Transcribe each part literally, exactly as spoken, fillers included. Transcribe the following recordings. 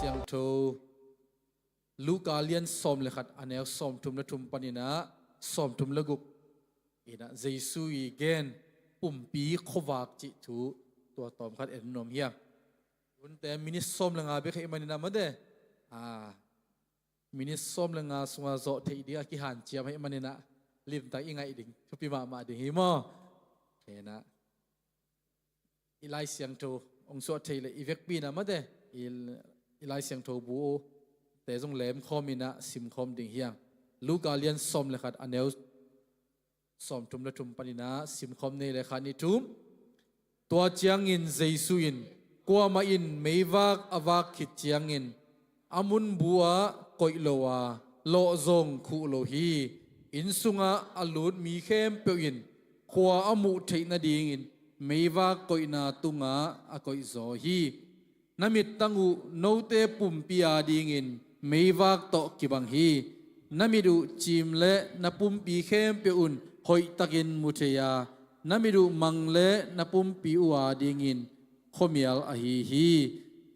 Siangtho Luka lian sawm le khat, a neu sawmthum le thum paninah sawmthum le guk inah Jesu i gen pumpi khuavak cih thu tua tawmkhat en nuam hiam? Tunte minit sawm le nga bek hei maninah mate, a, minit sawm le nga sunga zawh theih ding a kihanciam hei maninah limtak i ngaih ding thupi mahmah ding hi maw? Inah i Lai Siangtho hong suah thei le i vekpi inah mate, i, i Lai Siangtho bu te zong lemkhawm inah simkhawm ding hiang. Luka lian sawm le khat, a neu sawmthum le thum paninah simkhawm nei le khat ni thum. Tua ciangin Jesu in, kuamah in meivak a vak khit ciangin a munbu ah koih lo a, lawh zong khuh lo hi. Inn sungah a lut mi khempeuh in khua a muh theih nadingin meivak koihna tungah a koihzaw hi. Na mittang uh note pumpi adingin meivak tawh kibang hi. Na mit uh ciim le na pumpi khempeuh un hoihtakin mu thei a, na mit uh mang le na pumpi uh adingin khuamial ahi hi.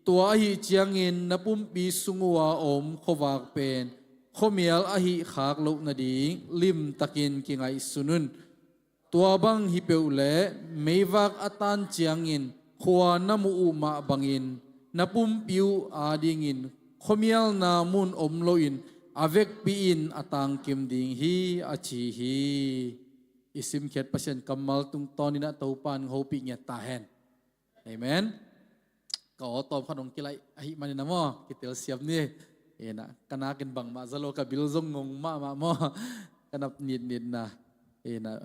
Tua ahi ciangin na pumpi sung uh a om khuavak pen khuamial ahi khak loh nading limtakin kingaihsun un. Tua bang hi peuh le meivak a tan ciangin khua na muh uh mah bangin na pumpi uh adingin khuamialna mun om loin a vekpi-in a tangkim ding hi, a ci hi. I simkhiat Pasian kammal tungtawn inah Topa in hong hopih ngiat ta hen. Amen. Ka aw tawmkhat hong kilaih ahih manin a maw, kitel siam ni. Inah ka nakin bangmah za lo, ka bil zong ngong mahmah maw. Ka nap nitnitna inah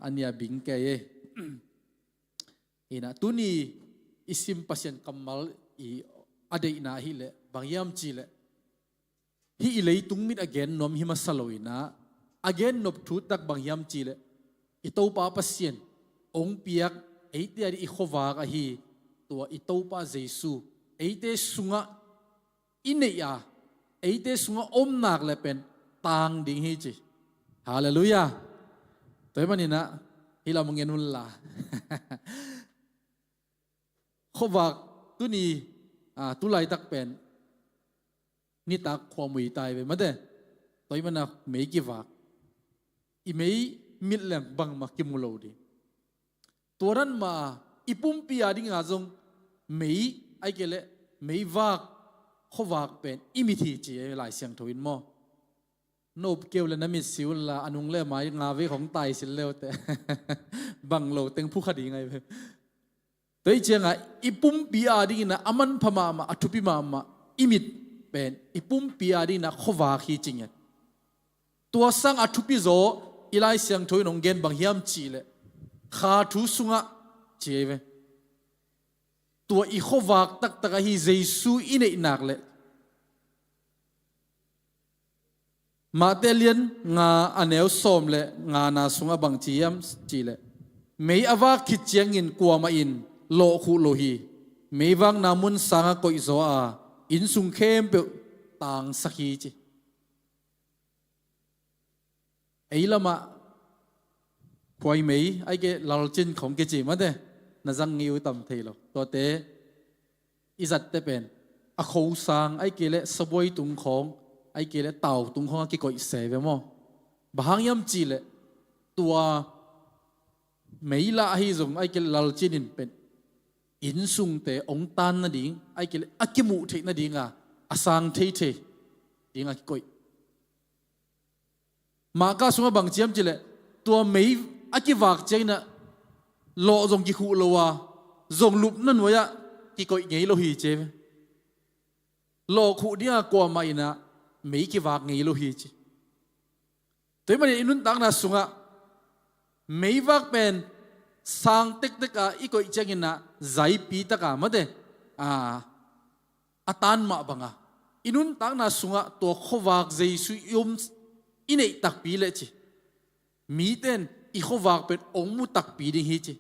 a nia bing kei e. Inah tuni i sim Pasian kammal i a deihna ahih leh bang hiam cih leh, hih i leitung mit a gen nuam hi masa lo inah, a gen nop thutak bang hiam cih leh, i Topa Pasian hong piak eite ading i khuavak ahi tua i Topa Jesu eite sungah i neih a, eite sungah om nak le pen tang ding hi ci. Halleluiah. Tua ahih maninah hih lam hong en unla. Khuavak tuni, a, tulaitak pen nitak khuamui tai ve mate. Tua ahih manin mei kivak, i mei mit leng bangmah kimu lo ding. Tua dan mah i pumpi adinga zong mei, ahih kei leh meivak, khuavak pen i mit hi ci e Lai Siangtho in maw. Na up keu le na mit si unla, a nung le mai nga vei khong tai sil leute. Bang lo teng phukha ding ahi ve. Tua hi ciangah i pumpi adingin a manpha mahmah, a thupi mahmah i mit pen i pumpi adingin a khuavak hi ci ngiat. Tua sang a thupi zaw i Lai Siangtho in hong gen bang hiam cih leh, kha thu sungah ci ahi ve. Tua i khuavak taktak ahi Jesu i neih nak leh, Matthai lian nga a neu sawm le ngana sungah bang ci hiam cih leh, mei a vak khit ciangin kuamah in lawh khuh lo hi. Meivakna mun sangah koihzaw a, inn sung khempeuh tangsak hi ci. Ei lamah khuaimei, ahih kei leh lalcin khong kici mate, na zang ngei uh tam thei lo. Tuate i zatte pen a khosang, ahih kei leh sabuai tung khawng, ahih kei leh tau tung khawng a kikoih se ve maw. Bang hang hiam cih leh tua mei lah ahi zong, ahih kei leh lalcin in pen inn sungte hong tan nading, ahih kei leh a kimuh theih nadinga a sang theithei dinga kikoih. Marka sungah bang ci hiam cih leh, tua mei a kivak ciangin a lawh zong kikhuh lo a, zong lupna nuai-ah kikoih ngei lo hi ci e. Lawh khuh dinga kuamah in a mei kivak ngei lo hi ci. Tua ahih manin i nuntakna sungah meivak pen sang tektek a i koih ciangin a zaipi taka mate, a, a tan mah banga i nuntakna sungah tua khuavak Jesu i om, i neih takpi leh ci, mite in i khuavak pen hong mu takpi ding hi ci.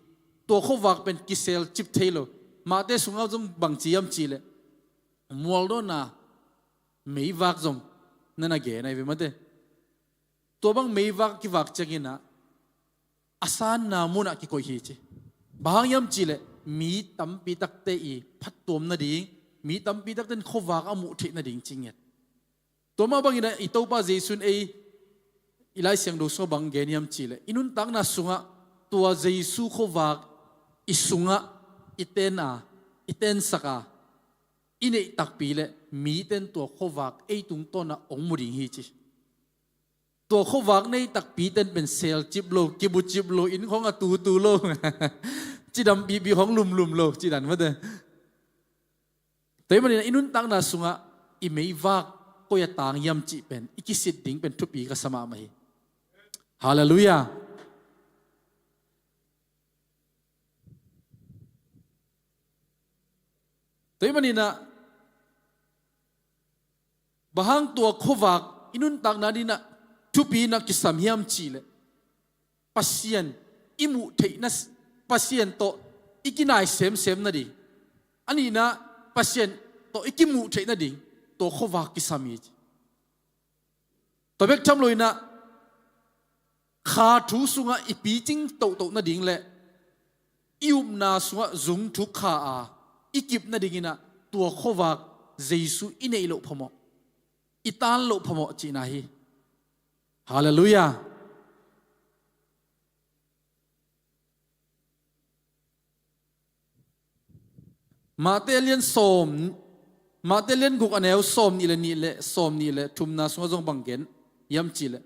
Tua khuavak pen kisel cip thei lo. Matthai sungah zong bang ci hiam cih leh, mualdawnna meivak zong na na gen ahi ve mate. Tua bang meivak kivak ciangin a, a sanna munah kikoih hi ci. Bang hang hiam cih leh mi tampi takte i phattuam nading, Mi tampi takte in khuavak a muh theih nading ci ngiat. Tua mah bangin ah i Topa Jesu in ei i Lai Siangtho sungah bang gen hiam cihleh, i nuntakna sungah tua Jesu khuavak i sungah i ten a, i tensak a, i neih takpi leh mite in tua khuavak ei tungtawn ah hong mu ding hi ci. Tua khuavak nei takpite in pen selcip lo, kibucip lo, inn khawng a tutu lo, cidam pipi khawng lumlum lo, cidan mate. Tua ahih manin ah i nuntakna sungah i meivak koi-ah tang hiam cih pen i kisit ding pen thupi ka sa mahmah hi. Halleluiah. Tua ahih manin ah, bang hang tua khuavak i nuntakna dingin ah thupi in ah kisam hiam cihleh, Pasian i muh theihna, Pasian tawh i kinai semsem nading, a nihna, Pasian tawh i kimuh theih nading, tua khuavak kisam hi ci. Tua bek tham loin ah, kha thu sungah i picing tohtoh nading leh i upna sungah zung thuk kha a i kip nadingin ah tua khuavak Jesu i neih loh phamawh, i tan loh phamawh cihna hi. Halleluiah. Mate lian sawm, Mate lian guk a neu sawm nih le nih le sawm nih le thumna sungah zong bang gen hiam cihleh,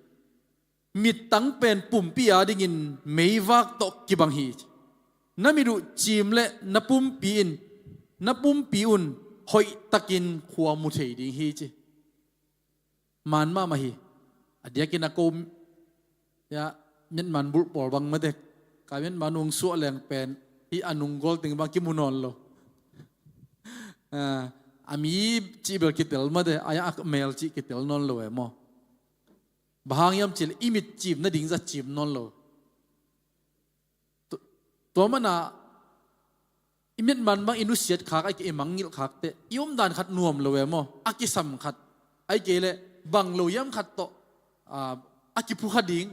mittang pen pumpi adingin meivak tawh kibang hi ci. Na mit uh ciim leh na pumpi in, na pumpi un hoihtakin khua mu thei ding hi ci. Man mahmah hi. A diakin a ko, ya, miatman bulh pawl bang mate, ka miatman ung suah leng pen hih a nung gol teng bang kimu nawn lo. Ah, a mi cih bel kitel mate, a ya a mel cih kitel nawn lo e maw. Bang hang hiam cihleh i mit ciim nading zah ciim nawn lo. Tu-, tua mana i miatman bang i nusiat khak, ahih kei i mangngilh khak teh i omdan khat nuam lo e maw, a kisam khat, ahih kei leh bang lo hiam khat tawh, ah, a kiphukha ding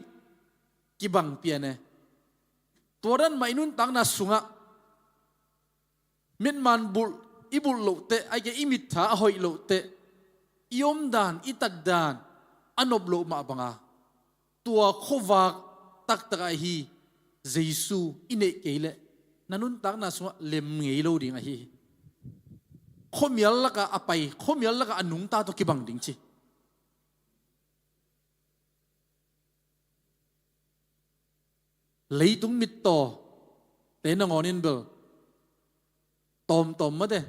kibang pian e. Tua dan mah i nuntakna sungah miatman bulh i bulh loh teh, ahih kei i mittha a hoih loh teh, i omdan, i tatdan a nop loh mah banga, tua khuavak taktak ahi Jesu i neih kei leh na nuntakna sungah lem ngei lo ding ahi hi. Khuamial lakah a pai, khuamial lakah a nungta tawh kibang ding ci. Leitung mittaw te nangawn in bel tawmtawm mate,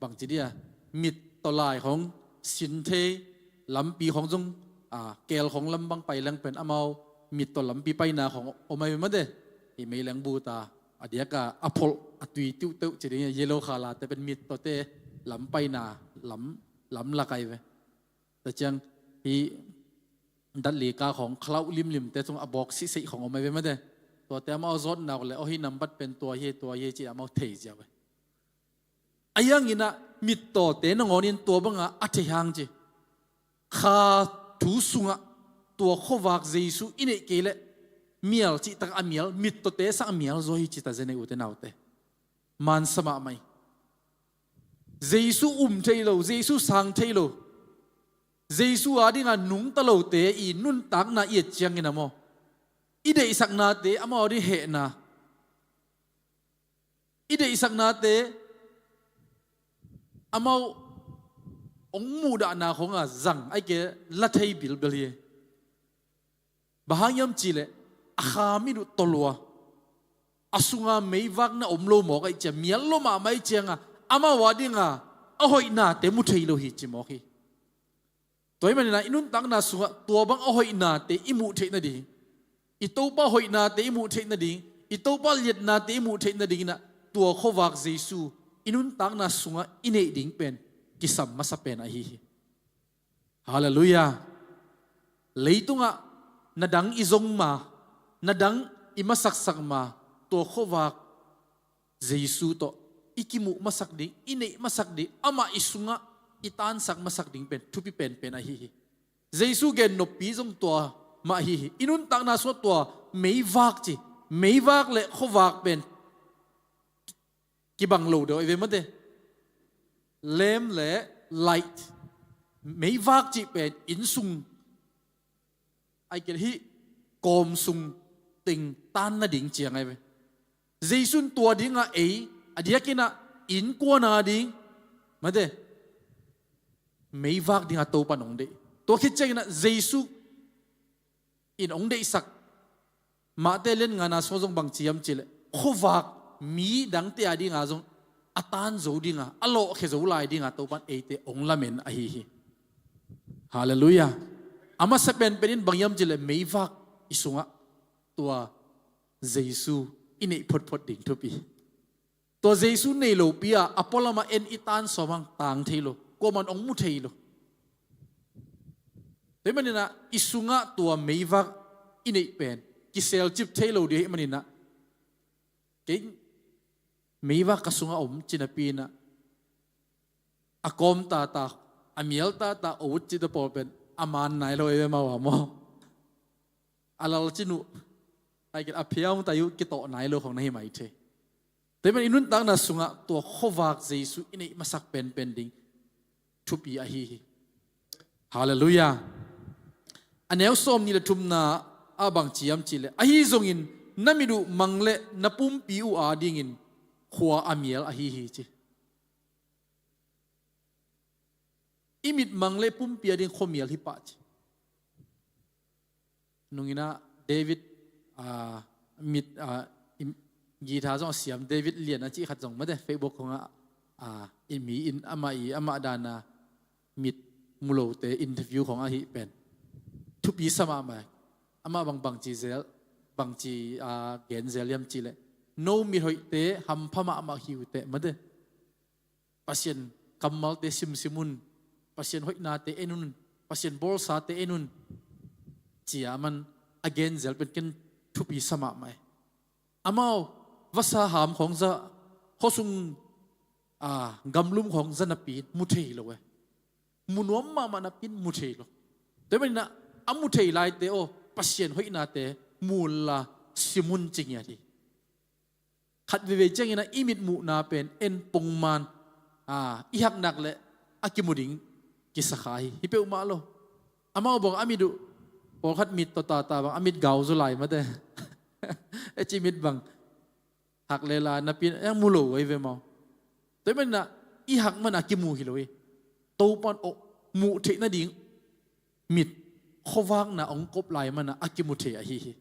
bangci dia, mittaw lai khawng sin thei, lampi khawng zong, a, keel khawng lam bang pai leng pen amau mittaw lampi paina khawng om ahi mate. Hih meileng buta a diaka a pholh a tui tiuhteuh ci ding, yellow colour te pen mittawte lam paina lam, lam lak ahi ve. Tua ciang hih datlika khawng khalauh limlimte cung a bawk sihseih khawng om ahi ve mate. Tuate amau zawtna uh leh, aw, hih nambat pen tua hi, tua hi ci amau thei ziau ve. Ahi hangin ah mittawte nangawn in tua banga a thei hang ci. Kha thu sungah tua khuavak Jesu i neih kei leh mial cihtak a mial, mittawte sang a mial zaw hi ci ta zen ei ute naute. Mansa mahmah hi. Jesu um thei lo, Jesu sang thei lo, Jesu adinga nungta lote i nuntakna i et ciangin a maw, i deihsaknate amau ading hehna, i deihsaknate amau hong muhdahna khawngah zang, ahih kei leh la thei bilbel hi. Bang hang hiam cihleh a kha mit uh tawlua, a sunga meivakna om lo mawk ahih ciang, mial lo mahmah ahih cianga amau adinga a hoihnate mu thei lo hi ci mawk hi. Tua ahih manin ah i nuntakna sungah tua bang a hoihnate i muh theih nading, i Topa hoihnate i muh theih nading, i Topa liatnate i muh theih nadingin ah tua khuavak Jesu i nuntakna sungah i neih ding pen kisam masa pen ahi hi. Halleluiah. Leitungah na dang i zong ma, na dang i masaksak ma, tua khuavak Jesu tawh i kimuh masak ding, i neih masak ding, amah i sungah i tansak masak ding pen thupi penpen ahi hi. Jesu gen noppi zong tua mah ahi hi. I nuntakna sungah tua meivak ci, meivak le khuavak pen kibang lo deuh ahi ve mate. Lamp le light, meivak cih pen innsung, ai kei hih kawm sung teng tan nading ciang ai ve. Jesu in tua dingah ei, a diakinah innkuan a ding, mate, meivak dingah Topan hong deih. Tua khit cianginah Jesu in hong deihsak Mate lian ngana sungah zong bang ci hiam cih leh, khuavak mi dangte a dinga zong a tan zo dinga, a lawhkhia zo lai dinga Topan eite hong lamen ahi hi. Halleluiah. A masa penpen in bang hiam cih leh meivak i sungah tua Jesu i neih photphot ding thupi. Tua Jesu nei lopi-a a pualamah en i tan sawm hang tang thei lo, kuaman hong mu thei lo. Tua hih maninah i sungah tua meivak i neih pen kiselcip thei lo ding ahih maninah, kei meivak ka sungah om ci napi inah a kawm tata, a mial tata, o ut cihte pawl pen a man nai lo ei ve mau a maw? A lalcin uh, a phia hong tai uh kitawh nai lo khong na hi mai thei. Tua hih man i nuntakna sungah tua khuavak Jesu i neih masak penpen ding thupi ahi hi. Halleluiah. A neu sawm nih le thumna ah bang ci hiam cih leh, ahi zongin na mit uh mang le na pumpi uh adingin khua a mial ahi hi ci. I mit mang le pumpi ading khuamial hi pah ci. Nunginah David, ah, mit, ah, i, guitar zong a siam David Lian a cih khat zong mate Facebook khongah, ah, i mi in amah i, amah dana mit mu lote interview khong ahi pen thupi sa mahmah. Amah bang bangci zel, bangci, ah, gen zel hiam cih leh, no mit hoihte hampha mahmah hi uh teh mate. Pasian kammalte simsim un, Pasian hoihnate en un, Pasian bawlsate en un, ci-a man a gen zel pen ken thupi sa mahmah hi. Amau vasa ham khong za, khuasung, a, gamlum khong za napi mu thei lo e. Mu nuam mahmah napi mu thei lo. Tua hih maninah a mu thei laite aw, Pasian hoihnate mu unla sim un ci ngiat hi. Khat veivei cianginah i mitmuhna pen en pongman, a, i haknak le a kimu ding kisa kha hi. Hi peuhmah lo. Amau bang a mit uh, pawlkhat mit tawh tata bang a mit gau zaw lai mate. E ci mit bang hak le la napi in a mu lo ahi ve mau. Tua hih maninah i hak man a kimu hi lo hi. Topan awh muh theih nading mit, khuavakna hong kop lai manah a kimu thei ahi hi.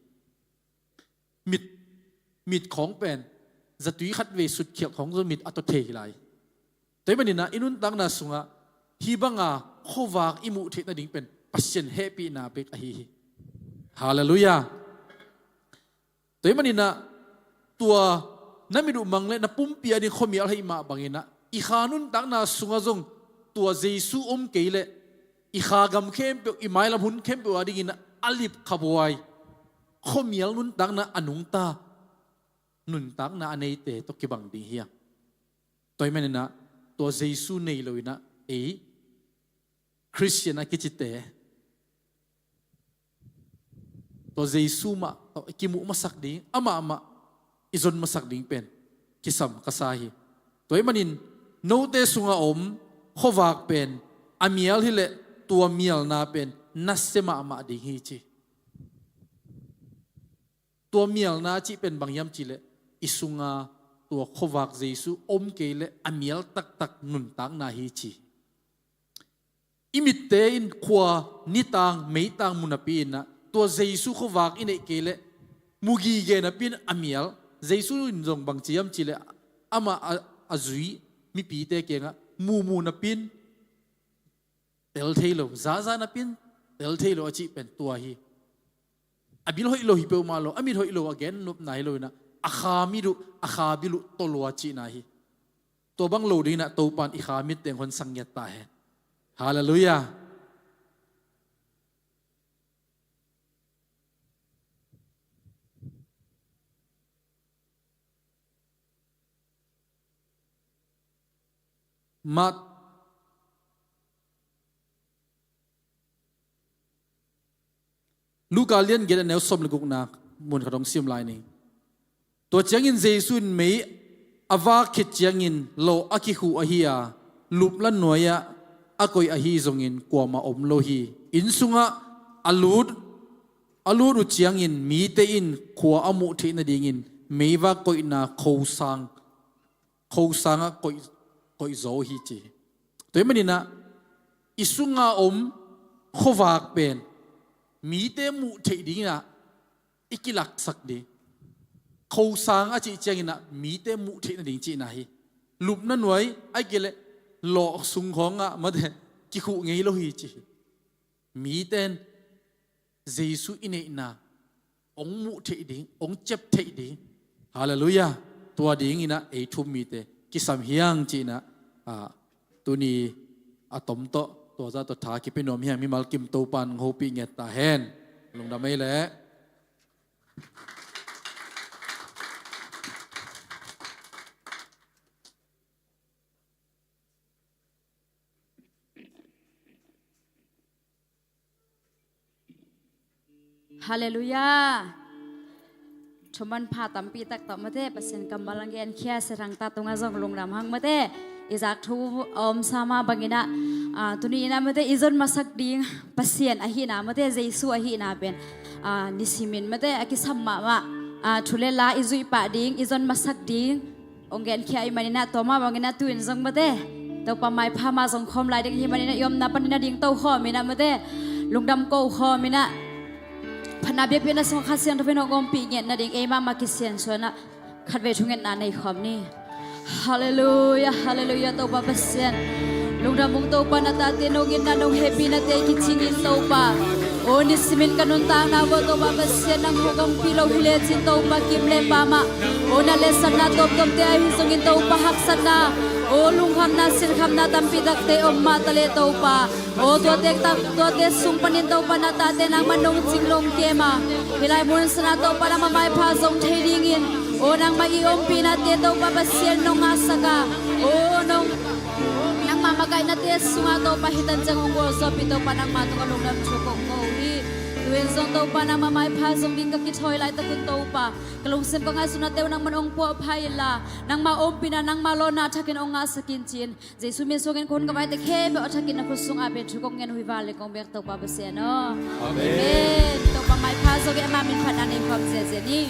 Mit, mit khawng pen zatui khat vei sutkhialh khawng zong mit a taw thei hi lai. Tua hih maninah i nuntakna sungah hih banga khuavak i muh theih nading pen Pasian hehpihna bek ahi hi. Halleluiah. Tua hih maninah tua na mit uh mang le na pumpi ading khuamial ahih mah banginah i kha nuntakna sungah zong tua Jesu om kei leh i kha gam khempeuh, i mailam hun khempeuh adingin a lip khabuai, khuamial nuntakna a nungta nuntakna a neite tawh kibang ding hi a. Tua hih maninah tua Jesu nei loinah ei Khristian a kicite tua Jesu mah tawh i kimuh masak ding, amah mah i zon masak ding pen kisam ka sa hi. Tua hih manin note sungah om khuavak pen a mial hileh tua mialna pen nasia mahmah ding hi ci. Tua mialna cih pen bang hiam cihleh i sunga tua khuavak Jesu om kei leh a mial taktak nuntakna hi ci. I mitte in khua nitang meitang mu napi inah tua Jesu khuavak i neih kei leh mu gige napi in a mial. Jesu in zong bang ci hiam cihleh amah a, a zui mipite kiangah mumu napi in tel thei lo, zaza napi in tel thei lo a cih pen tua hi. A bil hoih lo hi peuhmah lo, a mit hoih lo a gen nopna hi lo inah a kha mit uh, a kha bil uh tolua cihna hi. Tua bang lo dinginah Topan i kha mit teng hon sang ngiat ta hen. Halleluiah. Mat Luka lian giat a neu sawm le gukna mun khat hong sim lai ning. Tua ciangin Jesu in mei a vak khit ciangin lawh a kikhuh ahi a, lupna nuai-ah a koih ahi zongin kuamah om lo hi. Inn sungah a lut, a lut uh ciangin mite in khua a muh theih nadingin meivak koihna khosang, khosangah koih, koih zaw hi ci hi. Tua hih maninah i sunga om khuavak pen mite muh theih dinginah i kilaksak ding. Khosang a cih cianginah mite muh theih nading cihna hi. Lupna nuai a kileh lawh sung khawngah mate kikhuh ngei lo hi ci hi. Mite in Jesu i neihna hong muh theih ding, hong ciap theih ding. Halleluiah. Tua dinginah ei thu-um mite kisam hiang cihnah, ah, tuni a tom tawh tua zah tawh tha kipia nuam hiang. Mimal kim Topa in hong hopih nget ta hen. Lungdam ei leh. Halleluiah. Thumanpha tampi tak tawh mate Pasian kammal a genkhia Sia Thang ta tungah zong lungdam hang mate. I zak thu a omsa mah banginah, ah, tuni inah mate i zon masak ding Pasian ahihna mate Jesu ahihna pen, ah, nisimin mate a kisam mahmah, ah, thu le la i zuih pah ding, i zon masak ding hong genkhia ahih maninah tua mah banginah tu-in zong mate Topa maipha mah zong khawm lai ding ahih maninah i omna panin a ding to khawm inah mate lungdam ko khawm inah phatna biakpiakna sungah Kha Siangtho in hong ompih nget nading ei mahmah kisiansuanah khatvei thungetna nei khawm ni. Halleluiah, halleluiah, Topa Pasian. Lungdam ung Topa, na tate nong itna nong hehpihnate kicingin Topa. O nisimin ka nuntakna uh ah Topa Pasian nang hong ompih lo hi lecin Topa kim le pamah. O na letsatna tuamtuamte ahi zongin Topa haksatna, o lungkhamna, sinkhamna tampi takte om mah ta le Topa. O tuate tak, tuate sung panin Topa na tate nangmah nong cing nong kem a, hih lai mun sanah Topa nangmah maipha zong thei dingin, o nangmah i ompihnate Topa Pasian nong ngahsak a, o nong, nangmah makaihnate sungah Topa hih tan ciang hong gualzawhpih Topa nangmah tungah lungdam thu kong ko uh hi. Tu-in zong Topa nangmah maipha zong ding ka kithawi laitakun Topa ka lungsim ka ngaihsutnate uh nangmah hong puahpha inla nangmah ompihna nangmah lawnna thakin hong ngahsak in ci-in Jesu min suangin ka hun ka vaite khempeuh a thakin na khut sungah pen thu kong ngen uh hi. Vanleng kong biak Topa Pasian aw. Amen. Amen. Topa maipha zong in ama min phatna nei khawm ziahziah ni.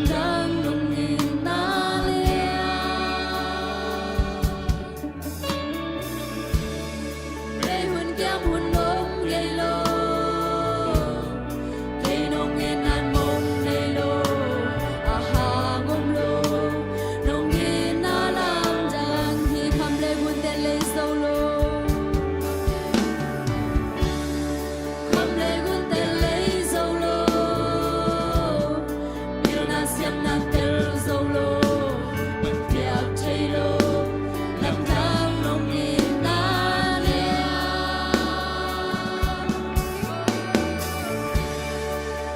Dang nong itna lian. Bei hun kiam hun nong ngei lo. Kei nong itna mong nei lo. A hang om lo. Nong itna lamdang hi. Kham le gunte lei zo lo. Kham le gunte lei zo lo. Pilna siamna tel zo lo. Piak thei lo. Lamdang nong itna lian.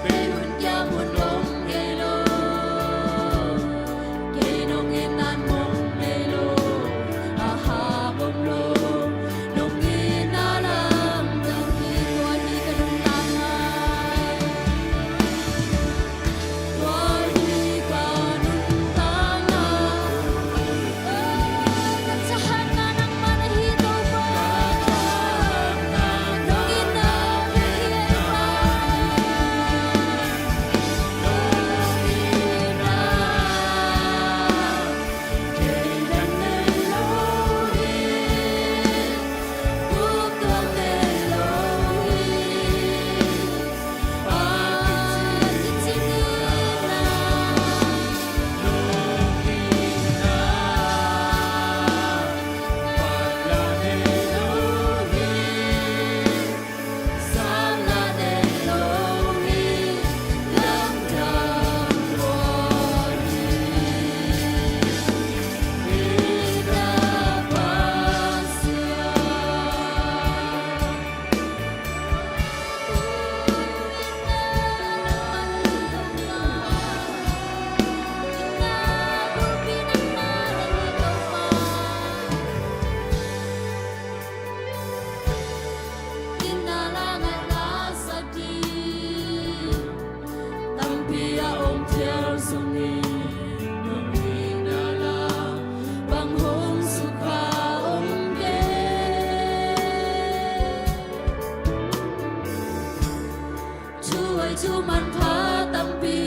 Bei hun kiam hun nong ngei lo. Kei nong itna mong nei lo. A hang om lo. Nong itna lamdang hi. Tua hi ka nuntakna. Tua hi ka nuntakna. Ka thahatna nangmah na hi, Topa. Nong itna na hi, Topa. Tampi a om phial zongin, nong itna la bang hong sukha om kei. Thu hoih thu manpha tampi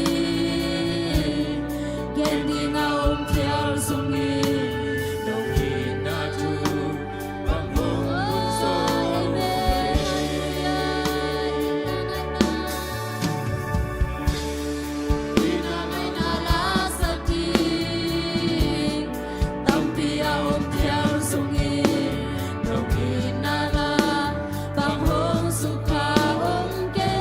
gen ding a om phial zongin, nong itna thu bang hong hun zo. Itna ngaihna la sa ding tampi a om phial zongin, nong itna la bang hong sukha om kei.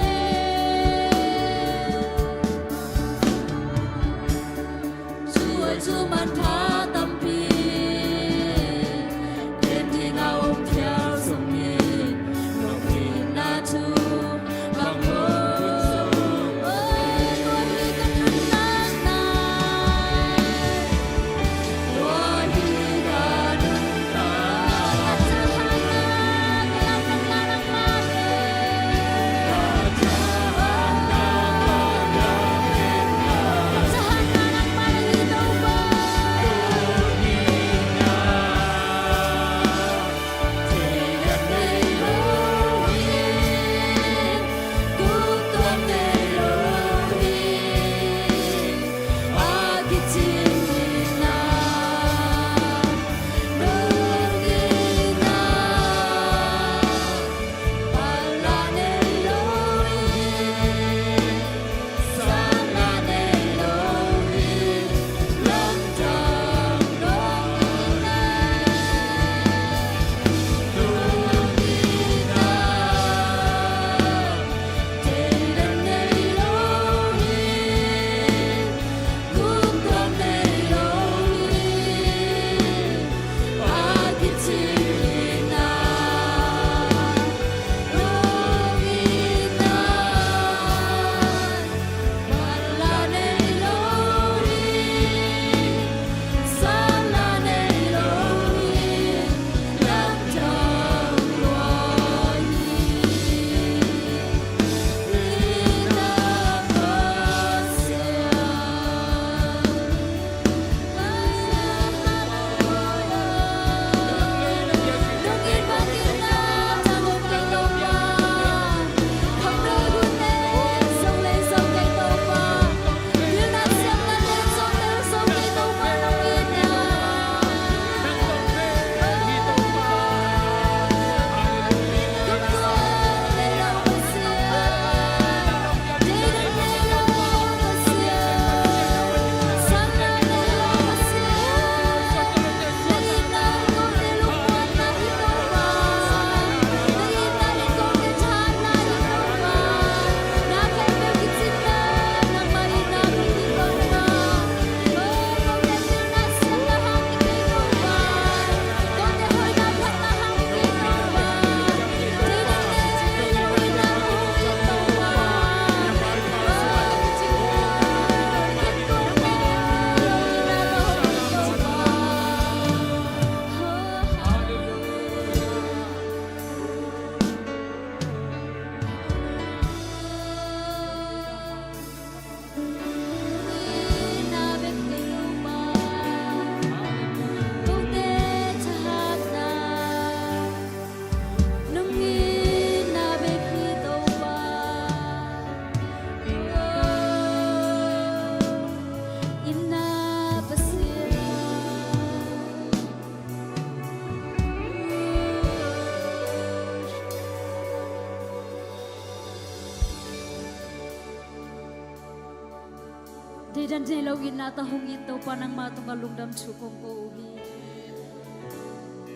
Theidan nei lo itna tawh hong it Topa, nangma tungah lungdam thu kong ko uh hi.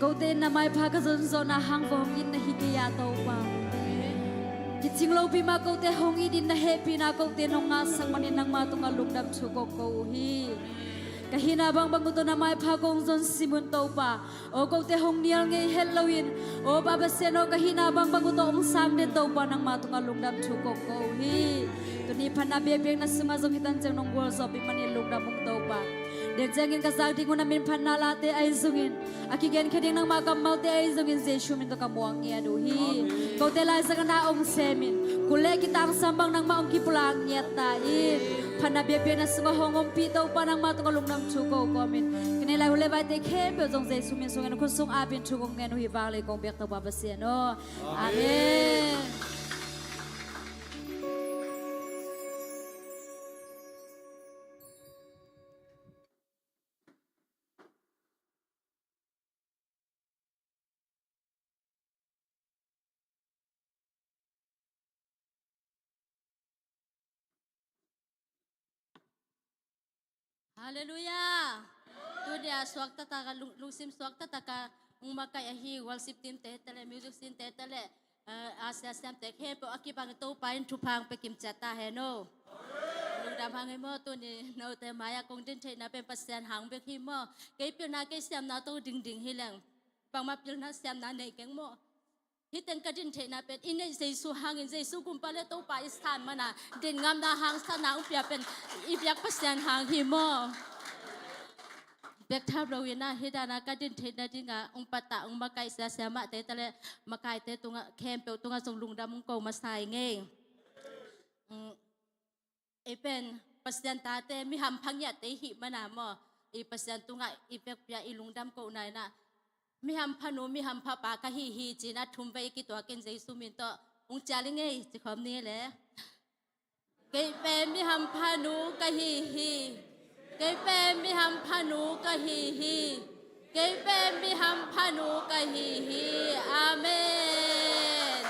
Kote in na maipha ka zonzawhna hang va hong it na hi kei a Topa. Kicing lopi mah kote hong it in na hehpihna kote nong ngahsak manin nangma tungah lungdam thu kong ko uh hi. Ka hihna bangbang uh tawh na maipha kong zonsim un Topa. Aw kote hong nial ngei het loin, aw Pa Pasian aw, ka hihna bangbang uh tawh hong sang den Topa, nangma tungah lungdam thu kong ko uh hi. Tuni phatna biakpiakna sungah zong hih tan ciang nong gualzawhpih manin lungdam ung Topa. Den ciangin ka zak ding uh na min phatna late ahi zongin, a kigenkhia ding nangma kammalte ahi zongin Jesu min tawh ka muang ngiat uh hi. Kote laizang a na hong semin, kul le kitangsam bang nangmah hong kipulak ngiat ta in. Phatna biakpiakna sungah hong ompih Topa, nangma tungah lungdam thu ko kawmin, ka nei lai hun le vaite khempeuh zong Jesu min sungin khut sung apin thu kong ngen uh hi. Vanglian kong biak Topa Pasian aw. Amen. Halleluiah. Tuni a suakta taka lung, lungsim suakta taka hong makaih ahi worship team te tale, music team te tale, eh, a siasiamte khempeuh a kibang Topa in thupha hong pia kim ciat ta hen aw. Lungdam hang hi maw, tuni note mai-ah kong din theihna pen Pasian hang bek hi maw. Kei pilna kei siamna tawh dingding hi leng, bangmah pilna siamna nei keng maw. Hih teng ka din theihna pen i neih Jesu hangin, Jesu gumpa le Topa i san mana din ngamna hang sana hong pia pen i biak Pasian hang hi maw. Bek thap lo in ah hih dana ka din theihna dinga hong pattah hong makaih siasia mahte tale makaite tungah khempeuh tungah zong lungdam hong ko masa ing ei. Mm. Ei pen Pasian tate mi hampha ngiatte i hih mana maw, i Pasian tungah i vekpi-a i lungdam kohna in ah, mi hampha nu, mi hampha pa ka hi hi ci-in ah thumvei kituakin Jesu min tawh hong cial ing ei, ci khawm ni le. Kei pen mi hampha nu ka hi hi. Kei pen mi hampha nu ka hi hi. Kei pen mi hampha nu ka hi hi. Amen.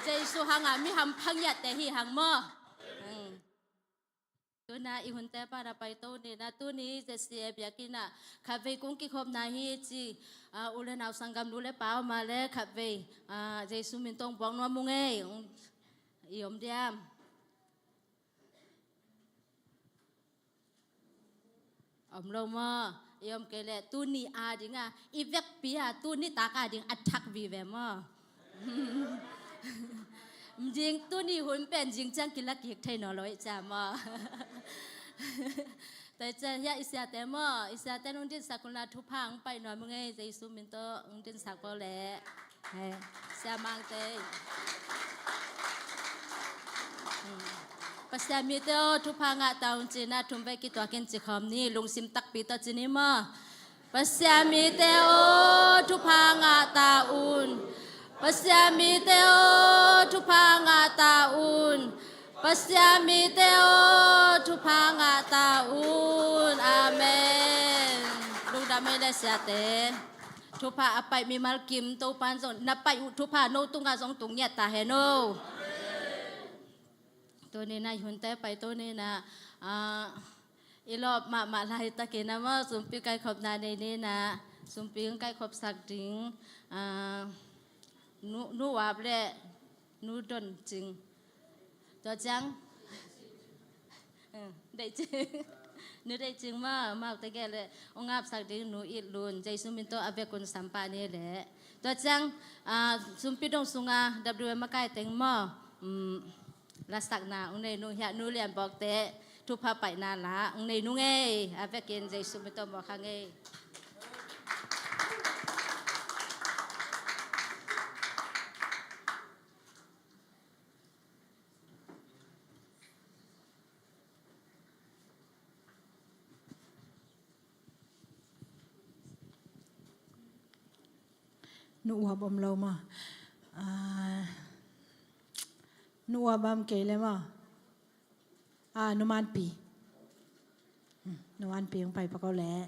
Jesu hangah mi hampha ngiatte hi hang maw. Hmm. Tuna i hunte pana paito ni na, tuni Z C A biakinn ah khatvei kong kikhopna hi ci, ah, u le nau sanggam nu le pa om a le khatvei, ah, Jesu min tawh buang nuam ung ei. I om diam? Om lo maw? I om kei leh tuni a dinga i vekpi-a tuni tak a ding a thak vive maw? Zing tuni hun pen zing ciang kilak kik thei nawn lo i cia maw? Tua i cia hiah i siate maw? I siate nung dinsak unla thupha ang pai nuam ung ei, Jesu min tawh nung dinsak baw leh. Hei, siamangte. Hmm. Pasian mite aw, thupha ngah ta un ci-in ah thumvei kituakin ci khawm ni, lungsim takpi tawh ci ni maw? Pasian mite aw, thupha ngah ta un. Pasian mite aw, thupha ngah ta un. Pasian mite aw, thupha ngah ta un. Amen. Lungdam ei le siate. Thupha a paih mimal kim Topa'n zong na paih uh thupha no tungah zong tung ngiat ta hen aw. Tuni na i hunte pai tuni na, ah, i lawp mahmah laitakin a maw, sumpi kaikhopna nei ni na, sumpi kaikhopsak ding, ah, nu, nu Wap le nu Don Cing. Tua ciang, eh, Deih Cing. Nu Deih Cing maw, amau tegel le, hong apsak ding nu It Lun, Jesu min tawh a vekun sampah ni leh. Tua ciang, ah, sumpi dong sunga W M makai teng maw, um, lasakna hong nei nung hiah nu Lian Bawkte thupha paihna la hong nei nung ei, a vekin Jesu min tawh mawk hang ei. Nu Uap om lo maw? Ah, nu Uap om kei le maw? Ah, nu Manpi. Hmm, nu Manpi hong pai pak o leh.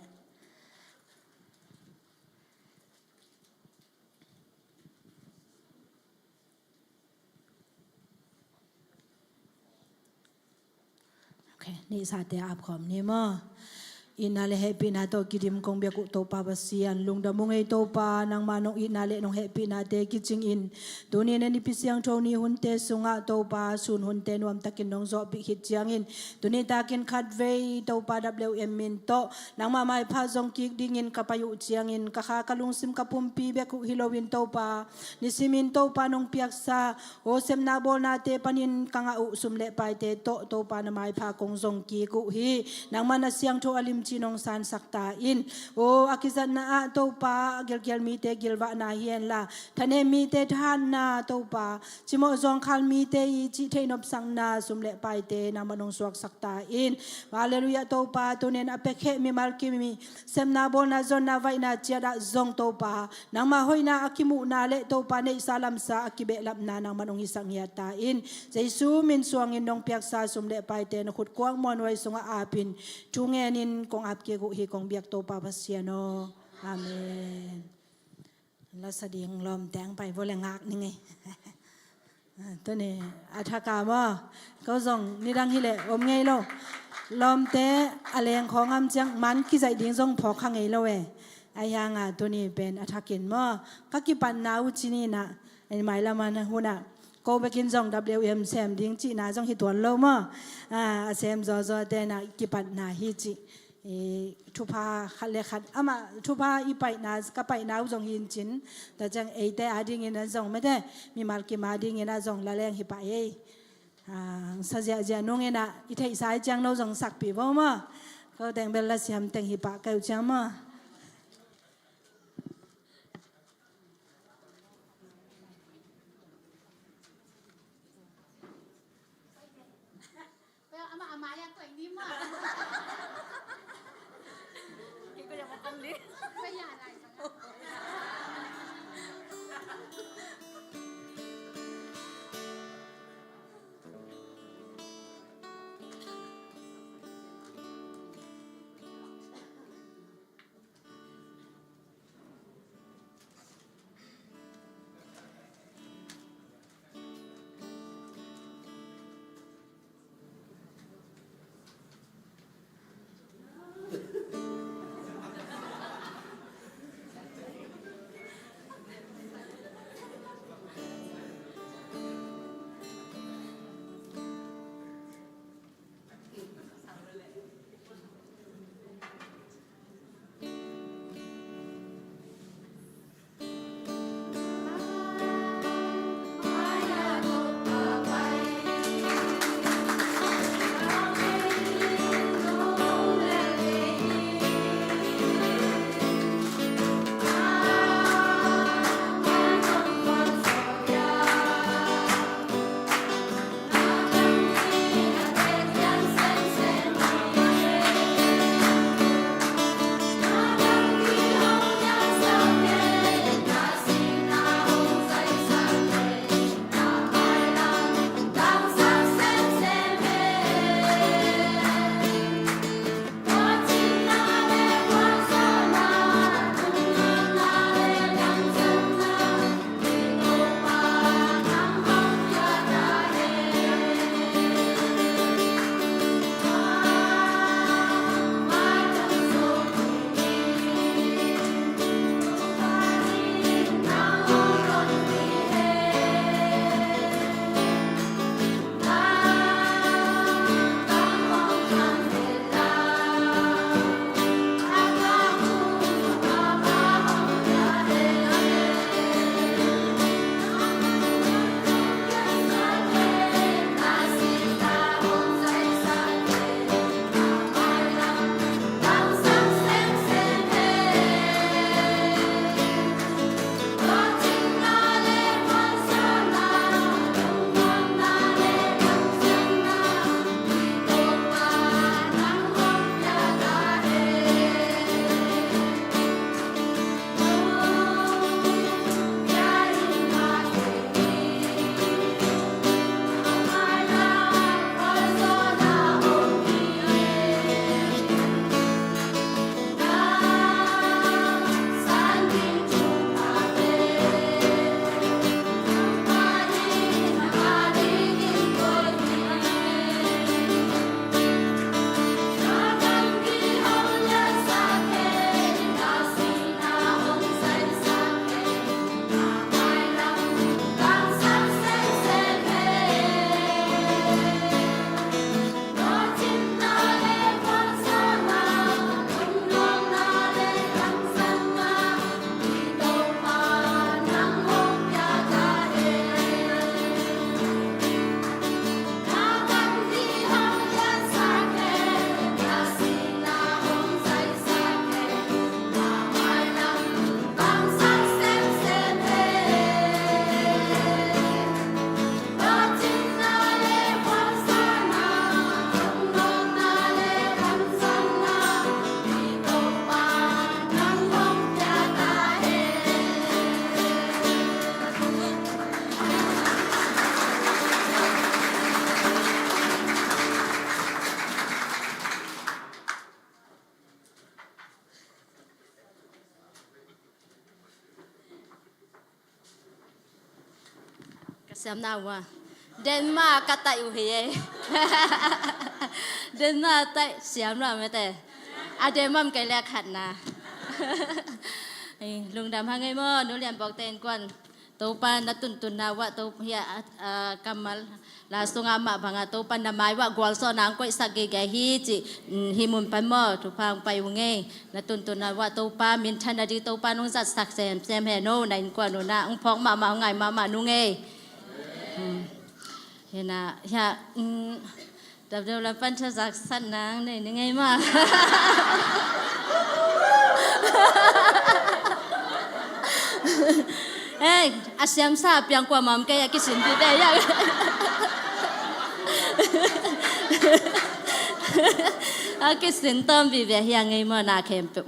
Ok, Neihsate a apkhawm ni maw? Itna le hehpihna tawh kidim kong biak uh Topa Pasian, lungdam ung ei Topa, nangmah nong itna le nong hehpihnate kicingin tuni na Nipi Siangtho ni hunte sungah Topa, sun hunte nuamtakin nong zawhpih khit ciangin, tuni takin khatvei Topa W M min tawh nangmah maipha zong kik dingin ka pai uh ciangin, ka kha ka lungsim ka pumpi bek uh hi loin Topa, nisimin Topa nong piaksa aw sepna bawlnate panin ka ngah uh sum le paite tawh Topa na maipha kong zong kik uh hi. Nangmah na siangtho a limci nong sansak ta in. Aw a kizatna ah Topa a gelgial mite gilvahna hi henla, thanem mite thahatna Topa, cimawh zawngkhal mite i cih theihnopsakna sum le paite nangmah nong suaksak ta in. Halleluiah Topa, tunin a pekheh mimal kimi sepna bawlna zonna vaihna ciatah zong Topa, nangmah hoihna a kimuhna le Topa neihsa lamsa a kibehlapna nangmah nong hisak ngiat ta in. Jesu min suangin nong piaksa sum le paite na khut kuang muanhuai sungah apin thu ngenin kong apkik uh hi kong biak Topa Pasian aw. Amen. Lasa ding lawmte ang pai vua le ngak ning ei. Tuni a thaka maw? Ko zong nidang hileh om ngei lo. Lawmte a leng khawng am ciang man kizaih ding zong phawk kha ngei lo e. Ahi hanga tuni pen a thakin maw, ka kipatna uh ci ninah, mailam a na hunah ko bekin zong W M sem ding cihna zong hi tuan lo maw? A sem zawzaw tenah kipatna hi cih. Thupha khat le khat amah thupha i paihna, ka paihna uh zong hi in cin. Tua ciang eite adingin a zong mete, mimal kim adingin a zong laleng hi pah ei. Sa ziahziah nunginah i theihsa i ciang no zong sakpih vo maw? Ko teng bel lasiam teng hi pah kei uh ciang maw? Siamna uh a, Denmark ka taih uh hi ei. Denmark taih siamna mete. A Denmark kei le khatna. Ei, lungdam hang ei maw, Nu Lian Bawkte innkuan. Topa na tuntunna uh a, to hia, a, a, kammal la sungah mah banga Topa na mai uh a gualzawhna ang koihsak gige hi cih, mm, hih mun pan maw, thupha ang pai uh ngei. Na tuntunna uh a Topa minthanna ding Topa nung zatsak semsem hen aw, na innkuan uh na ang phawk mahmah, ang ngai mahmah nung ei. Hmm. Hina, hia, mm, dapdap lam pan thazak satna ang nei ning ei maw. Ei, a siamsa piang kua mah om kei a kisin pi ve hia. A kisin tawm pi ve hia ngei maw na khempeuh.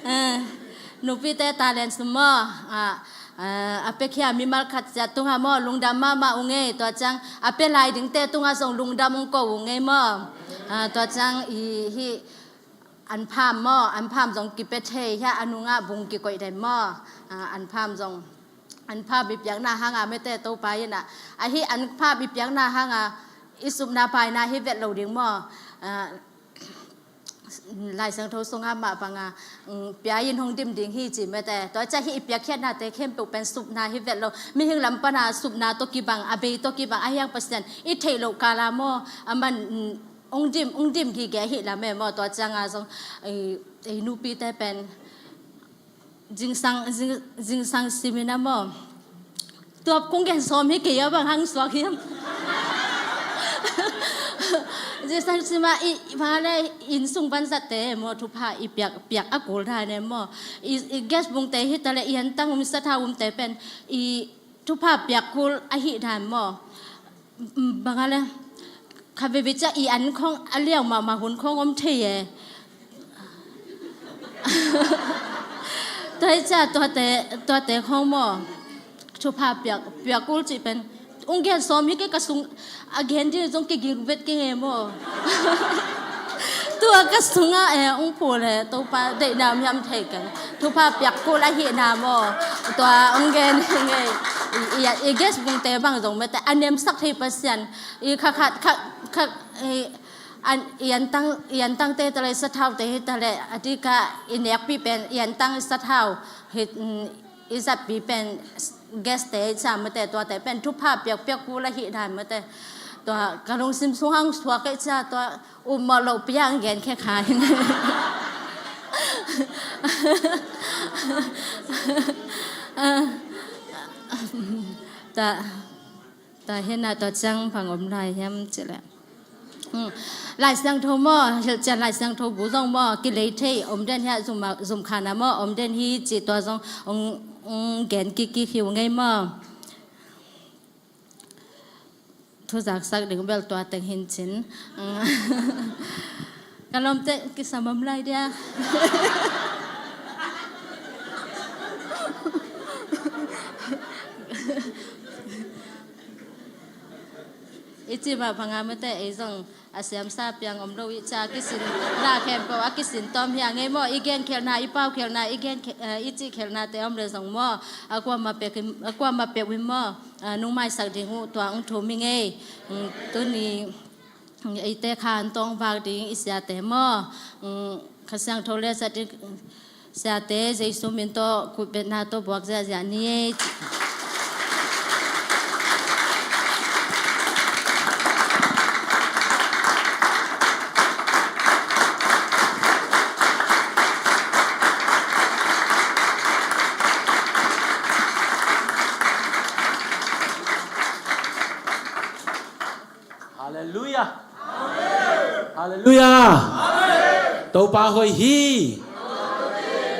Ah, nupite talent sum maw. Ah, ah, a piakhia mimal khat ciat tungah maw, lungdam mahmah uh ngei. Tua ciang a pia lai dingte tungah zong lungdam ung ko uh ngei maw. Ah, tua ciang i, hih anpham maw, anpham zong kipia thei hia, a nungah bung kikoih den maw. Ah, anpham zong, anpham i piakna hanga mete Topa in a, ahi anpham i piakna hanga i supna paina hi vet lo ding maw. Ah, Lai Siangtho sungah mah banga, mm, pia in hong dim ding hi ci mete. Tua ciah hih i piakkhiatnate khempeuh pen supna hi vet lo. Mihing lam pana supna tawh kibang, a bei tawh kibang, a hiang Pasian i theih loh kala maw, a man, mm, hong dim, hong dim gige hi lam e maw. Tua cianga zong, ei, ei nupite pen zingsang, zing, zingsang simin a maw. Tuap kong gen sawm hi kei a bang hang suak hiam. Zingsang sima i, i, vale, inn sung vanzatte maw, thupha i piak, piak a kul dan e maw. I, i gas bungte hi tale, i antang um, sathau umte pen i thupha piak kul ahi dan maw. Mm, bang a le, kha veve ciah i an khong a liau mahmah hun khong om thei e. Tua hi ciah tuate, tuate khong maw. Thupha piak, piak kul cih pen. Ung gen sawm hi kei ka sung, a gen ding zong kiging vet kei he maw. Tua ka sungah e, ung phu le, Topa deihna om hiam thei keng. Thupha piak kul ahi na maw. Tua ung gen ngei. I, i, i gas bungte bang zong mete, a nemsak thei Pasian. I kha khat, kha, kha, i, an, i antang, i antangte tale, sathaute hi tale, a dika i nekpi pen, i antang sathau, hi, mm, i zatpi pen, gaste, sa mete, tuate pen, thupha piak, piak kul ahi dan mete. Tua, ka lungsim sung hang suak kei ciah, tua, um mawh loh piang gen khe kha. Ta, ta hena tua ciang bang om lai hiam cih leh. Hmm. Lai Siangtho maw, hilhcian Lai Siangtho bu zong maw, kilei thei om den hia, zum, zum khana maw, om den hi cih tua zong, ong, ong gen kik kik hi uh ngei maw. Thuzaksak ding bel tua teng hin cin. Ka lawmte kisam om lai dia. I ci mah banga mete ei zong a siamsa piang om lo i ca kisin la khempeuh a kisin tawm hi a ngei maw, i genkhelhna, i paukhelhna, i gen khe-, eh, i cihkhelhnate om le zong maw, a kuamah pek in, a kuamah peuh in maw, eh, nungmaisak ding uh tua ong thum i ngei. Mm, tuni, mm, eite kha an tawng vak ding i siate maw, mm, Kha Siangtho le zat ding, siate Jesu min tawh khutbetna tawh buak ziahziah ni. Halleluiah. Halleluiah. Topa hoih hi.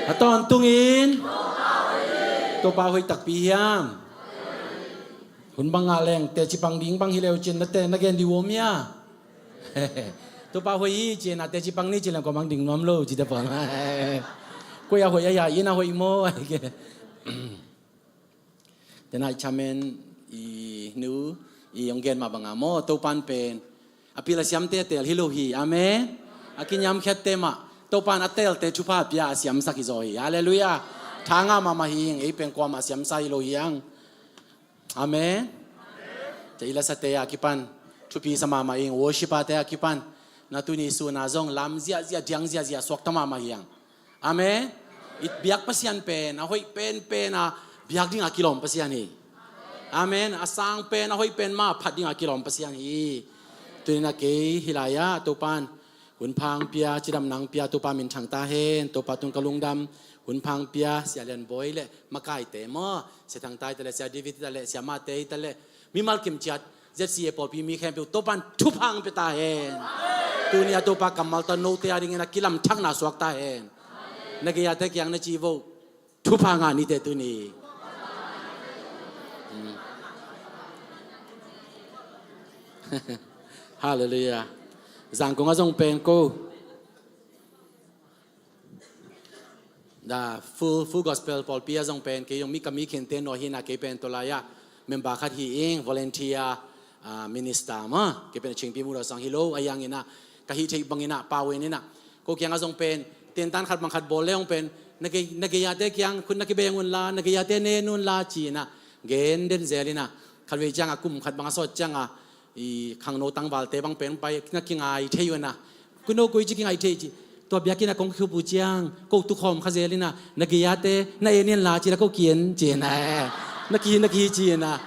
A tawntungin Topa hoih takpi hiam? Hun bang ngah leng teci pang ding bang hi leu cin na te na gen di uom hia? Topa hoih hi cin a teci pang ni cin leng kua mang ding nuam lo ci te pang. Koi a hoih a hia, inn a hoih maw? Tenai chamen i nu i ong gen mah banga maw, Topan pen a pil a siamte a teel hi lo hi. Amen. A kiniamkhiatte mah Topan a teelte thupha pia a siamsak hi zaw hi. Halleluiah. Tha ngah mahmah hi ing, ei pen kuamah siamsa hi lo hi ang. Amen. Cia i lasate a kipan thupi sa mahmah ing, worshipper te a kipan na tuni sun a zong lam ziahziah, diang ziahziah suakta mahmah hi ang. Amen. I biak Pasian pen a hoih penpen a biak ding a kilawm Pasian hi. Amen. A sang pen a hoih pen mah phat ding a kilawm Pasian hi. Tuni na kei hi lai-ah Topan hun phang pia, cidam nang pia, Topa min thang ta hen. Topa tung ka lungdam. Hun phang pia Sia Lian Bawi le makaite maw, Sia Thang Tai ta le, Sia David ta le, Sia Mate ta le, mimal kim ciat Z C A pawlpi mi khempeuh Topan thuphang pia ta hen. Tuni a Topa kammal ta note a dingin a kilamthakna suak ta hen. Na gei-ate kiang na ci vo, thupha ngah ni teh tuni. Hmm. Halleluiah. Zangkong a zong pen ko. Da full, full gospel pawlpi a zong pen kei zong mi ka mi khente naw hi na, kei pen tua lai-ah member khat hi ing, volunteer, ah, minister maw. Kei pen a Chingpi Muda sang hi lo, a yang ina ka hih theih bang ina pau in ina ko kiang a zong pen tentan khat bang khat bawl le hong pen na gei, na gei-ate kiang khut na kibeng un la, na gei-ate nen un la ci ina gen den zel ina, khat vei ciang a kum khat bang a sawt ciang a i khangno tangvalte bang pen pai na kingai thei uh a na. Kuno koi ci kingai thei ci. Tua biakinn a kong khup uh ciang ko tukhawm kha zel ina, na gei-ate na en in la ci la ko kien ci ina. Na kihi, na kihi ci ina.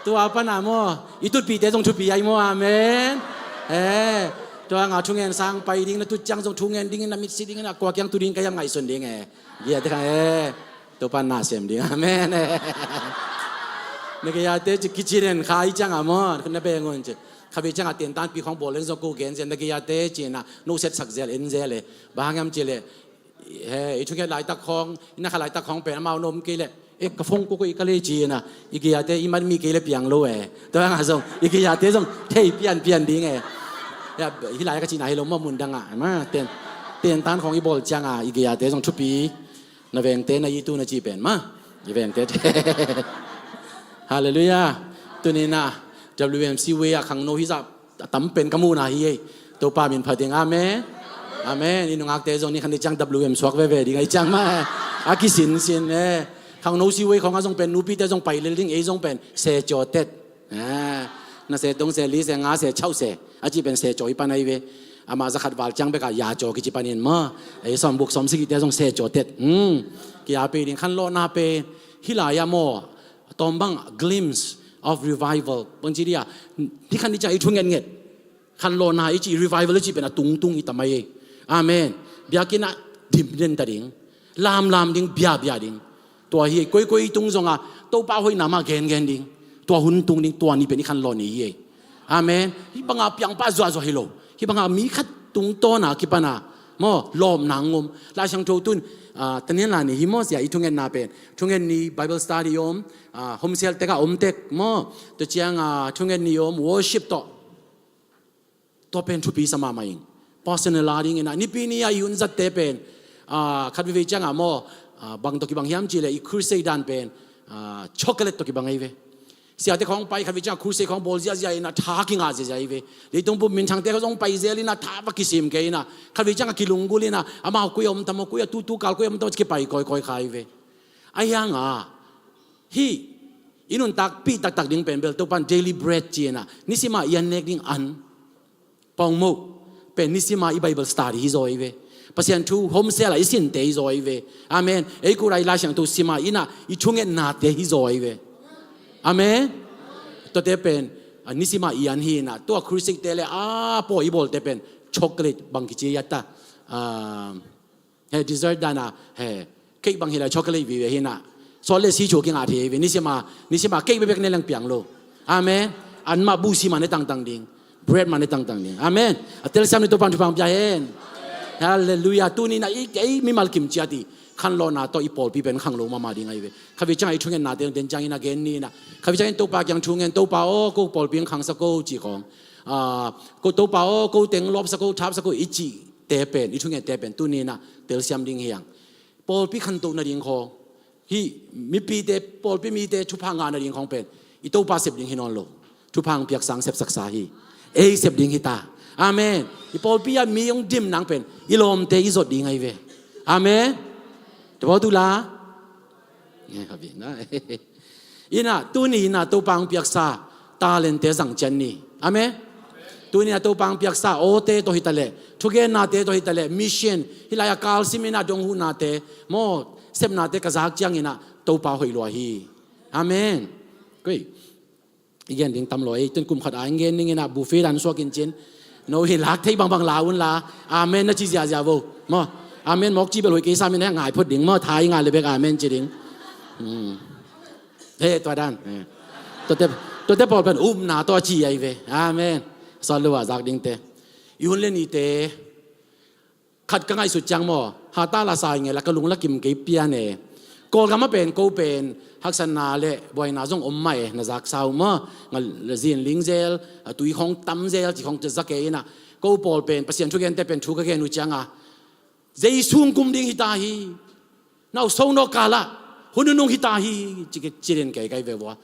Tua pana maw i tutpihte zong thupi ai maw. Amen. Eh, tua nga thungen sang pai ding, na tut ciang zong thungen ding, na mitsi ding ina, kua kiang tu ding ka hiam ngaihsun ding e. Gei-ate kha e. Topa na sem ding. Amen. Na gei-ate ci kicinen khai ciang a maw na beng un ci. Khavi ciang a tentan pi khawng bawl en zong ko gen zen, na gei-ate ci na no set sak zel en zel e. Bang hang hiam ci le, he, i thunget laitak khawng, i na kha laitak khawng pen amau nom kei le, e, ka phone ko ko i ka le ci na, i gei-ate i man mi kei le piang lo e. Tua nga zong i gei-ate zong thei pianpian ding e. Ya, hi lai ka ci na hi lo maw, mun dang a ma ten, tentan khawng i bawl ciang a i gei-ate zong thupi. Na vengte na itu na ci pen ma i vengte te. Halleluiah. Tuni na W M C wei a khangno hi zah a tam pen ka muhna hi ei. Topa min phat ding. Amen. Amen. I nungakte zong ni khan ni ciang W M suak veve ding ai ciang ma a kisinsin e. Khangno si wei khawng a zong pen nupite zong pai lel ding, ei zong pen se caw tet. Ah, na se tong se li se nga se chau se a ci pen se caw i pan ai ve. Ama za khat val ciang bek a ya caw kici panin maw. Ei sawm buk sawm si kite zong se caw tet. Hmm. Kia pe ding khan lawhna pen hi lai-ah maw, tawm bang glimpse of revival bang ci dia. Ni khan ni ciang i thu ngetnget khan lawhna i ci, revival i ci pen a tungtung i tam ai. Amen. Biakinn a dim den ta ding, lamlam ding, biabia ding. Tua hi ei. Koikoi tung zong a Topa hoihna mah gengen ding. Tua hun tung ding, tua ni pen i khan lawh ni hi ei. Amen. Hih bang a piangpa zuahzuah hi lo. Hih bang a mi khat tungtawn a kipan a maw lawpna ngom. Lai Siangtho tun, ah, Tanian la ni hi maw sia i thungetna pen. Thunget ni Bible study om, ah, home cell tek a om tek maw. Tua ciang, ah, thunget ni om worship tawh. Tua pen thupi sa mahmah ing. Personal a ding ina, nipi ni a i hun zatte pen, ah, khat veve ciang a maw, ah, bang tawh kibang hiam ci le i crusade dan pen, ah, chocolate tawh kibang ai ve. Siate khawng pai khat vei ciang a crusade khawng bawl ziahziah ina tha kingah ziahziah ai ve. Leitung bup minthangte khawng zong pai zel ina tha va kisim kei ina, khat vei ciang a kilunggulh ina, amau koi a om tam aw, koi a tutu kal koi a om tam aw ci kipai kawikawi kha ai ve. A hiang a hih i nuntakpih taktak ding pen bel Topan daily bread ci ina, nisim a i an nek ding an pawng moh pen nisim a i Bible study hi zaw ai ve. Pasian thu home cell a i sinte hi zaw ai ve. Amen. Ei kura i Lai Siangtho sim a ina i thungetnate hi zaw ai ve. Amen. Tuate pen, ah, nisim a i an hi ina, tua crusade te le a paw i bawlte pen chocolate bang kici a ta. Ah, he, dessert dan a, he, cake bang hi lai chocolate vive hi na. Sawt le si thu kingah thei hi ve. Nisim a, nisim a cake bekbek ne leng piang lo. Amen. An mah bu si mah ne tangtang ding. Bread mah ne tangtang ding. Amen. A telsiam ni Topan thupha pia hen. Halleluiah. Tuni na i, i mimal kim ciat i khanlawhna tawh i pawlpi pen khanglo mahmah ding ahi ve. Khavi ciang a i thungetnate den ciangin a gen ni na. Khavi ciangin Topa kiang thungen, Topa aw, ko pawlpi hong khangsak o ci khawng. Ah, ko Topa aw, ko teng lawpsak o, thapsak o i cihte pen, i thungette pen tuni na telsiam ding hi hang. Pawlpi khantoh nading khawng, hih mipite, pawlpi mite thupha ngah nading khawng pen i Topa sep ding hi nawn lo. Thupha hong piaksa, hong sepsaksa hi. Ei sep ding hi ta. Amen. I pawlpi a mi hong dim nang pen i lawmte i zot ding ahi ve. Amen. Tua tu la Ina, tuni ina Topa hong piaksa talente zang cian ni. Amen. Tuni ina Topa hong piaksa awte tawh hitaleh, thugennate tawh hitaleh, mission, hih lai-a kalsim ina dong huhnate, maw, sepnate ka zak ciang ina Topa hoih lua hi. Amen. Koi. I gen ding tam lo ei, tun kum khat a i gen ding ina buffet dan suak in cin. No hi lak thei bangbang la un la. Amen na ci ziazia vo. Maw. Amen mawk ci bel hoih kei sa min a ngai phot ding maw, thai ngai le bek amen ci ding. Hmm. He, tua dan. He. Tuate, tuate pawl pen upna tawh a ci ai ve. Amen. Sawt lo a zak dingte. I hun le nite. Khat ka ngaihsut ciang maw, hata la sa i ngei la ka lung la kim kei pian e. Kawlgam a pen ko pen haksatna le buaina zong om mah e, na zaksa uh maw, nga zinling zel, a tui khawng tam zel, ci khawng za kei ina. Ko pawl pen Pasian thugente pen thu ka gen uh cianga, Jesu hong kum ding hita hi. Nau so nawk kala hun nunung hita hi. Ci, ci den kei kai ve vua.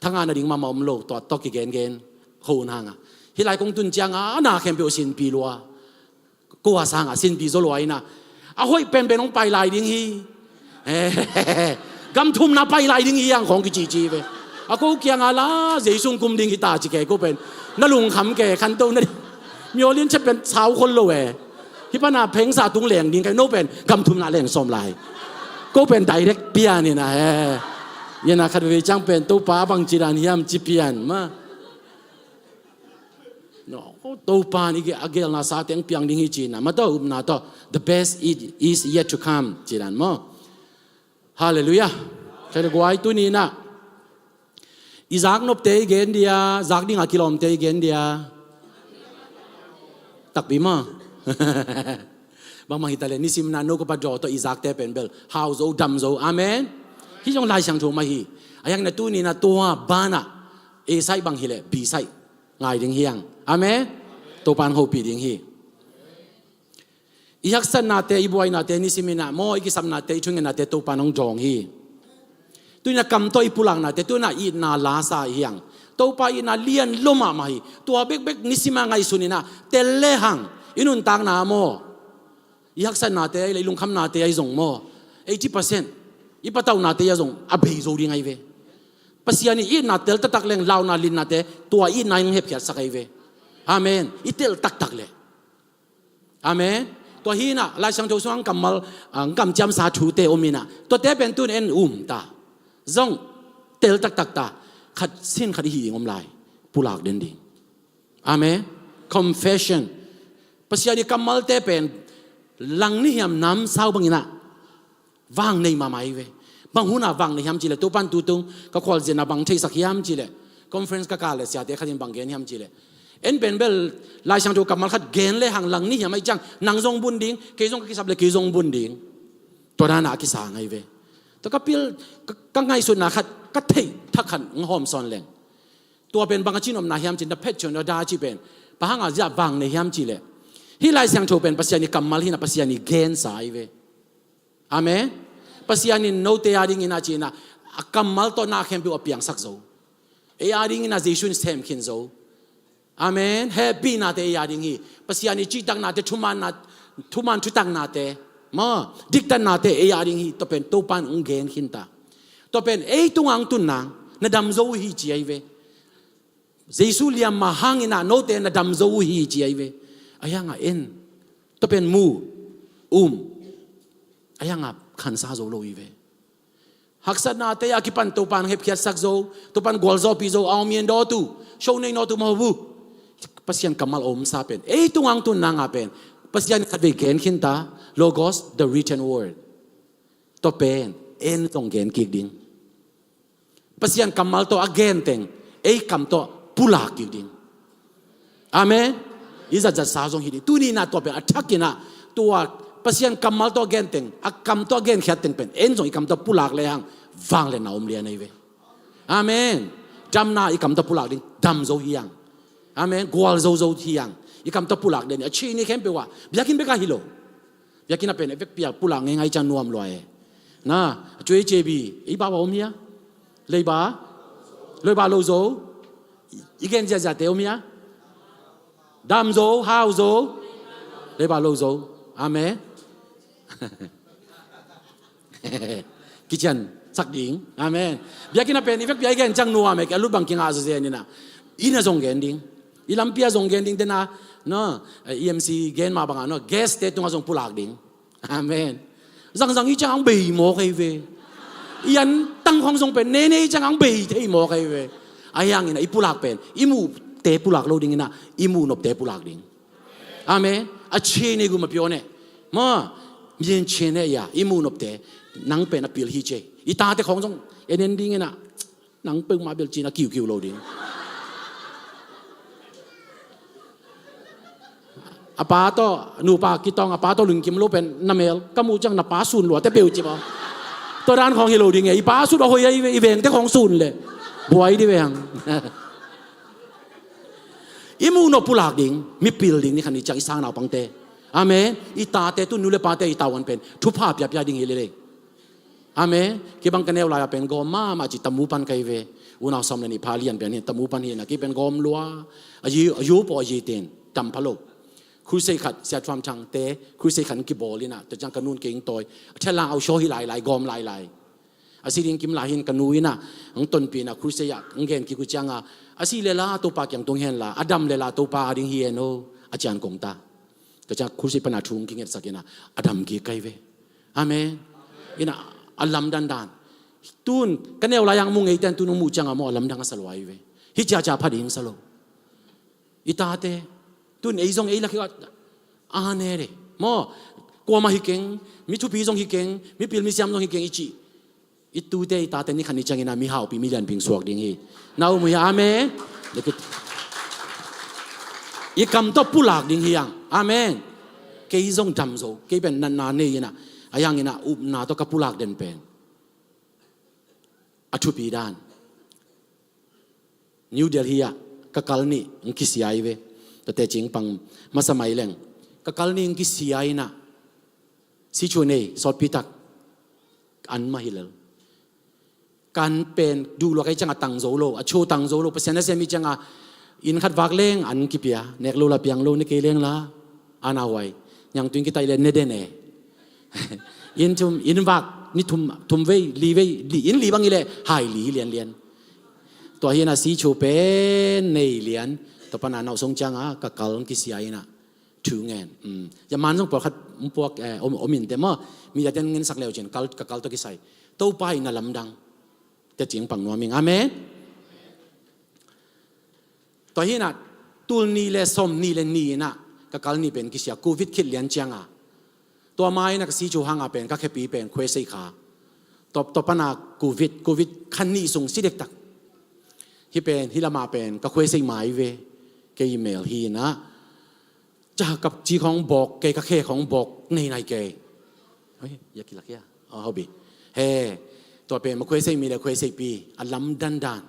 Thanga na ding mahmah om lo, tua tawh kigengen ho un hanga. Hih lai kong tun cianga na khempeuh sinpi lua. Ko a sanga sinpi zo lua ina, a hoih penpen hong pai lai ding hi. Gam thumna pai lai ding hi ang khawng kicici ve. A ko kianga la Jesu hong kum ding hita ci kei ko pen. Na lungkham kei khanto na ding. Miolin cep pen sau khol lo e. Hih pana phengsa tung leng ding kai no pen gam thumna leng sawm lai. Ko pen direct pian ina he. Ina khat vei ciang pen Topa bang ci dan hiam ci pian ma. No, Topa in i ge-, a gelna sa teng piang ding hi cina. Ma tawh upna tawh, the best is, is yet to come. Ci dan maw. Hallelujah. Kei le guai tuni na. I zak nopte i gen dia, zak dinga kilawmte i gen dia. Takpi maw. Bangmah hita le nisim na no ko pa daw tawh i zakte pen bel hau zo, dam zo. Amen. Hi zong Lai Siangtho mah hi. A hiang na tuni na tua bana. A sai bang hi le, B sai. Ngai ding hiang. Amen. Topan hopih ding hi. I haksatnate, i buainate, nisim ina maw, i kisapnate, i thungennate Topan hong dawng hi. Tuina kam tawh i pulaknate, tuina itna lasa hiang. Topa itna lian lo mahmah hi. Tua bekbek nisima ngaihsun ina tel lehang i nuntakna maw, i haksatnate ahi le i lungkhamnate ahi zong maw, eighty percent i patauhnate ahi zong a bei zo ding ahi ve. Pasian i itna tel taktak leng launa linnate tua itna in hong hepkhiatsak ahi ve. Amen. I tel taktak leh. Amen. Tua hi ina Lai Siangtho sungah kammal, ah, kamciamsa thute om ina tuate pen tun en um ta. Zong tel taktak ta. Khat sin khat i hi ding om lai. Pulak den ding. Amen. Confession. Pasian i kammalte pen lang ni hiam namsau bang ina vang nei mahmah hi ve. Bang huna vang nei hiam cih leh Topan tutung ka khualzinna bang theisak hiam cih leh conference ka kah leh siate khatin bang gen hiam cih leh en pen bel Lai Siangtho kammal khat gen lehang lang ni hiam ahi ciang nang zong bun ding, kei zong ka kisap leh kei zong bun ding. Tua dana a kisang ahi ve. Tua ka pil, ka, ka ngaihsutna khat, ka theih thak khat ng hawm sawn leng. Tua pen bang a cinopna hiam cih, na phet cion na da cih pen bang hanga zia vang nei hiam cih leh hih Lai Siangtho pen Pasian i kammal hi ina Pasian i gensa ahi ve. Amen. Pasian in note a ding ina cih ina a kammal tawh na khempeuh a piangsak zo. Ei a ding ina Jesu in sem khin zo. Amen. Hehpihnate ei a ding hi. Pasian i cihtaknate, thumanna, thuman thutaknate maw, diktatnate ei a ding hi. Tua pen Topan hong gen khin ta. Tua pen ei tunga hong tun nang na dam zo uh hi ci ahi ve. Jesu liamma hang ina note na dam zo uh hi ci ahi ve. A hianga en. Tua pen mu, um. A hianga khansa zo lo hi ve. Haksatnate a kipan Topan hepkhiatsak zo, Topan gualzawhpih zo, a om yen dawtu, sho nei nawtu maw bu. Pasian kammal a omsa pen ei tunga hong tun nanga pen Pasian khat vei gen khin ta. Logos, the written word. Tua pen en zong gen kik ding. Pasian kammal tawh a genteng ei kam tawh pulak kik ding. Amen. I zatzatsa zong hi ding. Tuni ina tua pen a thak ina tua Pasian kammal tawh a genteng, a kam tawh a genkhiat teng pen en zong i kam tawh pulak lehang vangliatna om lian ahi ve. Amen. Damna i kam tawh pulak ding, dam zo hiang. Amen. Gual zozo hiang. I kam tawh pulak den a ci ni khempeuh ah biakinn bek ah hi lo. Biakinn a pen a vekpi a pulak ngeingai ciang nuam lua e. Na, a cuei cebi, ei bau a om hia? Leiba? Leiba lo zo? I gen ziaziate om hia? Dam zo, hau zo? Leiba lo zo. Amen. Kician. sak ding. Amen. Biakinn ah pen i vekpi a i gen ciang nuam e, a lut bang kingah zawzen in ah. Inn ah zong gen ding. I lampi ah zong gen ding, den a, no, E M C gen mah bang a, no, guest te tungah zong pulak ding. Amen. Zangzang i ciang hong bei mawk hi ve. I antang khawng zong pen nene i ciang hong bei thei mawk hi ve. Ahi hangin ah i pulak pen i muhte pulak lo ding in ah, i muh nopte pulak ding. Amen. A chin i gum a pio ne. Ma, mi chin ne ya, i muh nopte, nang pen a pil hi ci. I tate khawng zong en en ding in ah, nang peuhmah bel ci-in a kiukiu lo ding. A pa tawh, nupa kitawng, a pa tawh lungkim lo pen, na mel ka muh ciang na pa sun lua te peuh ci maw. Tua dan khawng hi lo ding e, i pa sut a hoih a, i vengte khawng sun le buai di veng. I muh nop pulak ding, mi pil ding ni khan i ciang i sang naupangte. Amen. I tate, tu nu le pate i tavuan pen thupha piapia ding hi leleng. Amen. Kei bang ka neu lai-a pen gawm mahmah ci, tamu pan ka hi ve. Unau sawm le nih pha lian pen hi, tamu pan hi na, kei pen gawm lua. A yu, a yu paw a yi ten tam pha lo. Crusade khat, Sia Thuam Thang te crusade khat kibawl in ah, tua ciang ka nun kei hong tawi. A thela au shaw hi lailai, gawm lailai. A si ding kim lai hin ka nu in ah, hong tonpih in ah, crusade ah hong gen kik uh ciang a, a si lela Topa kiang tung hen la, a dam lela Topa a ding hi hen aw, a ci-in kong ta. Tua ciang crusade pan a thu hong kingetsak in ah, a dam kik ka hi ve. Amen. In ah, a lamdang dan. Tun ka neu lai-a hong mu ngei ten, tun hong muh ciang a maw, a lamdang a sa lua hi ve. Hih ciacia pha ding sa lo. I tate, tun ei zong ei lak hi a, a ne de. Maw, kuamah hi keng, mi thupi zong hi keng, mi pil mi siam zong hi keng i cih. I tute, i tate ni khat ni ciangin ah mi haupi, mi lianpi suak ding hi. Na um uh hia? Amen. I kam tawh pulak ding hi hang. Amen. Kei zong dam zo, kei pen natna nei in ah, ahi hangin ah upna tawh ka pulak den pen a thupi dan. New Delhi ah ka kal nih hong kisia hi ve. Tua teci pang masa mai leng ka kal nih hong kisia in ah, sichu nei sawtpi tak, an mah hi lel. Kan pen duh lua ka hih ciang a tang zo lo, a cho tang zo lo, Pasian nasem hi ciang a, inn khat vak leng an kipia, nek lo la piang lo, ne kei leng la, an a huai. Niangtui in kitai le ne den e. Inn thum, inn vak ni thum, thum vei, li vei, li, inn li bang hi le hai li lianlian. Tua hi in ah, sichu pen nei lian. Tua pan a nauh sung ciang a ka kal hong kisia in ah, thu ngen. Um. Zia man zong pawlkhat hong puak, eh, om, om in te maw. Mi a ten ngensak leu cin, kal, ka kal tawh kisai. Topa in a lamdang. Tua cih pang nuam ing. Amen. Tua hi in ah, tul nih le sawm nih le nih in ah, ka kal nih pen kisia, covid khit lian ciang a. Tua ma in ah ka sichu hang a pen, ka khepi pen, khuesei kha. Tua, tua pan a covid, covid kha nih sung si dektak. Hih pen, hih lam a pen, ka khuesei ma hi ve. Kei mel hi in ah. Ca ka ci khawng bawk kei, ka khe khawng bawk nei nai kei. Oi, ya kilak ya. Oh, hobi. He, tua pen ma khuesei mi le khuesei pi, a lamdang dan.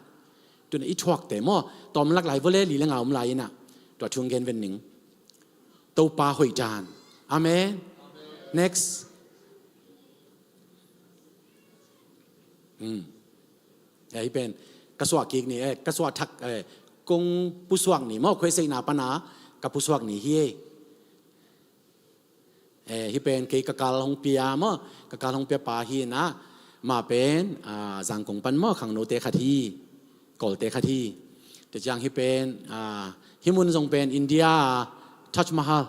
Tun i thuakte maw, tawm lak lai vua le, li le nga om lai in ah. Tua thu hong gen ven ning. Topa hoih dan. Amen. Next. Hmm. Eh, hih pen, ka suah kik ni, eh, ka suah thak, eh, kong pusuak ni maw, khuesei na pan a ka pusuak ni hi e. Eh, hih pen kei ka kal hong pia maw, ka kal hong pia pa hi in ah, ma pen, ah, Zangkong pan maw, khangnote khat hi, Kawlte khat hi. Tua ciang hih pen, ah, hih mun zong pen India, Taj Mahal.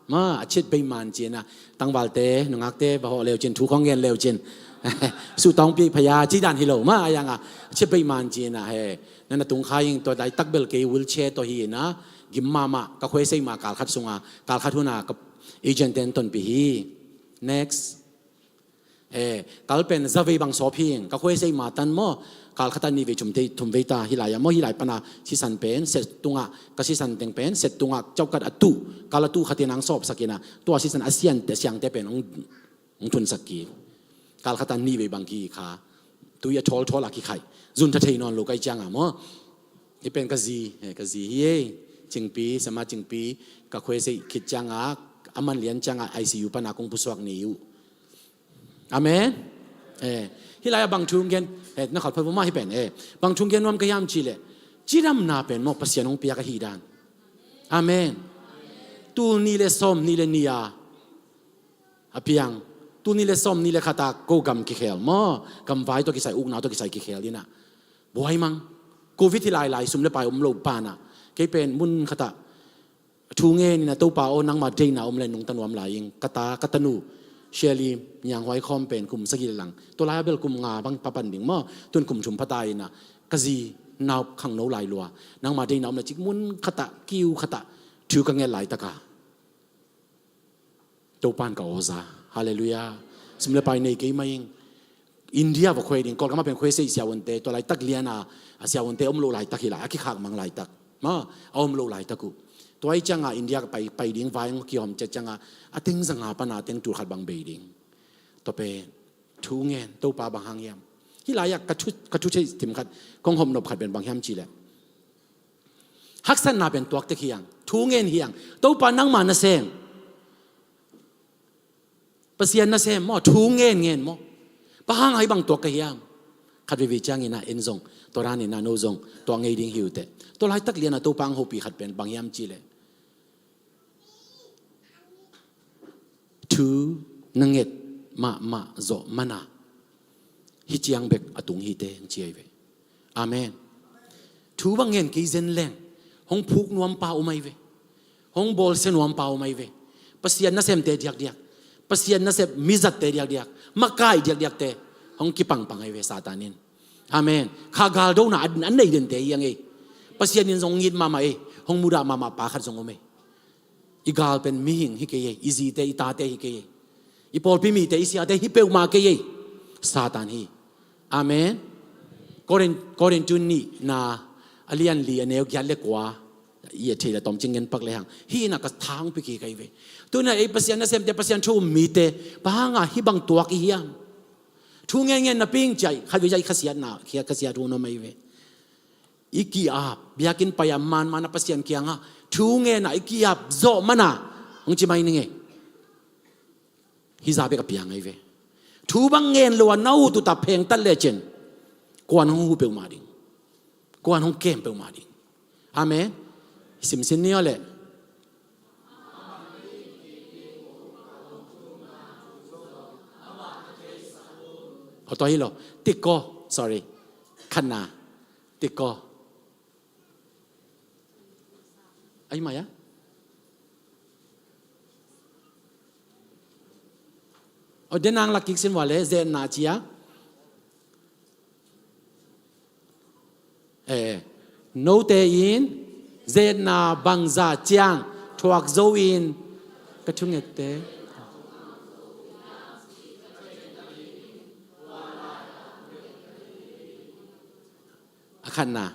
Ma, a cit beiman ci in ah, tangvalte, nungakte, va hawh leu cin, thu khawng gen leu cin. Suhtawng pi phaya, ci dan hi lo, ma, a yang a, a cit beiman ci in ah, he. Nan a tung kha ing, tua dai tak bel kei wheelchair tawh hi in ah, gim mahmah, ka khuesei ma kal khat sung a, kal khat hun a, ka agent ten tonpih hi. Next. Eh, kal pen zavei bang sawp hi ing, ka khuesei ma tan maw, kal khat a nih vei thum te, thum vei ta hi lai a maw, hi lai pan a sisan pen, set tungah, ka sisan teng pen, set tungah, caukat a tuh, kal a tuh khat in hong sawpsak in ah, tua sisan a sian te, siangte pen, hong, hong thunsak kik. Kal khat a nih vei bang ki kha, tui a thawlthawl a kikhaih. Zun tha thei nawn lo ka hih ciang a maw. Hih pen ka zi, eh, ka zi hi e, Cingpi, Sama Cingpi, ka khuesei khit ciang a, a man lian ciang a, I C U pan a kong pusuak ni uh. Amen. Eh, hih lai-ah bang thu gen, eh, na khat phat vua mah hih pen, eh, bang thu gen nuam ka hiam cih leh, cidamna pen maw Pasian hong piak ahih dan. Amen. Tul nih le sawm nih le nih a, a piang, Tul nih le sawm nih le khat ah ko gam kikhel maw, gamvai tawh kisai, ukna tawh kisai kikhel in ah, buai mang. Covid hi lailai, sum le pai om lo pan ah, kei pen mun khat ah thu ngen in ah, Topa aw, nangma deihna om le nungta nuam lai ing. Ka ta, ka tanu Shirley Nianghuai khawm pen kum sagih le lang, tua lai a bel kum nga bang papan ding maw, tun kum thum phat ta in ah, ka zi nau khangno lai lua, nangma deihna om le cih, mun khat ah, kiu khat ah thu ka nget laitak a, Topa'n ka aw za. Halleluiah. Sum le pai nei kei mah ing. India va khuai ding, Kawlgam ah pen khuai sei siavuante, tua laitak lian a, a siavuante om lo laitak hi lai, a kikhak mang laitak maw, a om lo laitak uh. Tua ahih ciang a India ka pai, pai ding vai hong kihawm ciat ciang a, a teng za nga pan a teng tul khat bang bei ding. Tua pen thu ngen, Topa bang hang hiam? Hih lai ah ka thu, ka thu theih thim khat kong hawm nop khat pen bang hiam cih leh, haksatna pen tuak tek hi hang, thu ngen hi hang. Topa, nangma nasem, Pasian nasem maw, thu ngen ngen maw. Bang hang a hih bang tuak ka hiam? Khat veivei ciangin ah en zong, tua dan in ah no zong tuak ngei ding hi uh teh. Tua laitak lian a Topa hong hopih khat pen bang hiam cih leh, thu na nget mahmah zawh man a, hih ciang bek a tung hi teh, hong ci ahi ve. Amen. Thu bang ngen kei zen leng, hong phuk nuam pa om ahi ve. Hong bawlsia nuam pa om ahi ve. Pasian nasemte diakdiak, Pasian nasem mizatte diakdiak, makai diakdiakte hong kipangpang ahi ve Satan in. Amen. Kha galdona a, a nei dente hi hang ei. Pasian in zong it mahmah ei. Hong mudah mahmah pa khat zong om ei. I gal pen mihing hi kei ei, i zite, i tate hi kei ei. I pawlpi mite, i siate hi peuhmah kei ei. Satan hi. Amen. Korin, Korin tu nihna a lian li a neu giat le kua, i et thei le tawmcik ngen pak le hang. Hih in ah ka tha hong pia kik ahi ve. Tu in ah ei Pasian nasemte, Pasian thu um mite, bang hang a hih bang tuak i hiam? Thu ngen ngen napi ing ci a, khat vei ciang i khasiatna, khia, khasiat hun om ahi ve. I ki-ap, biakinn pai a manman a Pasian kiangah thu ngen a i ki-ap zawh man a, hong ci mai ning ei. Hih zah bek a piang ahi ve. Thu bang ngen lo a na ut ut a phengtat lecin, kua'n hong huh peuhmah ding, kua'n hong kem peuhmah ding. Amen. Simsin ni aw leh. Aw, tua hi lo. Tikko, sorry. Khatna. Tikko. Ai mai a. Aw, den ang lak kik sin vua le, zetna ci a. Eh, note in zetna bangzah ciang thuak zo in ka thungette. A khatna,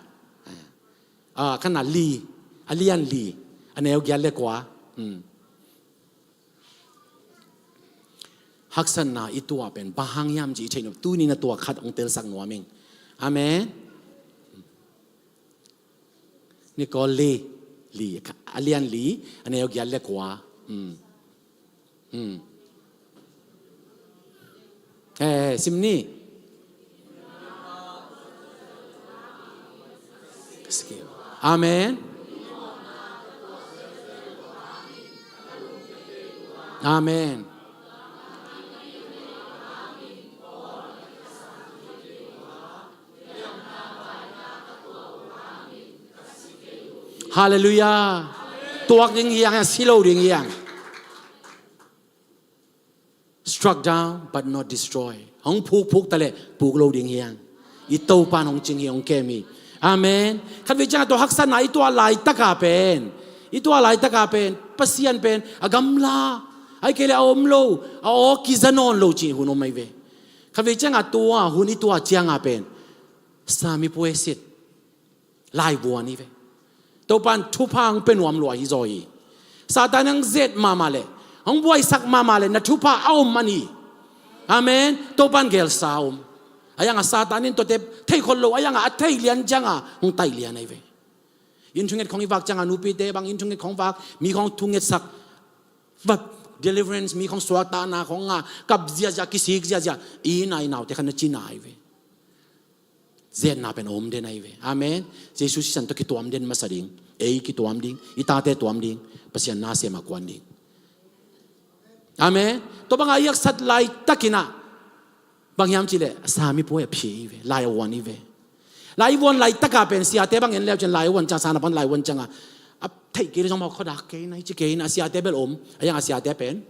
a khatna li, a lian li, a neu giat le kua. Hmm. Haksatna i tuah pen bang hang hiam cih i theih nop, tuni-in a tua khat hong telsak nuam ing. Amen. Ni kawl li, li, a lian li, a neu giat le kua. Hmm. Hmm. Eh, sim ni. Amen. Amen. Halleluiah. Tuak ding hi hang, si lo ding hi hang. Struck down but not destroy. Hong phuk phuk ta leh puk lo ding hi hang. I Topa'n hong cing hi, hong kem hi. Amen. Khatvei ciangah tua haksatna i tuah laitak a pen, i tuah laitak a pen, Pasian pen a gamla, ahih kei leh a om lo, a aw kiza nawn lo cih hun om ahi ve. Khatvei ciangah tua hun i tuah ciangah pen Sami puesit laivuan hi ve. Topa'n thupha hong pia nuam lua hi zaw hi. Satan hong zet mahmah leh, hong buaisak mahmah leh na thupha a om man hi. Amen. Topa'n gelsa a om. Ahi hangah Satan in tuate theikhol lo, ahi hangah a theih lian ciangah hong taih lian ahi ve. Inn thunget khawng i vak ciangah, nupite bang inn thunget khawng vak, mi khawng thungetsak, vak, deliverance, mi khawng suaktahna khawng ngah, kap ziahziah, kisik ziahziah, i inn ah i naute khat na cina ahi ve. Zetna pen a om den ahi ve. Amen. Jesu sisan tawh kituam den masa ding. Ei kituam ding, i tate tuam ding, Pasian nasem a kuan ding. Amen. Tua banga i haksat laitakin ah, bang hiam cih leh, a sam i puai a phi hi ve, lai a uan hi ve. Lai i uan laitaka pen siate bang en leu cin lai a uan ciang, sana pan lai a uan cianga, a theih kei le zong mah khuadak kei na, hi ci kei na, a siate bel om, a hiang a siate pen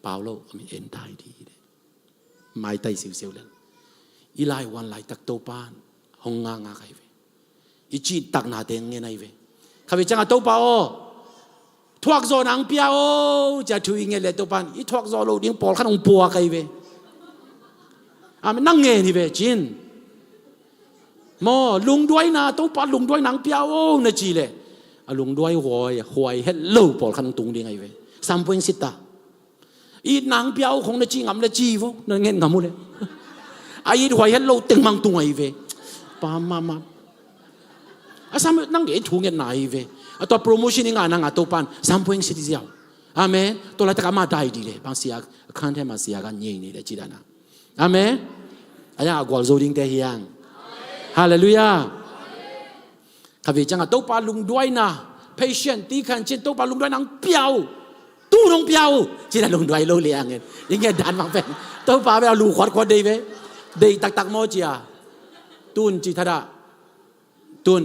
pau lo, a min en dai di hi le. Maitai siusiu lel. I lai uan laitak Topan hong nganga kai ve. I cihtaknate ngen ahi ve. Khatvei cianga Topa aw, thuakzawhna hong pia o, cia thu i nget le Topan i thuakzawh loh ding pawlkhat hong puak ahi ve. Amen. Nang ngen hi ve cin. Maw, lungduaina, Topa lungduaina hong pia o na ci le, a lungduai huai, huai het lo pawlkhat hong tung ding ahi ve. Sam pueng sit ta. Itna hong pia uh khong na ci ngam le ci vo, na ngen ngam uh le. A it huai het lo teng mang tung ahi ve. Pa mama. A sam nang gen thu ngetna ahi ve. A tua promotion i ngah nanga Topan sam pueng sit i ziau. Amen. Tua laitak ama dai di le. Bang sia, a khan them a sia kan nyei ni le ci dana. Amen. A hiang a gualzo dingte hiang. Halleluiah. Khatvei cianga Topa lungduaina, patient ti khan cin Topa lungduaina hong pia uh. Tu hong pia uh. Cin a lungduai lo liangin i nget dan bang pen Topa bel a lu khuatkhuat dei ve. Dei taktak maw cia. Tun ci thadah. Tun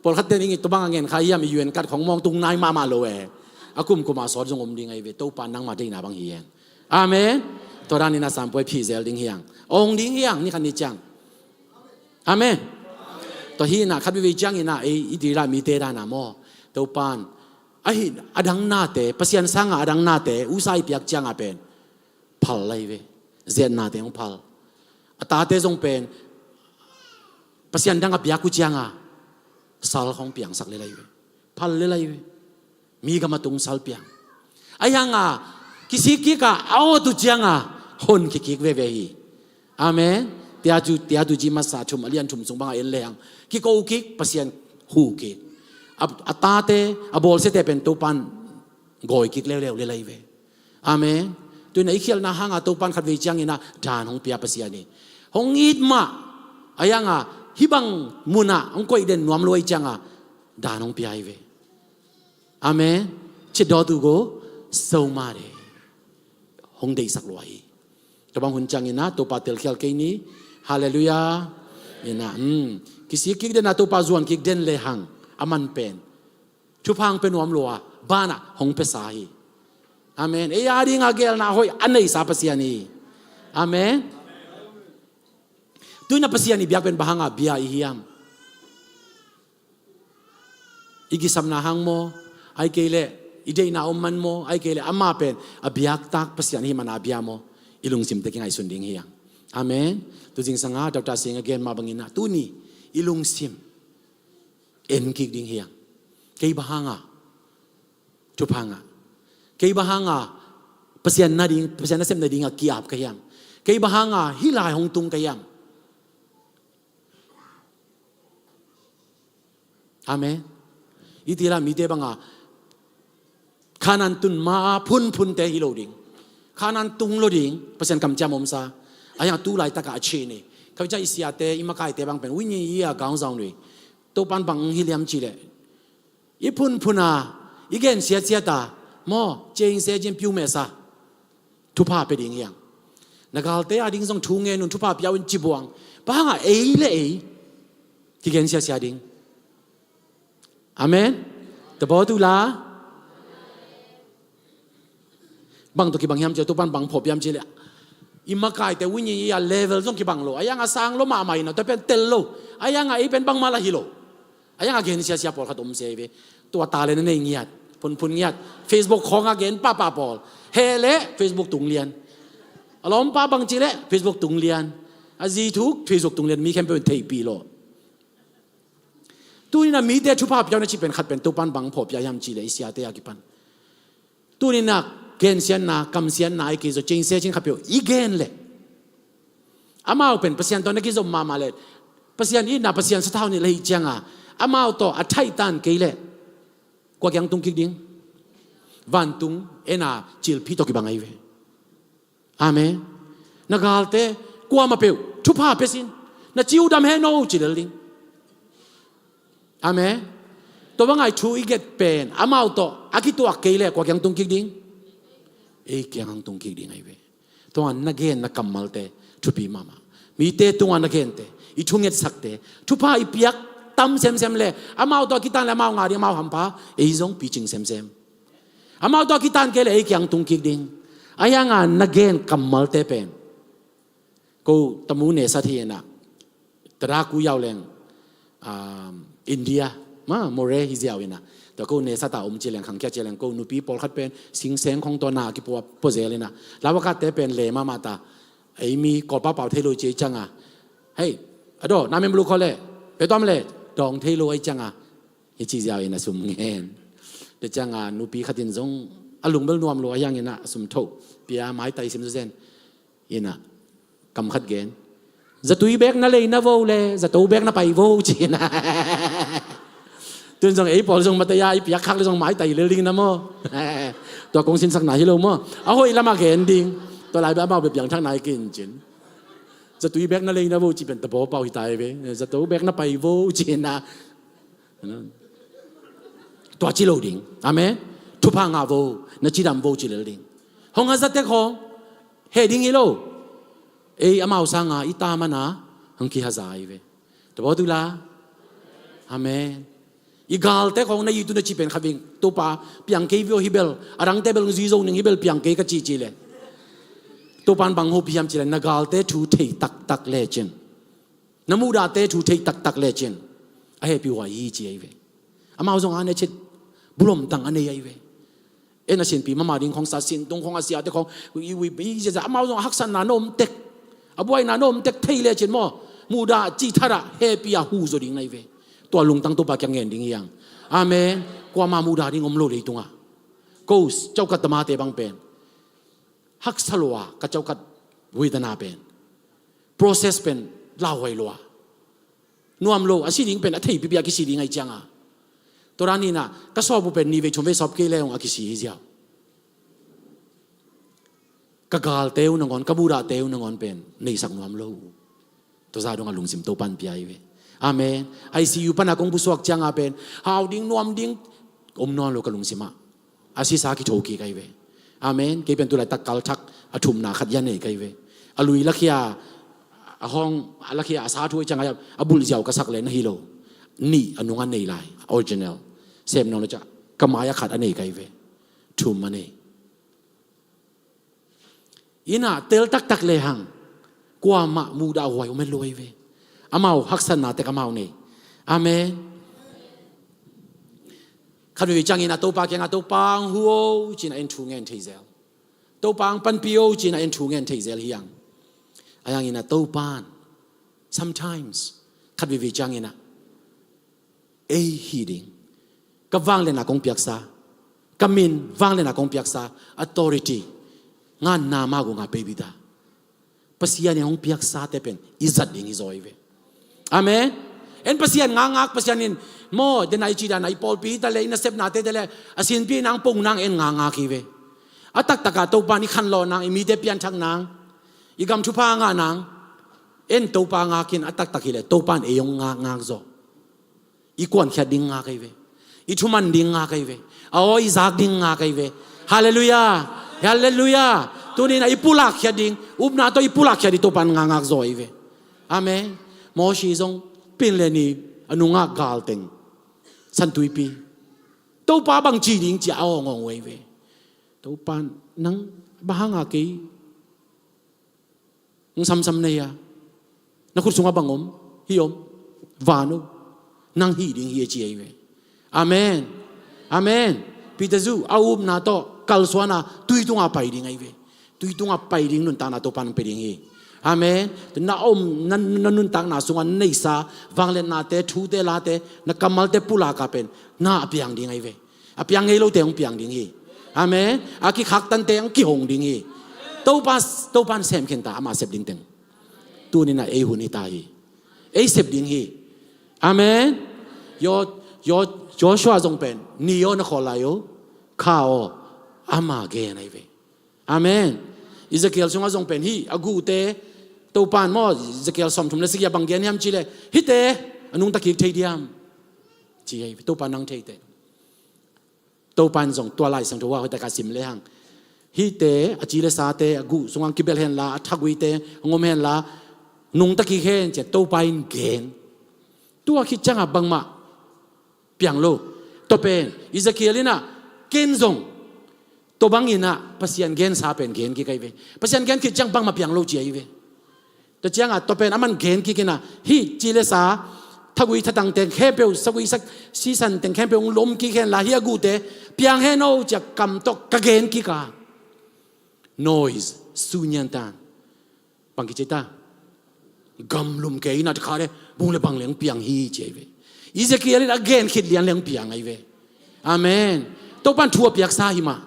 pawlkhat ten i ngi tua banga ngen kha hiam, i U N card khong mawng tung nai mahmah lo e. A kumkuma sawt zong om ding ahi ve. Topa nangma deina bang hi hiang. Amen. Tua danin a sam puai phi zel ding hiang. Ong ding hiang ni khan ni ciang. Amen. Tua hi na khat veivei ciangin ah ei i tila mite dana maw, Topan ahi a dang nate, Pasian sanga a dang nate usa i piak cianga pen phal lai ve. Ziatnate hong phal. A tate zong pen Pasian dang a biak uh cianga sal khong piangsak le lai ve. Phal le lai ve. Mi gam a tung sal piang. A hianga kisik kika a awt uh cianga hon kikik veve hi. Amen. Tia tu, tia tu ci masa thum a lian thum sung banga en lehang kiko kik, Pasian hu kik. A, a tate, a bawlsiate pen Topan gawi kik leuleu le lai ve. Amen. Tuina i khialhna hanga Topan khatvei ciangina dan hong pia Pasian hi. Hong it mah a hianga hih bang muna hong koih den nuam luai cianga dan hong pia hi ve. Amen. Cidawtu go soma de. Hong deihsak lua hi. Tua bang hun ciangina Topa telkhial kei ni. Halleluiah. Ina, hmm. Kisik kik dena Topa zuan kik den lehang a man pen thupha hong pia nuam lua, bana hong piasa hi. Amen. Ei a dinga gelna hoih a neisa Pasian hi. Amen. Tuina Pasian i biak pen bang hanga bia i hiam? I kisapna hang maw? Ai kei leh i deihna om man maw? Ai kei leh ama pen a biaktak Pasian hi mana bia maw? I lungsimte kingaihsun ding hiang. Amen. Tu zingsanga Doctor Sing a gen mah bangina tuni i lungsim en kik ding hiang. Kei bang hanga thupha ngah? Kei bang hanga Pasian na ding, Pasian nasem na dinga ki-ap ka hiam? Kei bang hanga hih lai hong tung ka hiam? Amen. I tila mite banga Kanaan tun ma-a phunphunte hi lo ding. Kanaan tung lo ding, Pasian kamciam omsa. A hiang tu laitaka a chin hi. Khatvei ciang i siate, i makaite bang pen, winyi i a gaung zaung hi. Topan bang hi liam cih leh i phunphun a, i gen siatsiat a, maw, cing se cin piu mesa. Thupha pia ding hiang. Na galte a ding zong thu ngen un thupha pia un ci buang. Bang hanga ei le ei kigen siasia ding. Amen. Tabawtu la. Bang tawh kibang hiam cih leh, Topan bang phawk hiam cih leh, i makaite winyi i a level zong kibang lo. A hiang a sang lo mahmah in a, tua pen tel lo. A hiang a ei pen bangmah lah hi lo. A hiang a gen siasia pawlkhat om se ve. Tua talent a nei ngiat, phunphun ngiat, Facebook khawng a gen pahpah pawl. Heh leh Facebook tung lian. A lawmpa bang cih leh Facebook tung lian. A zi thuk Facebook tung lian. Mi khempeuh in theihpih lo. Tunin a mite thupha pia un a cih pen khat pen Topan bang phawk pia hiam cih leh i siate a kipan. Tunin a gensiatna, kamsiatna, i kizo cingse cing khat peuh i gen leh, amau pen Pasian tawh na kizom mahmah leh, Pasian itna, Pasian sathau nih la hih cianga amau tawh a thaihtan kei leh, kua kiang tung kik ding? Vantung en a cilphih tawh kibang ahi ve. Amen. Na galte kuamah peuh thupha pia sin. Na ci uh dam hen aw ci lel ding. Amen. Tua bang a i thu i get pen amau tawh a kituak kei leh kua kiang tung kik ding? Ei kiang hong tung kik ding ahi ve. Tua na gen na kammalte thupi mahmah. Mite tungah na gente, i thungetsakte, thupha i piak tam semsem le amau tawh kitan le amau ngah ding, amau hampha, ei zong picing semsem. Amau tawh kitan kei le ei kiang tung kik ding. Ahi hanga na gen kammalte pen, ko tamu nesat hi inah, tadaku yauleng, um, India ma Moreh hi ziau inah, tua ko nesat a om cileng, khangkhia cileng, ko nupi pawlkhat pen singseng khong tua na kipua puazel inah, lawakatte pen le mahmah ta, ei mi kawlpapau thei lo ci ei cianga, hei, a daw na mem lu khaw le, pe tuam le, dawng thei lo ei cianga, hi ci ziau inah sum ngen. Te cianga nupi khatin zong a lungbel nuam lo ahi hanginah sum tho pia, maitai sim zazen. Inah kam khat gen, zatui bek na lei na vo le zato bek na pai vo ci inah. Tun zong ei pawl zong mataya i piak khak le zong maitai lel ding na maw? Tua kong sinsakna hi lo maw? A hoih lamah gen ding. Tua lai bek amau bek piangthak nai kin cin. Zatui bek na lei na vo ci pen tabawpau hi tai ve. Zato bek na pai vo ci inah. Tua ci lo ding. Amen. Thupha ngah vo, na cidam vo ci lel ding. Hong a zatek hong heh ding hi lo. Ei amau sanga i ta mana hong kihaza ahi ve. Tabawtu la. Amen. I galte khong na i tu na ci pen khaving Topa piang kei vio hi bel, a dangte bel zui zo ning hi bel piang kei ka ci ci le. Topan bang hopih hiam ci le, na galte thu thei taktak le cin, na muhdahte thu thei taktak le cin, a hehpih huai hi ci ahi ve. Amau zong a ne cit bulomtang a nei ahi ve. En a sinpi mama ding khong sa, sin tung khong a siate khong i, i, i, i, amau zong a haksatna na om tek, a buaina na om tek thei le cin maw, muhdah cih thadah hehpih a hu zaw ding na hi ve. Tua lungtang Topa kiang ngen ding hiang. Amen. Kuama muhdah ding om lo leitungah. Ko caukat tamate bang pen, haksa lo a ka caukat wedana pen, process pen lauhuai lo a, nuam lo a si ding pen a thei pipia kisi ding ahi cianga. Tua dan inah ka sawp uh pen nihvei thumvei sawp kei le ong a kisi hi ziau. Ka galte uh nangawn, ka muhdahte uh nangawn pen neisak nuam lo uh. Tua zah dongah lungsim Topan pia hi ve. Amen. I C U pana kong pusuak cianga pen hau ding, nuam ding om nawn lo ka lungsimah. A sisa kitho kik ahi ve. Amen. Kei pen tulaitak kalthak a thumna khat ia nei ka hi ve. A lui lakhia, a hong a lakhia a sa thu ahi cianga a bulh ziau ka sak le na hi lo. Nih a nunga nei lai, original. Sem nawn lo ciah ka mai a khat a nei ka hi ve. Thum a nei. Inah tel taktak le hang kuamah muhdah huai om het lo ahi ve. Amau haksatna tek amau nei. Amen. Khat veivei ciangin a Topa kiangah Topa ang hu o ci-in a en thu ngen thei zel. Topa ang panpih o ci-in a en thu ngen thei zel hiang. A hiangin a Topan sometimes khat veivei ciangin a ei hih ding, ka vangliatna kong piaksa, ka min vangliatna kong piaksa, authority, nganna magunga pei bita. Pasian in hong piaksate pen i zat ding hi zaw hi ve. Amen. En Pasian ngakngak, Pasian in maw, dena i ci dana i pawlpi hi ta le, i nasepnate ta le, a sinpi nang pong nang en ngakngak hi ve. A taktaka Topan i khanlawh nang, i mite pianthak nang, i gam thupha ngah nang, en Topa ngakin a taktak hi le Topan ei hong ngakngak zaw. I kuankhiat ding ngak ahi ve. I thuman ding ngak ahi ve. A aw i zak ding ngak ahi ve. Halleluiah. Halleluiah. Tunin a i pulakkhiat ding, upna tawh i pulakkhiat ding Topan ngakngak zaw ahi ve. Amen. Mosi zong pin le ni a nungak galteng Santuipi. Topa bangci ding cia a awngawng uh ahi ve. Topan nang bang hanga kei Ng samsam na hi a, na khut sungah bang om? Hih om, van uh, nang hih ding hi a ci ahi ve. Amen. Amen. Peter zu a upna tawh kalsuana tui tunga pai ding ahi ve. Tui tunga pai ding nuntakna Topan pia ding hi. Amen. Na om, na, na nuntakna sunga neisa vangliatnate, thute, late, na kammalte pulaka pen na a piang ding ahi ve. A piang ngei lote hong piang ding hi. Amen. A kikhaktante hong kihong ding hi. Topa, Topan semkhen ta, ama sep ding teng. Tunin a ei hun hi ta hi. Ei sep ding hi. Amen. Yo, yo, Joshua zong pen ni yo na khawl lai yo, kha aw, ama gen ahi ve. Amen. Ezekiel sungah zong pen hi a gute, Topan maw, Ezekiel sawmthum le sagih a bang gen hiam ci le, hite a nungta kik thei diam? Ci ahi ve. Topan nang theite. Topan zong tua Lai Siangtho ah hoih taka sim lehang, Hihte, a ci le sate a guh sungah kibelh henla, a thaguite a ngom henla, nungta kik hen ci-a Topa in gen. Tua khit ciangah bangmah piang lo. Tua pen Ezekiel in ah, ken zong tua bangin ah Pasian gensa pen gen kik ahi ve. Pasian gen khit ciang bangmah piang lo ci ahi ve. Tua ciangah tua pen aman gen kik in ah, hih ci le sa, thagui thatang teng khempeuh, sagui sak, sisan teng khempeuh hong lom kik henla, hih a guhte piang hen aw ci-a kam tawh ka gen kik a. Noise, su niantan. Bang kici ta? Gamlum kei in ah, ta kha le, bung le bang leng piang hi ci ahi ve. Ezekiel in a gen khit lian leng piang ahi ve. Amen. Topan thu a piaksa hi mah.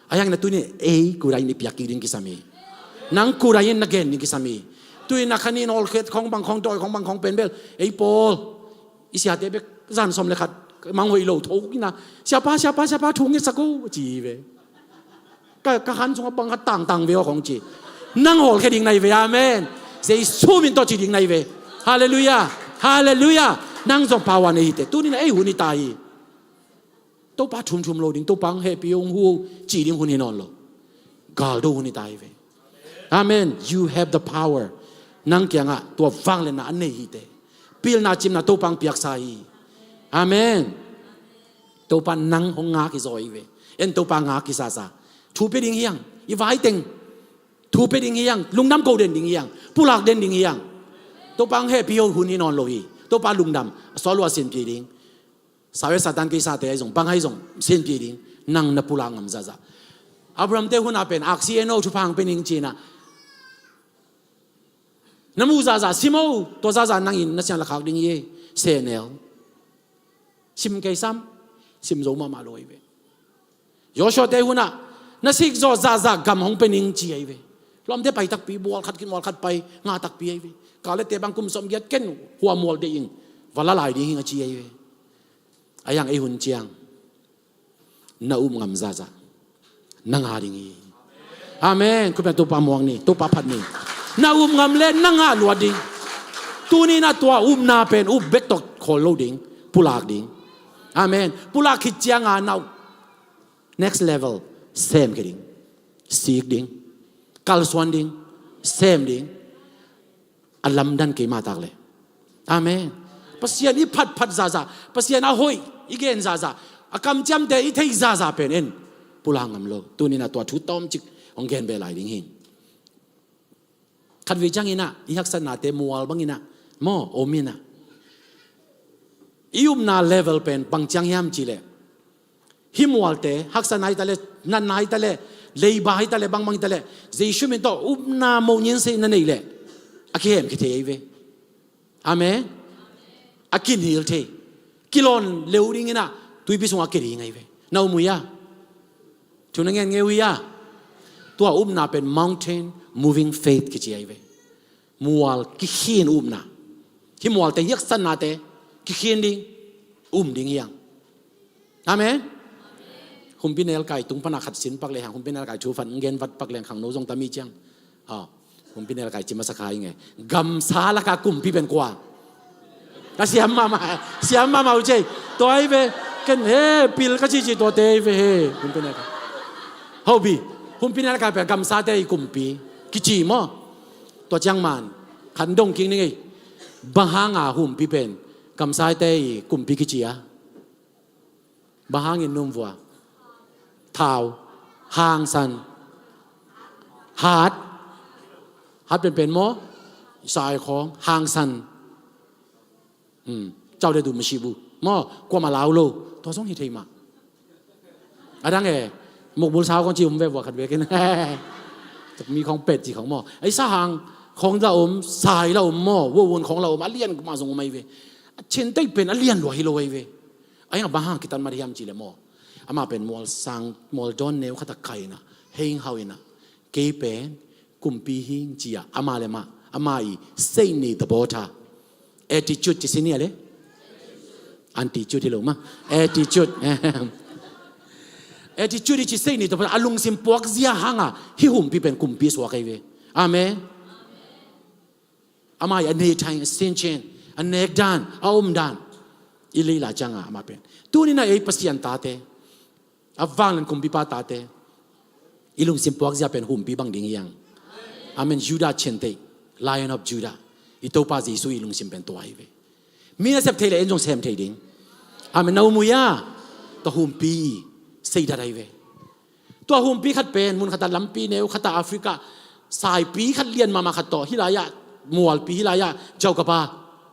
A hiang na tuni ei kurai ni piak kik ding kisam hi. Nang kurai in na gen ding kisam hi. Tui na khan in hawlkhiat khong bang khong, dawi khong bang khong pen bel, ei pawl, i siate bek zan sawm le khat mang hoih lo tho kina, siapa, siapa, siapa, thu ngetsak o ci hi ve. Ka, ka han sungah bang khat tangtang ve aw khong ci. Nang hawlkhia ding na hi ve, amen. Jesu min tawh ci ding na hi ve. Halleluiah. Halleluiah. Nang zong power nei hi te. Tuni na ei hun hi ta hi. Topa thumthum lo ding, Topa hong hehpih hong hu ci ding hun hi nawn lo. Galdo hun hi ta hi ve. Amen. You have the power. Nang kiangah tua vangliatna a nei hi te. Pilna cimna Topa hong piaksa hi. Amen. Topa nang hong ngak hi zaw hi ve. En Topa ngak hi sasa. Thu pia ding hi hang. I vai teng thu pia ding hi hang. Lungdam ko den ding hi hang. Pulak den ding hi hang. Topa hong hehpih hun hi nawn lo hi. Topa lungdam. A sual lua sinpih ding. Sawe Satan kei sate ahi zong, bang ahi zong, sinpih ding, nang na pulak ngam zahzah. Abraham te hun a pen, aksi en o thupha hong pia ning ci-in ah. Na muh zahzah, sim o, tua zahzah nang in, na siang lakhak ding hi, sehnel. Sim kei sam, sim zo mahmah lo hi ve. Joshua te hun ah, na sik zawh zahzah gam hong pia ning ci ahi ve. Lawmte pai takpi, mual khat khit mual khat pai, nga takpi ahi ve. Kaleb te bang kum sawm giat ken hua mual deih ing, va la lai ding hing a ci ahi ve. A hiang ei hun ciang na up ngam zahzah na nga ding hi. Amen. Khut beng Topa muang ni, Topa phat ni. Na up ngam le na nga luat ding. Tuni na tua upna pen up bek tawh khawl lo ding. Pulak ding. Amen. Pulak khit cianga na up next level, sem kei ding, sik ding, kalsuan ding, sem ding. A lamdang kei mah tak leh. Amen. Pasian i phatphat zahzah, Pasian a hoih i gen zahzah, a kamciamte i theih zahzah pen en pulak ngam lo. Tuni na tua thu tawmcik hong gen beh lai ding hi. Khatvei ciangin ah i haksatnate mual bangin ah maw om in ah, i upna level pen bang ciang hiam cih leh, hih mualte haksatna hi ta leh, natna hi ta leh, leiba hi ta leh, bangbang hi ta leh, Jesu min tawh upna mawh nginseihna nei leh a kihem khia thei ahi ve. Amen. A kinhil thei. Kilawn leu dingin ah tuipi sungah kia ding ahi ve. Na um uh hia? Thu na ngen ngei uh hia? Tua upna pen mountain moving faith kici ahi ve. Mual kikhin upna. Hih mualte, hih haksatnate kikhin ding, um ding hi hang. Amen. Humpi nelkai tung pana khat sin pak lehang, humpi nelkai thu phat gen vat pak lehang khangno zong tami ciang. Aw, humpi nelkai ci masa kha ing e. Gamsa laka kumpi pen kua? Ka siam mama, siam mama uh cei. Tua ahi ve, ken he pil ka cici tuate ahi ve he. Humpi nelkai. Hobi, humpi nelkai pen gamsate i kumpi kici maw? Tua ciang man khan dong kik ning ei. Bang hanga humpi pen gamsate i kumpi kici a? Bang hangin numvua? Thau, hangsan, hat, hat penpen maw? Saikhawng, hangsan. Hmm. Cau de du masibu maw? Kuama lau lo. Tua zong hi thei mah. A dang e, mokbul sau khong ci um ve vua khat vekin. Mi khong pet ci khong maw? Ei sahang khong la om, sai la om maw? Wowon khong la om, a lian mah zong om ahi ve. A chin tei pen a lian lua hi lo ahi ve. A hiang a bang hang kitan mat hiam ci le maw? Amah pen mual sang, mual dawn neu khat a kaina, heng hau ina. Kei pen kumpi hing ci a, ama le ma, ama i seini the bota. Attitude ci sini a le? Attitude hi lo ma. Attitude. Attitude i ci seini the bota. A lungsim puak zia hanga, hih humpi pen kumpi suak ahi ve. Amen. Ama i a nei thai, a sinchin, a nek dan, a om dan. I leila cianga ama pen. Tuni na ei Pasian tate. A vanglian kumpipa tate. I lungsim puakzia pen humpi bang ding hiang. Amen. Judah chente, Lion of Judah. I Topa Jesu i lungsim pen tua hi ve. Mi nasep thei le en zong sem thei ding. Amen. Na um uh hia? Tua humpi i seidat ahi ve. Tua humpi khat pen mun khat ah lampi neu khat ah Africa saipi khat lian mahmah khat tawh, hih lai-ah mualpi, hih lai-ah Jaukapa,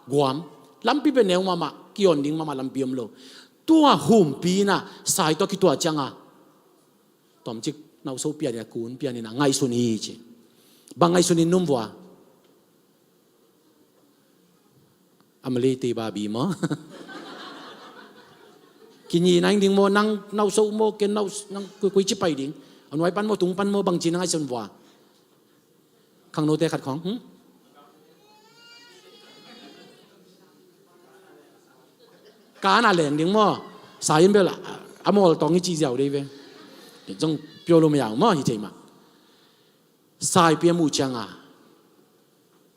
Guam. Lampi pen neu mahmah, kion ding mahmah lampi om lo. Tua humpi in ah sai tawh kituah ciangah tawmcik nauso pianin a kun pianin a ngaihsun hi ci. Bang ngaihsun in num vua? A Malay te babi maw? Kinyi naing ding maw, nang nauso maw, ken nau nang kui, kui ci pai ding? A nuai pan maw, tung pan maw, bangci na ngaihsun vua? Khangnote khat khawng, hmm? Kana leng ding maw? Sai in bel a mawl tawng i ci ziau dei ve. Zong piaw lo mah hiau maw, hi thei mah. Saipi a muh cianga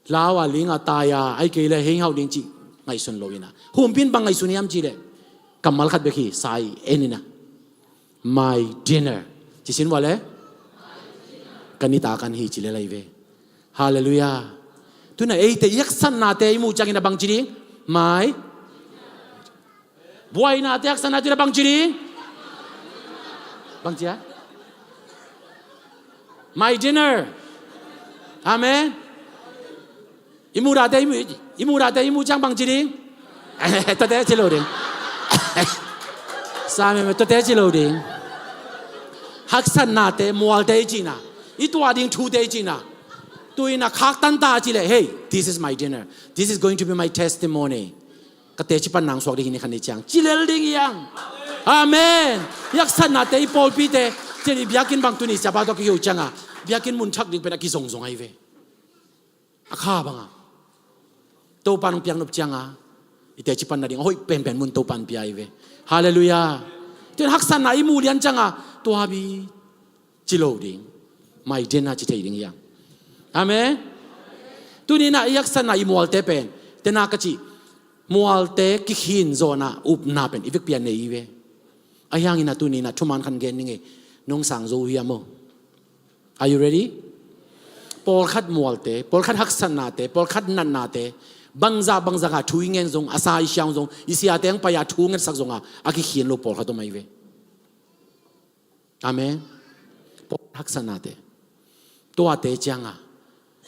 lau a ling a tai a ai kei le heng hauh ding cih ngaihsun lo ina, humpin bang ngaihsun hiam cih leh kammal khat bek hi, sai en ina. My dinner. Ci sin vua le? Ka nitak an hi ci le lai ve. Halleluiah. Tuna eite i haksatnate i muh ciangin a bang ci ding? My. Buainate haksatnate tuna bang ci ding? Bang ci a? My dinner. Amen. I muhdahte i muh, i muhdahte i muh ciang bang ci ding? Tuate ci lo ding. Sa meme, tuate ci lo ding. Haksatnate, mualte i cihna, i tuah ding thute i cihna. Tu ina khaktan ta ci leh, hey, this is my dinner. This is going to be my testimony. Ka teci pan nang suak ding hi ni khan ni ciang ci lel ding hiang. Amen. I haksatnate, i pawlpite, ci i biakinn bang tuni siapa tawh kihiu cianga biakinn mun thak ding pen a kizongzong ahi ve. A kha banga Topa nong piak nop cianga i teci pan nading a hoih penpen mun Topa in pia ahi ve. Halleluiah. Tun haksatna i muh lian cianga tua bi ci lo ding. My dinner ci thei ding hiang. Amen. Tuni ina i haksatna i mualte pen tena ka ci mualte kikhin zawna upna pen i vekpi a nei hi ve. A hiangin a tuni ina thuman khan gen ning e. Nong sang zo uh hiam maw? Are you ready? Pawlkhat mualte, pawlkhat haksatnate, pawlkhat natnate, bangzah bangzah a thu i ngen zong, a sa i siang zong, i siate ang pai a thu ngetsak zonga a kikhin lo pawlkhat om ahi ve. Amen. Pawlkhat haksatnate, tuate cianga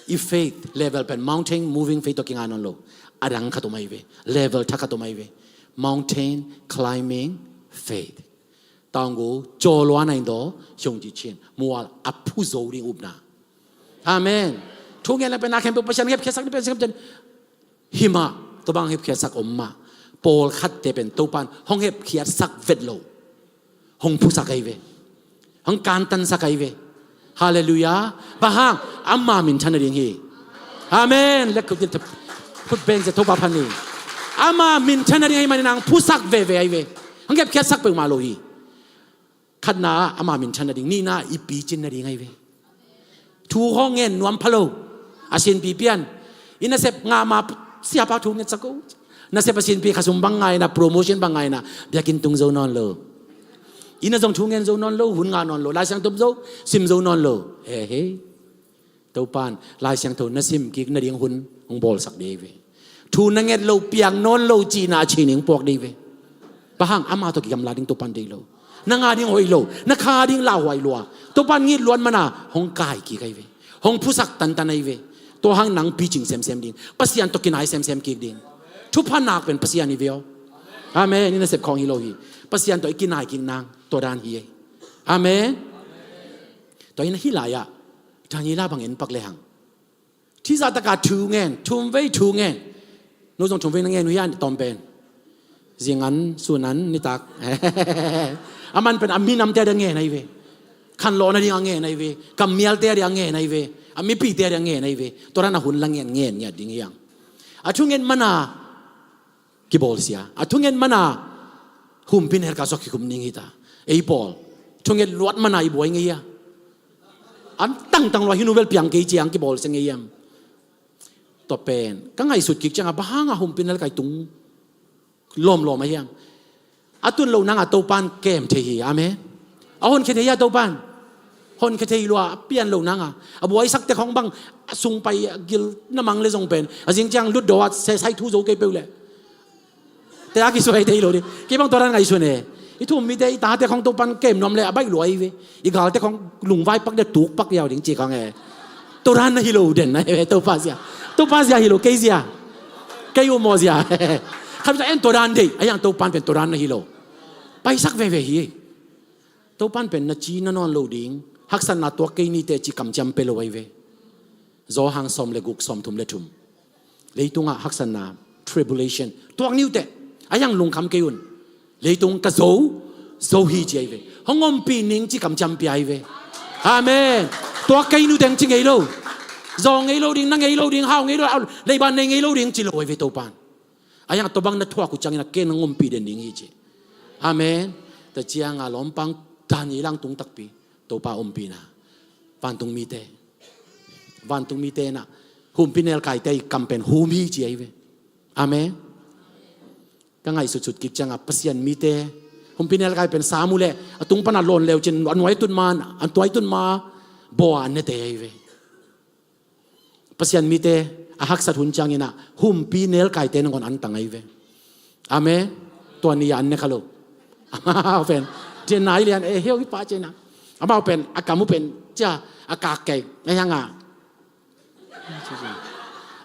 i faith level pen mountain moving faith tawh kinga nawn lo. A dang khat om ahi ve. Level thak khat om ahi ve. Mountain climbing faith. Taunggu cawluan a indaw hiong ci chin mual a phu zo ding upna. Amen. Thu ngen lang pen na khempeuh Pasian hepkhiatsak ding pen himah, tua bang hepkhiatsak om mah. Pawlkhatte pen Topan hong hepkhiatsak vet lo. Hong phusak ahi ve. Hong kantansak ahi ve. Halleluiah. Bang hang? Ama minthan nading hi. Amen. Lek khut beng zia Topa phan ni. Ama minthan nading ahi manin ang phusak veve ahi ve. Hong hepkhiatsak peuhmah lo hi. Khatna ah ama minthan nading, nihna ah i picin nading ahi ve. Thu hong ngen nuam pha lo. A sinpi pian i nasep ngah ma siapa thu ngetsak o. Nasep a sinpi khasum bang ngaina, promotion bang ngaina, biakinn tung zo nawn lo. I na zong thu ngen zo nawn lo, hun ngah nawn lo, Lai Siangtho zo, sim zo nawn lo. He he. Topan Lai Siangtho na sim kik nading hun hong bawlsak dei ve. Thu na nget lo piang nawn lo cihna a cining puak dei ve. Bang hang? Ama tawh kigamla ding Topan dei lo. Na nga ding hoih lo, na kha ding lauhuai lua. Topan ngit luat mana hong kai kik ahi ve. Hong phusak tantan ahi ve. Tua hang nang picing semsem ding, Pasian tawh kinai semsem kik ding. Thupha nak pen Pasian hi ve aw. Amen. I nasep khawng hi lo hi. Pasian tawh i kinai kik nang tua dan hi. Amen. Tua in hih lai-ah Daniela bang en pak le hang. Thizah taka thu ngen, thumvei thu ngen. No zong thumvei na ngen uh hian tawm pen. Zingan, sunan, nitak. A man pen a minamte a dia ngen ahi ve. Khanlawh nading a ngen ahi ve. Kammialte a dia ngen ahi ve. A mipite a dia ngen ahi ve. Tua dan a hun la ngen ngen ngiat ding hiang. A thu ngen mana kibawlsia. A thungen mana humpin herka suak kikhum ning hita. Ei pawl thunget luat mana i buai ngei a, an tangtang lua hi, nu bel piang kei ciang kibawlsia ngei hiam? Tua pen ka ngaihsut kik cianga bang hanga humpin herka i tung lawmlawm a hiam? A tun lo nanga Topan kem thei hi. Amen. A honkhia thei hi a Topan. Honkhia thei lua, a pian loh nanga. A buaisak tek hong bang, a sung pai, a gil na mang le zong pen. A zing ciang lut daw a, se sai thu zo kei peuh leh. Te a kisuai thei lo ding. Kei bang tua dan ngaihsun e. I thu-um mite, i tate khong Topan kem nuam leh, a baih lua hi ve. I galte khong lungvai pak dia tuk pak dia ding ci khong e. Tua dan na hi lo den na hi ve, Topa zia. Topa zia hi lo, kei zia. Kei U Maw zia. Khat pi ta en tua dan deih, a hiang Topan pen tua dan na hi lo. Paisak veve hi. Topan pen na ci na nawn lo ding, haksatna tuak kei ni teh ci kamciam pia lo ahi ve. Johan sawm le guk, sawm thum le thum. Leitungah haksatna, tribulation, tuak ni uh teh, a hiang lungkham kei un. Leitung ka zo, zo hi ci ahi ve. Hong ompih ning ci kamciam pia ahi ve. Amen. Tuak kei ni uh teh ci ngei lo. Zaw ngei lo ding, na ngei lo ding, hau ngei lo, leiba nei ngei lo ding ci lo ahi ve Topan. A hiang tua bang na thuak uh ciangin a ken hong ompih den ding hi ci. Amen. Tua cianga lawmpang dan i lang tung takpi Topa ompihna. Vantung mite. Vantung mite na. Humpinelkaite i kam pen hum hi ci ahi ve. Amen. Ka ngaihsutsut kik cianga Pasian mite. Humpinelkai pen sam uh leh a tung pana lawn leu cin a nuai tun ma, a tuai tun ma baw a nete ahi ve. Pasian mite a haksat hun ciangin a humpinelkaite nangawn an tang ahi ve. Amen. Tua ni a an ne kha lo. Amau pen. Dia nai lian e heu hi pa cina. Amau pen a kam uh pen cia a kak kei. A hianga.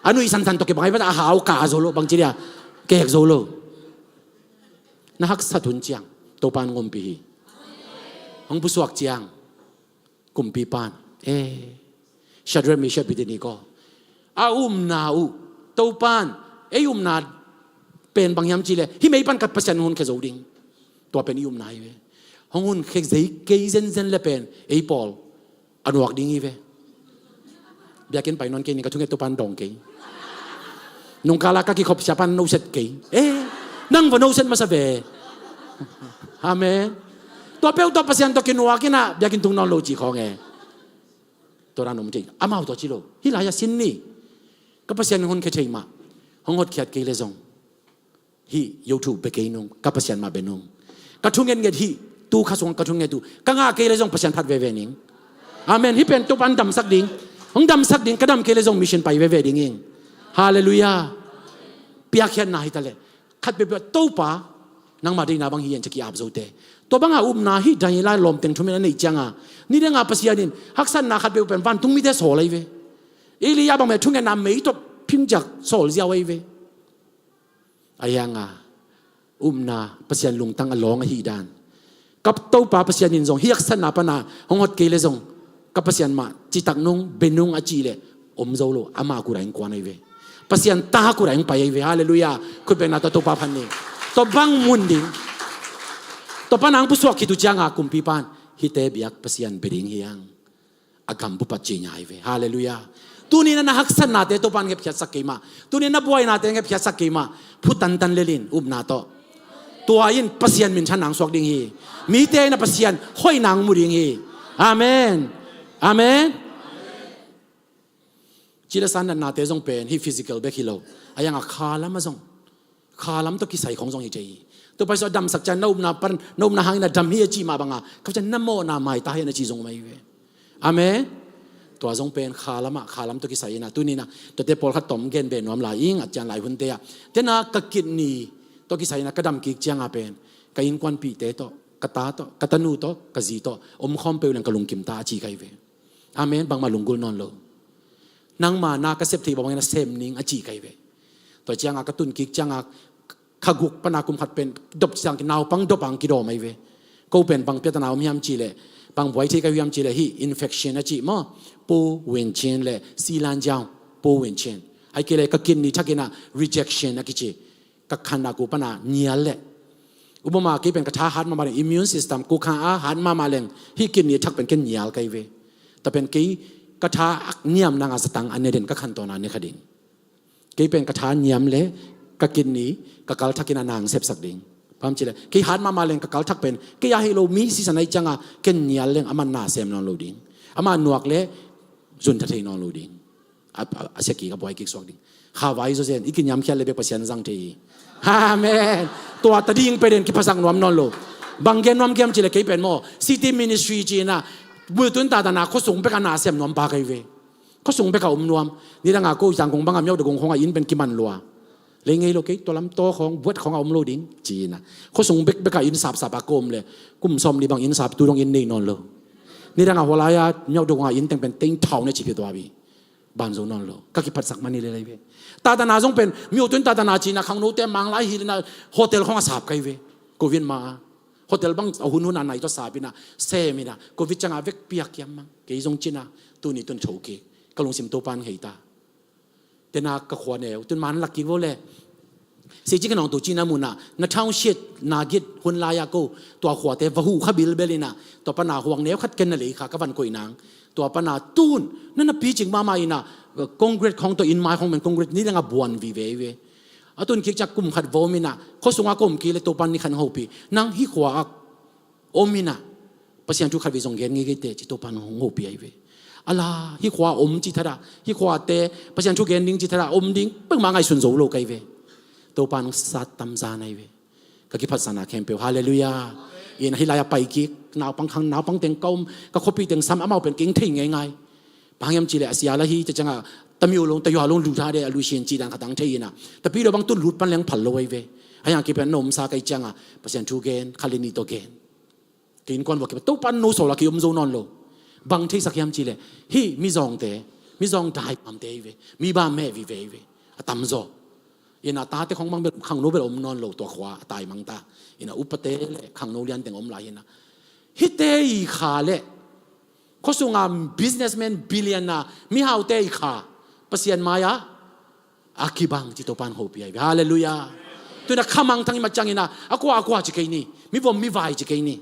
A nuih sansan tawh kibang ahi pa a hau ka zo lo bang ci dia. Kek zo lo. Na haksat hun ciang Topan hong ompih hi. Hong pusuak ciang. Kumpipan, eh, Shadrach, Meshach, Abednego a upna uh, Topan ei upna pen bang hiam cihleh hih mei pan ka Pasian hong honkhia zo ding. Tua pen i upna hi ve. Hong honkhia zei kei zenzen le pen ei pawl a nuak ding hi ve. Biakinn pai nawn kei ning, ka thunget Topan dawng kei. Nungkala ka kikhop siapan noset kei. Eh, nang va noset masa ve. Amen. Tua peuh tawh Pasian tawh kinuak inah biakinn tung nawn lo ci khawng e. Tua dan om thei. Amau tawh ci lo. Hih lai-ah sin ni. Ka Pasian hong honkhia thei mah. Hong hotkhiat kei le zong. Hih YouTube bia kei nung, ka Pasian mah bia nung. Ka thungetnget hih, tu kha sung ka thungetnget uh ka ngah kei le zong Pasian phat veve ning. Amen. Hih pen Topan damsak ding. Hong damsak ding, ka dam kei le zong mission pai veve ding ing. Halleluiah. Piakkhiatna hi ta leh. Khat peuhpeuh Topa, nangma deihna bang hi en ci-a ki-ap zote. Tua banga upna hih Daniel lawmteng thum in a neih cianga. Nidanga Pasian in, haksatna khat peuh pen vantung mite sawl ahi ve. Elijah bang meh thungetna mei tawh phinjak sawl ziau ahi ve. A hianga upna Pasian lungtang a lawng ahih dan. Ka Topa Pasian in zong hih haksatna pana hong hot kei le zong ka Pasian mah citak nung, bia nung a cih leh om zo lo, amah kut ah hong kuan ahi ve. Pasian ta kut ah hong pai ahi ve. Halleluiah. Khutbetna tawh Topa phat ni. Tua bang mun ding. Tua pana hong pusuak khit uh cianga kumpipan hihte biak Pasian bia ding hi hang. A gam bupat ci ngai ve. Halleluiah. Tuni na na haksatnate Topan ngepkhiatsak kei mah. Tuni na buainate ngepkhiatsak kei mah. Phu tantan lelin upna tawh. Tua in Pasian minthan nang suak ding hi. Mite na Pasian hoih nang mu ding hi. Amen. Amen. Cila san natnate zong pen hih physical bek hi lo. A hianga khalam a zong. Khalam tawh kisai khong zong hi thei hi. Tua pai sua damsak cian na upna pan, na upna hangin a dam hi a cih mah banga. Kap cian na mawhna maita hi a na cih zong mai ve. Amen. Tua zong pen khalam ah, khalam tawh kisai ina. Tunina, tuate pawlkhat tawm gen beh nuam lai ing, a cian lai hunte ah. Tena ka kidney tawh kisai ina ka dam kik cianga pen. Ka innkuanpihte tawh, ka ta tawh, ka tanu tawh, ka zi tawh. Omkhawm peuh leng ka lungkim ta a cih kai ve. Amen. Bangmah lunggulh nawn lo. Nangma na ka sep theih bang bangin a sem ning a cih kai ve. Tua cianga ka tun kik cianga kha guk pana kum khat pen dop ciang naupang dop ang kidawm ahi ve. Ko pen bang piatana om hiam cih leh bang buai thei ka hiam cih leh hih infection a cih maw. Pu Win Chin le Silan Jiang Pu Win Chin. Ai kei le ka kidney thak ina rejection a kici. Ka khan a ku pana nial leh. Upama kei pen ka tha hat mahmah leng immune system ku kha a hat mahmah leng hih kidney thak pen ken nial kai ve. Ta pen kei ka tha ak niam nanga zatang a ne den ka khan tawna ne kha ding. Kei pen ka tha niam le ka kidney ka kal thakin a nang sepsak ding. Pam cile kei hat mahmah leng ka kal thak pen kei a hei lo mi sisan ai cianga ken nial leng aman na sem nawn lo ding. Ama nuak le zun tha thei nawn lo ding. A, a, a sia kik a buai kik suak ding. Kha vai zo zen i kiniam khial le bek Pasian zang thei hi. Amen. Tua ta ding pe den kiphasak nuam nawn lo. Bang gen nuam kiam cile kei pen maw City Ministry cina Myo Tun Tha Tana khuasung bek a na sem nuam pa kei ve. Khuasung bek a om nuam. Nidang a ko Zangkong bang a Myo Dagung khong a inn pen kiman lua. Lei ngei lo kei, tua lam taw khong, buat khong a om lo ding, ci-in a. Khuasung bekbek a inn sapsap a ko om le, kum sawmnih bang inn sap, tu dong inn nei nawn lo. Nidang a hua lai a Myo Dagung a inn teng pen teng thau ne ci phi tua bi. Ban zo nawn lo. Ka kiphatsak man hi lel hi ve. Tha Tana zong pen, Myo Tun Tha Tana ci-in a khangnote Manglai hilh in a hotel khong a sap kei ve. Covid ma a. Hotel bang a hunhun a nai tawh sap in a, sem in a, Covid ciang a vekpi a kiam mang. Kei zong ci-in a, tuni tun tho kik. Ka lungsim Topa'n hei ta. Tena ka khua neu, tun man lak kik vo le. Sei ci ka nong tu ci-in a mun a, na township, na git hun lai a ko, tua khuate va huh kha bilbel in a, tua pan a huang neu khat ken na lei kha ka van koih nang. Tua pan a tun, na na picing mahmah in a, concrete khong tawh inn mai khong men concrete ni leng a buan vive ve. A tun kik ciang kum khat va om in a, khuasung a ka om kik le Topa'n ni khat hong hopih. Nang hih khua a om in a, Pasian thu khat vei zong gen ngei kei teh ci, Topa'n hong hopih ahi ve. Ala, hih khua om ci thadah, hih khuate Pasian thu gen ding ci thadah, om ding, peuhmah ngaihsun zo lo kei ve. Topa'n hong sat tam zan ahi ve. Ka kiphatsakna khempeuh. Halleluiah. In a hih lai a pai kik, naupang khang, naupang teng ka om, ka khuapi teng sam, amau pen kei hong thei ngeingai. Bang hang hiam cih leh a sia la hi, tua ciang a, tamiu long, tayua long lut ha de, a lui sin cih dan khat hong thei in a. Tapi lo bang tun lut pan leng phal lo ahi ve. Ahi hang kei pen na omsa kei ciang a, Pasian thu gen, khat le nih tawh gen. Kei innkuan vua kei, Topa'n no sawl a kei om zo nawn lo. Bang theisak hiam cih leh, hih mizawngte, mizawng daipamte hi ve, mi bam meh vive hi ve, a tamzaw. In a tate khong bang bel, khangno bel om nawn lo, tua khua a taimang ta. In a upate le khangno lian teng om lai hi in a. Hihte i kha le, khuasung a businessman, billionaire, mihaute i kha, Pasian mai a a kibang ci, Topa'n hong hopih ahi ve. Halleluiah. Tun a khamangthang i mat ciang in a, a kua a kua ci kei ni. Mivom mivai ci kei ni.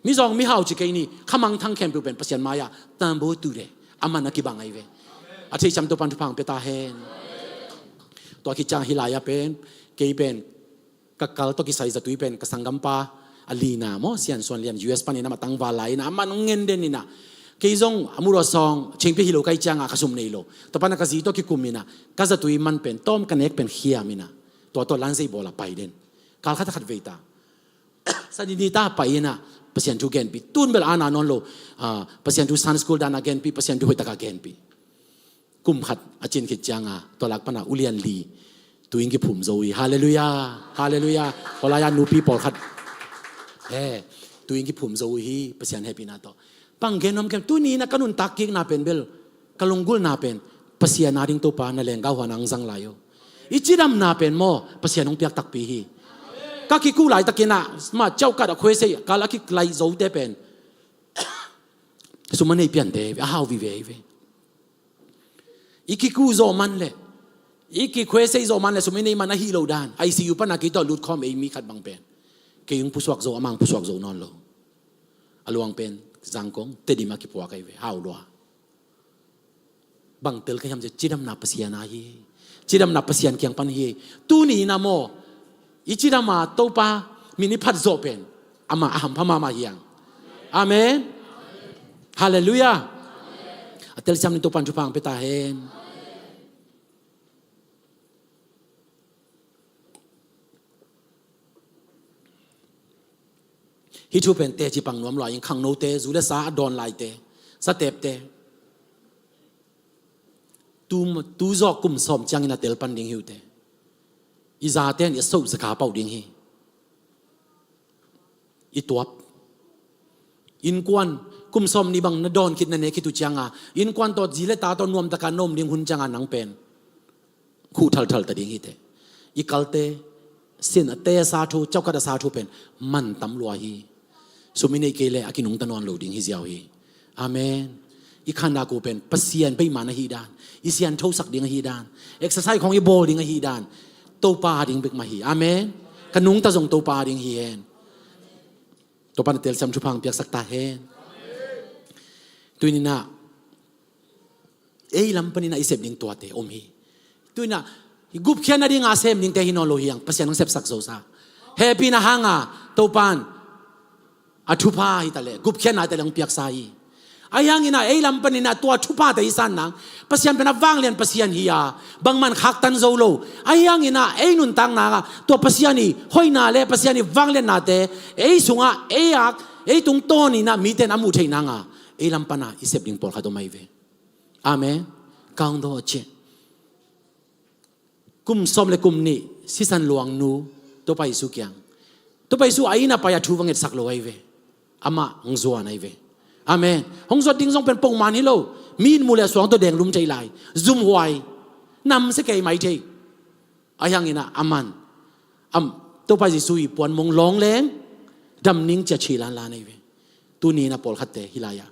Mizawng mihau ci kei ni. Khamangthang khempeuh pen Pasian mai a tambaw tu de. Aman a kibang ahi ve. A theisiam Topa'n thupha hong pia ta hen. Tua khit ciang hih lai a pen, kei pen, ka kal tawh kisai zatui pen, ka sanggampa a lina maw, Sian Suan Lian, U S pan in a, amah tangval lai in a, amah nong ngen den in a. Kei zong a muraw sawng, chengpi hi lo ka hih ciang a, ka sum nei lo. Tua pan a ka zi tawh kikum in a, ka zatui man pen, tawm ka nek pen khiam in a. Tua tawh lanzei bawl a pai den. Kal khat a khat vei ta. Sa ni ni ta pai in a, Pasian thu genpih. Tun bel a na nawn lo, ah, Pasian thu Sunday school dan a genpih, Pasian thu hoih tak a genpih. Kum khat a cin khit ciang a, tua lak pan a ulian li, tu inn kiphum zo hi. Halleluiah, halleluiah. Hua lai a nupi pawlkhat, he, tu inn kiphum zo hi, Pasian hehpihna tawh. Bang gen nuam kem, tuni in a ka nuntak kikna pen bel, ka lunggulhna pen, Pasian a ding Topa na lenggau hua nang zang lai o. I cidamna pen maw, Pasian hong piak takpi hi. Ka kikuh laitak in a, mah ciauhkat a khuesei, kal a kilaih zote pen, sum a nei piante, a hau vive hi ve. I kikuh zawh man le, i kikhuesei zawh man le, sum i nei man ahih loh dan. I C U pan a kei tawh lutkhawm ei mi khat bang pen, kei hong pusuak zo, amah hong pusuak zo nawn lo. A luang pen, Zangkong, Tedim a kipuak ahi ve, hau lua. Bang tel ka hiam cih leh, cidamna Pasian a hi. Cidamna Pasian kiang pan hi. Tuni in a maw, i cidam a Topa min i phat zawh pen, amah a hampha mahmah hi hang. Amen. Halleluiah. A telsiam ni Topa'n thupha hong pia ta hen. Hih thu pen teci pang nuam lua ing, khangnote, zu le sa a dawn laite, satepte. Tu, tu zawh kum sawm ciangin a tel pan ding hi uh teh. I zate in i soh zaka pau ding hi. I tuap. Innkuan, kum sawm nih bang na dawn khit na ne khit uh ciang a, innkuan tawh zi le ta tawh nuam tak a na om ding hun ciang a nang pen khuh thalthal ta ding hi teh. I kalte, sin a te a sa thu, ciauhkat a sa thu pen man tam lua hi. Sum i neih kei leh a kinungta nawn lo ding hi ziau hi. Amen. I khanna ko pen Pasian beiman ahih dan, i sianthosak ding ahih dan, exercise khawng i bawl ding ahih dan, Topa a ding bek mah hi. Amen. Ka nungta zong Topa a ding hi hen. Topa na telsiam thupha hong piaksak ta hen. Tuni in a, ei lam panin a i sep ding tuate om hi. Tuni in a, i gupkhiatna ding a sem dingte hi nawn lo hi hang, Pasian hong sepsak zo sa. Hehpihna hang a, Topa'n a thupha hi ta leh, gupkhiatna hi ta leh hong piaksa hi. Ahi hangin a, ei lam panin a tua thuphate i san nang, Pasian pen a vanglian Pasian hi a, bangmah khaktan zo lo. Ahi hangin a, ei nuntakna ah tua Pasian i hoihna le Pasian i vangliatnate ei sungah, ei ak, ei tungtawnin a mite in a muh theih nang a, ei lam pana i sep ding pawlkhat om ahi ve. Amen. Kangdaw a ciah. Kum sawm le kum nih sisan luangnu Topa Jesu kiang, Topa Jesu a inn a pai a thu va ngetsak lo ahi ve. Amah hong zuan ahi ve. Amen. Hong zuat ding zong pen pongman hi lo. Mi in mu le a suang tawh denglum thei lai, zumhuai, namsia kei mai thei. Ahi hangin ah aman, am, Topa Jesu i puanmong lawngleng dam ning ci a ci lanlan ahi ve. Tuni in ah pawlkhatte hih lai-ah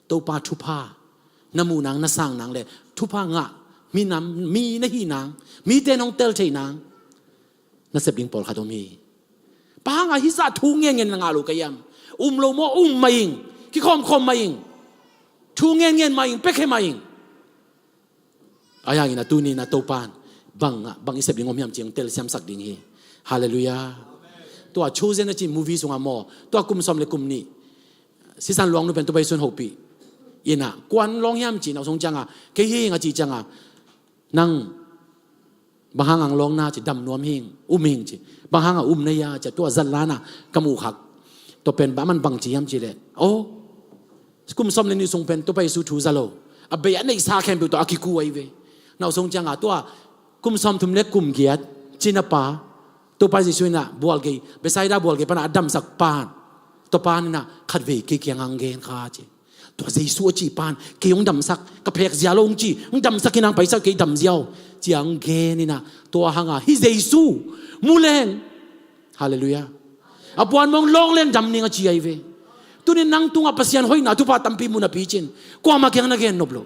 Topa thupha na muh nang, na sang nang le thupha ngah minam, mi na hih nang, mite in hong tel thei nang na sep ding pawlkhat om hi. Bang hang a hih zah thu ngenngen na ngah lo ka hiam? Um lo maw? Um mah ing. Kikhawmkhawm mah ing. Thu ngenngen mah ing. Piakhia mah ing. Ahi hangin ah tuni in ah Topa in bang, bang i sep ding om hiam cih hong telsiamsak ding hi. Halleluiah. Tua Chosen a ci movie sungah maw, tua kum sawm le kum nih sisan luangnu pen Topa Jesu in hopih in ah, kua hong lawng hiam ci, na hong sung ciangah, kei hi ing a cih ciangah, nang bang hang a hong lawng na ci, dam nuam hi ing, um hi ing ci. Bang hang a um na hia ci a, tua zat lan a ka muh khak. Tua pen bang, aman bang ci hiam cih leh, oh, kum sawm le nih sung pen Topa Jesu thu za lo, a bei a neihsa khempeuh tawh a kiku ahi ve. Na hong sung ciangah tua kum sawmthum le kum giat cina pa, Topa Jesu in ah bual gei, Bethsaida bual gei pan a damsak pa in, tua pa in ah khatvei kei kiangah hong gen kha ci. Tua Jesu a cih pa in kei hong damsak, ka phek zia lo hong ci, hong damsak in ah hong paisak, kei dam ziau ci a hong gen in ah, tua hang a hih Jesu mu leng, halleluiah, a puanmong lawngleng dam ning a ci ahi ve. Tuni in nang tungah Pasian hoihna thupha tampi mu napi cin, kuamah kiang na gen nop lo.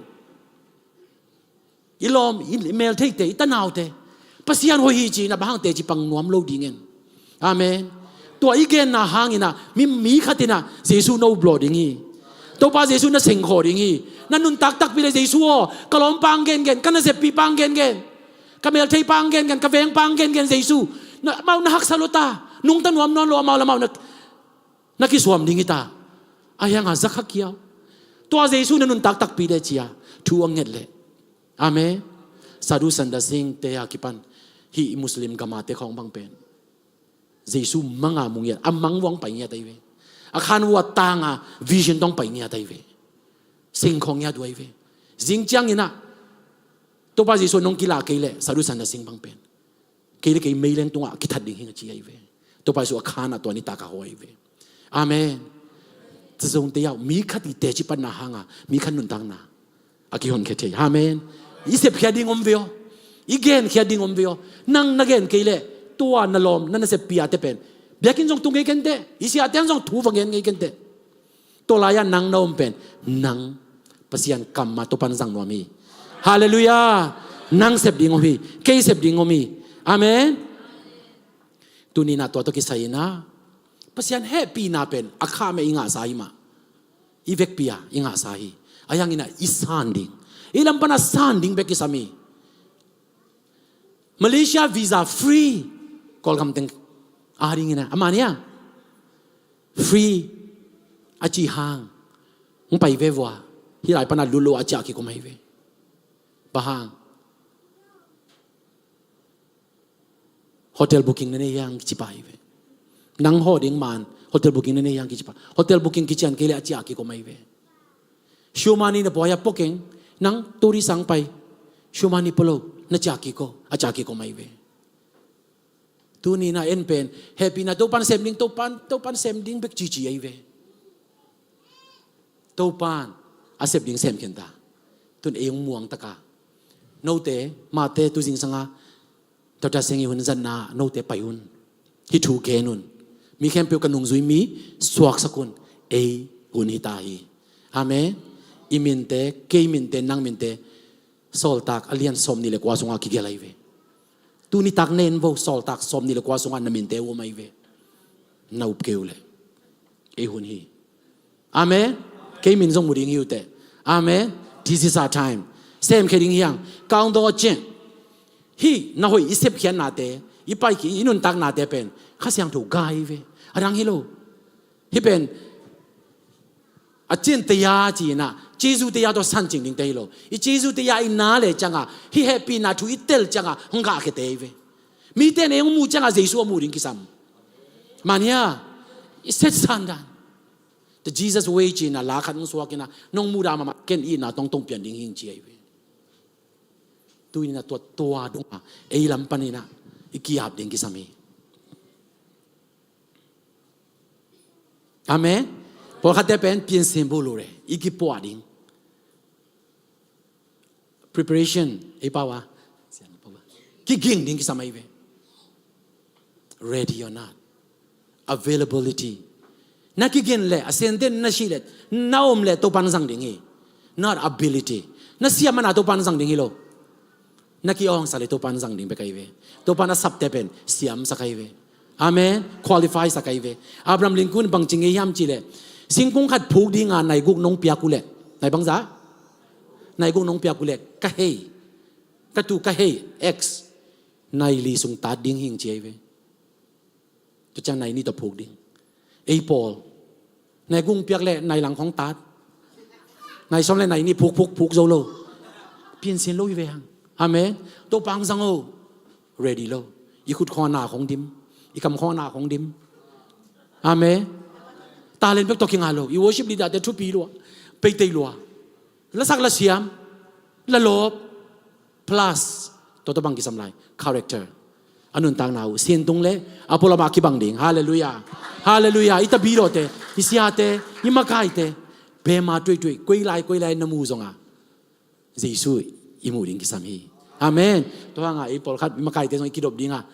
I lawm, i meltheite, i tanaute Pasian hoih hi ci-in ah bang hang teci pang nuam lo ding en? Amen. Tua i genna hangin ah mi, mi khat in ah Jesu na up lawh ding hi. Topa Jesu na sengkhawh ding hi. Na nuntak takpi le Jesu aw, ka lawmpa hong gengen, ka naseppihpa hong gengen, ka meltheipa hong gengen, ka vengpa hong gengen Jesu, na, amau na haksa lo ta, nungta nuam nawn lo amau le amau na, na kisuam ding hi ta. Ahi hang a za kha kiau. Tua Jesu na nuntak takpi le ci-a thu a nget leh, amen, Sadhu Sundar Singh te a kipan hih i Muslim gam a te khawng bang pen Jesu mang a mu ngiat, a mang uh a hong pai ngiat ahi ve. A khan uh a tang a, vision tawh hong pai ngiat ahi ve. Sengkhawh ngiat uh ahi ve. Zing ciangin ah Topa Jesu nong kila kei leh Sadhu Sundar Singh bang pen kei le kei meileng tungah kithat ding hi ing a ci ahi ve. Topa Jesu a khan ah tua nitak a hawh ahi ve. Amen. Tua zong te yau, mi khat i teci panna hang a mi khat nuntakna a kihonkhia thei. Amen. I sepkhia ding om ve aw. I genkhia ding om ve aw. Nang na gen kei leh tua na lawm, na naseppi a te pen biakinn zong tung ngei kenteh, i siate hang zong thu va ngen ngei kenteh. Tua lai-ah nang na om pen nang Pasian kam ah Topa'n zang nuam hi. Halleluiah. Nang sep ding om hi. Kei sep ding om hi. Amen. Tuni-in ah tua tawh kisai-in ah Pasian hehpihna pen a kham ah i ngahsa hi mah. I vekpi-a i ngahsa hi. Ahi hangin ah i san ding, i lam pan a san ding bek kisam hi. Malaysia visa free. Kawlgam teng a dingin ah, a mah ni a free a cih hang hong pai ve vua. Hih lai pan a lut lo a ciah kikum ahi ve. Bang hang? Hotel booking na nei hiam kici pah ahi ve. Nang hawh ding man hotel booking na nei hiam kici pah. Hotel booking kician kei leh a ciah kikum ahi ve. Show money na pua hia? Pua keng. Nang tourist hong pai, show money pua lo, na ciah kik aw, a ciah kikum ahi ve. Tuni-in ah en pen hehpihna Topa'n sem ding, Topa'n, Topa'n sem ding bek cici ahi ve. Topa'n a sep ding sem khin ta. Tun ei hong muang taka, note, mate, tu zingsang a Doctor Seng i hun zatna note pai un. Hih thu gen un. Mi khempeuh ka nungzui mi suaksak un. Ei hun hi ta hi. Amen. I minte, kei minte, nang minte, Sawltak a lian sawmnih le kua sungah kigelh ahi ve. Tuni tak nen vo, Sawltak sawmnih le kua sungah na minte uh om ahi ve. Na up kei uh leh ei hun hi. Amen. Kei min zong mu ding hi uh teh. Amen. This is our time. Semkhia ding hi hang. Countdown a ciah. Hih na hoih i sepkhiatnate, i paikik, i nuntaknate pen Kha Siangtho gai hi ve. A dang hi lo. Hih pen a cin taya ci-in ah, cizu taya tawh sancing dingte hi lo. I cizu taya i na le ciangah, hih hehpihna thu i tel ciangah hong gahkhiate hi ve. Mite in ei hong muh ciangah Jesu a muh ding kisam. Mania i setsan dan. The Jesus way ci-in a la khat hong suak in a, nong mudah mahmah ken itna tongtong pian ding hi ing ci ahi ve. Tu-in a tua, tua dong a ei lam panin a i ki-ap ding kisam hi. Amen. Pawlkhatte pen piansem bo lo re, i kipuah ding. Preparation, ei pau a, kiging ding kisam ahi ve. Ready or not. Availability. Na kigin leh, a Sente in na sih leh, na om leh Topa'n zang ding hi. Not ability. Na siam mana Topa'n zang ding hi lo. Na ki-awngsa leh Topa'n zang ding bek ahi ve. Topa'n a sapte pen siamsak ahi ve. Amen. Qualify sak ahi ve. Abraham Lincoln bangci ngei hiam cih leh, singkung khat phuk dinga nai guk nong piak uh leh, nai bangzah? Nai guk nong piak uh leh, ka hei, ka tu ka hei, X, nai li sung tat ding hi ing ci ahi ve. Tua ciang nai nih tawh phuk ding. Ei pawl, nai guk piak leh nai lang khawng tat, nai sawm leh nai nih phuk, phuk, phuk zo lo. Piansem lo hi ve hang. Amen. Topa'n zang o. Ready lo. I khut khawng a na khawng dim, i kam khawng a na khawng dim. Amen. Talent bek tawh kinga lo. I worship leader-te thupi lua, peitei lua, lasak lasiam, lalawp, plus tua tawh bang kisam lai? Character. A nuntakna uh, sin tung leh a pualam a kibang ding. Halleluiah. Halleluiah. I tapidawte, i siate, i makaite, bema tuaituai, koi lai koi lai na mu zong a, Jesu i mu ding kisam hi. Amen. Tua hang a ei pawlkhat i makaite zong i kidop ding a,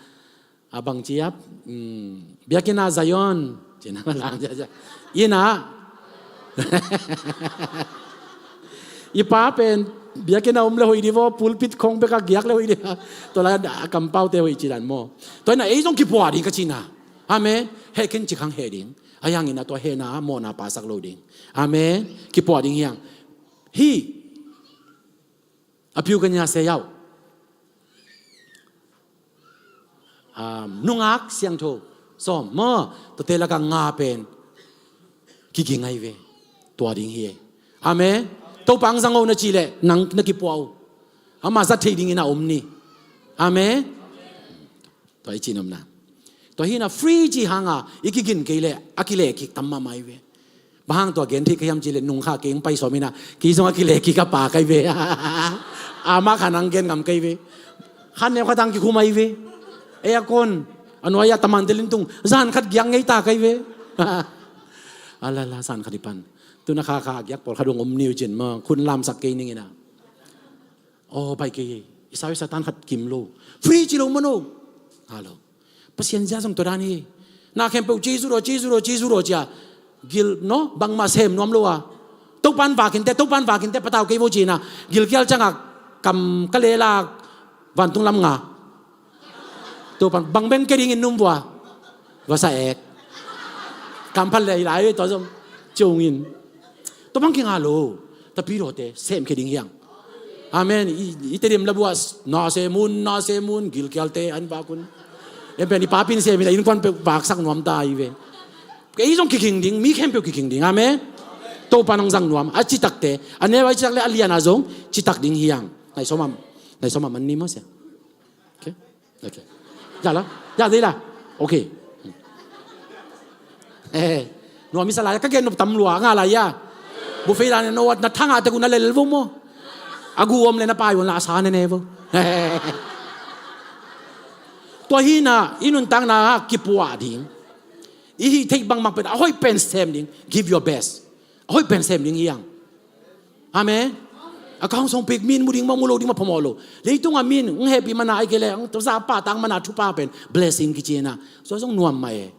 a bangci a, mm, biakinn ah Zion, ci-in a lang ciaciah. Inn ah, i pa pen biakinn ah om leh hoih ding vaw, pulpit khong bek a giak leh hoih ding a, tua lai a kampaute hoih ci dan maw. Tua hi-in a ei zong kipuah ding ka cihna. Amen. Heh ken cih khang heh ding. Ahi hangin a tua hehna mawhna pasak lo ding. Amen. Kipuah ding hi hang. Hih a piu ka nia se yau. Um, nungak siangtho sawm maw, tuate lakah nga pen kiging ahi ve. Tua ding hi e. Amen. Topa'n zang o na cih leh nang na kipuah o. Ama zat theih dingin a om ni. Amen. Tua i cih nopna. Tua hi-in a free cih hang a i kigin kei leh a kilehkik tam mahmah ahi ve. Bang hang tua gen theih ka hiam cih leh, nung kha kei hong pai sawm in a, kei zong a kilehkik a pa ka hi ve. Amah kha nang gen ngam ka hi ve. Kha neu khat hang kikhum ahi ve. Aircon a nuai-ah tamante lintung, zan khat giak ngei ta ka hi ve. A la la, zan khat i pan. Tu-in a kha kha a giak pawlkhat hong om ni uh cin maw, khun lamsak kei ning in a. Aw, baih kei hi. I sau i Satan khat kim lo. Free ci lo mano. Halo. Pasian zia zong tua dan hi. Na khempeuh ci zuraw, ci zuraw, ci zuraw cia. Gil, no? Bangmah sem nuam lo a. Topa'n vak inteh, Topa'n vak inteh, patau kei vo ci-in a. Gilkial ciangah kam ka lela vantung lam nga. Topa'n bang beng kei dingin num vua. Vasa ek. Kam phat leh i lai tua zong. Ciong in. Tua bang kinga lo. Tapidawte, sem kei ding hi hang. Amen. I, i Tedim labu ah, na sem un, na sem un, gilkialte an vak un. En pen i papi in sem in a, innkuan peuh vaksak nuam ta hi ve. Kei zong kikhing ding, mi khempeuh kikhing ding. Amen. Topa'n hong zang nuam. A citakte, a neu a citak leh a lian a zong citak ding hi hang. Nai sawm a, nai sawm a man ni maw sia. Okay. Okay. Ya la, ya dei la. Okay. Eh, nuam i sa lai, ka gen nop tam lua nga lai a. Buffet dan no, na thang a te ku na lel vo maw. A gu om leh na pai vo, na sa ne ne vo. Tua hi-in a i nuntakna ah kipuah ding. I hih theih bangmah pen a hoih pen sem ding. Give your best. A hoih pen sem ding hi hang. Amen. A ka hong song pik, min mu ding mah, mu lo ding mah phamawh lo. Leitungah min hong hehpih mana, ahih kei leh hong zahpa tak mana thupha pen blessing kici hi-in a. Tua zong nuam mah e.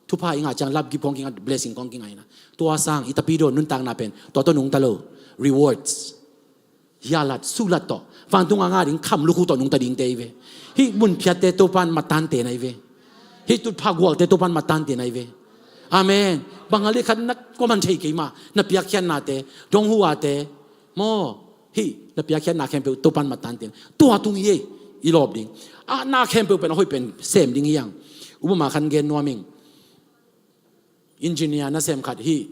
Thupha i ngah ciang love gift khawng kingah, blessing khawng kingah hi-in a. Tua sang i tapidaw nuntakna pen tua tawh nungta lo. Rewards. Hialat, suhlat tawh, vantung a ngah ding kham lukhu tawh nungta dingte hi ve. Hih mun phiatte Topa'n matante na hi ve. Hih tutphah gualte Topa'n matante na hi ve. Amen. Bang a leh khat na kuaman thei kei mah, na piakkhiatnate, donghuate maw, hih na piakkhiatna khempeuh Topa'n matante. Tua tung hi ei, i lawp ding. A na khempeuh pen a hoih pen sem ding hi hang. Upama khat gen nuam ing. Engineer nasem khat, hih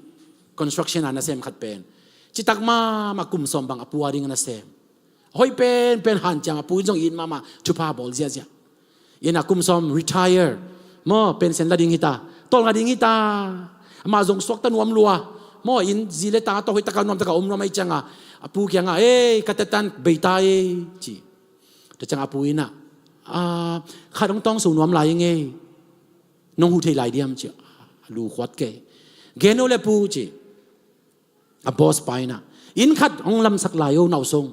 construction a nasem khat pen, citak mahmah, kum sawm bang a pua ding a nasem. Hoih penpen, hanciam a pu in zong it mahmah, thupha bawl ziahziah. In a kum sawm retire maw, pension la ding hi ta, tawlnga ding hi ta. Amah zong suakta nuam lua. Maw, inn zi le ta tawh hoih taka nuam taka om nuam ahih cianga a pu kianga, "Ei, ka tetan bei ta ei," ci. Tua cianga a pu inah, "A, khat hong tawng so nuam lai ing ei. Nong huh thei lai diam?" ci. A lu khuat kei. "Gen o le pu," ci. A boss pa inah, "Inn khat hong lamsak lai o, nausong.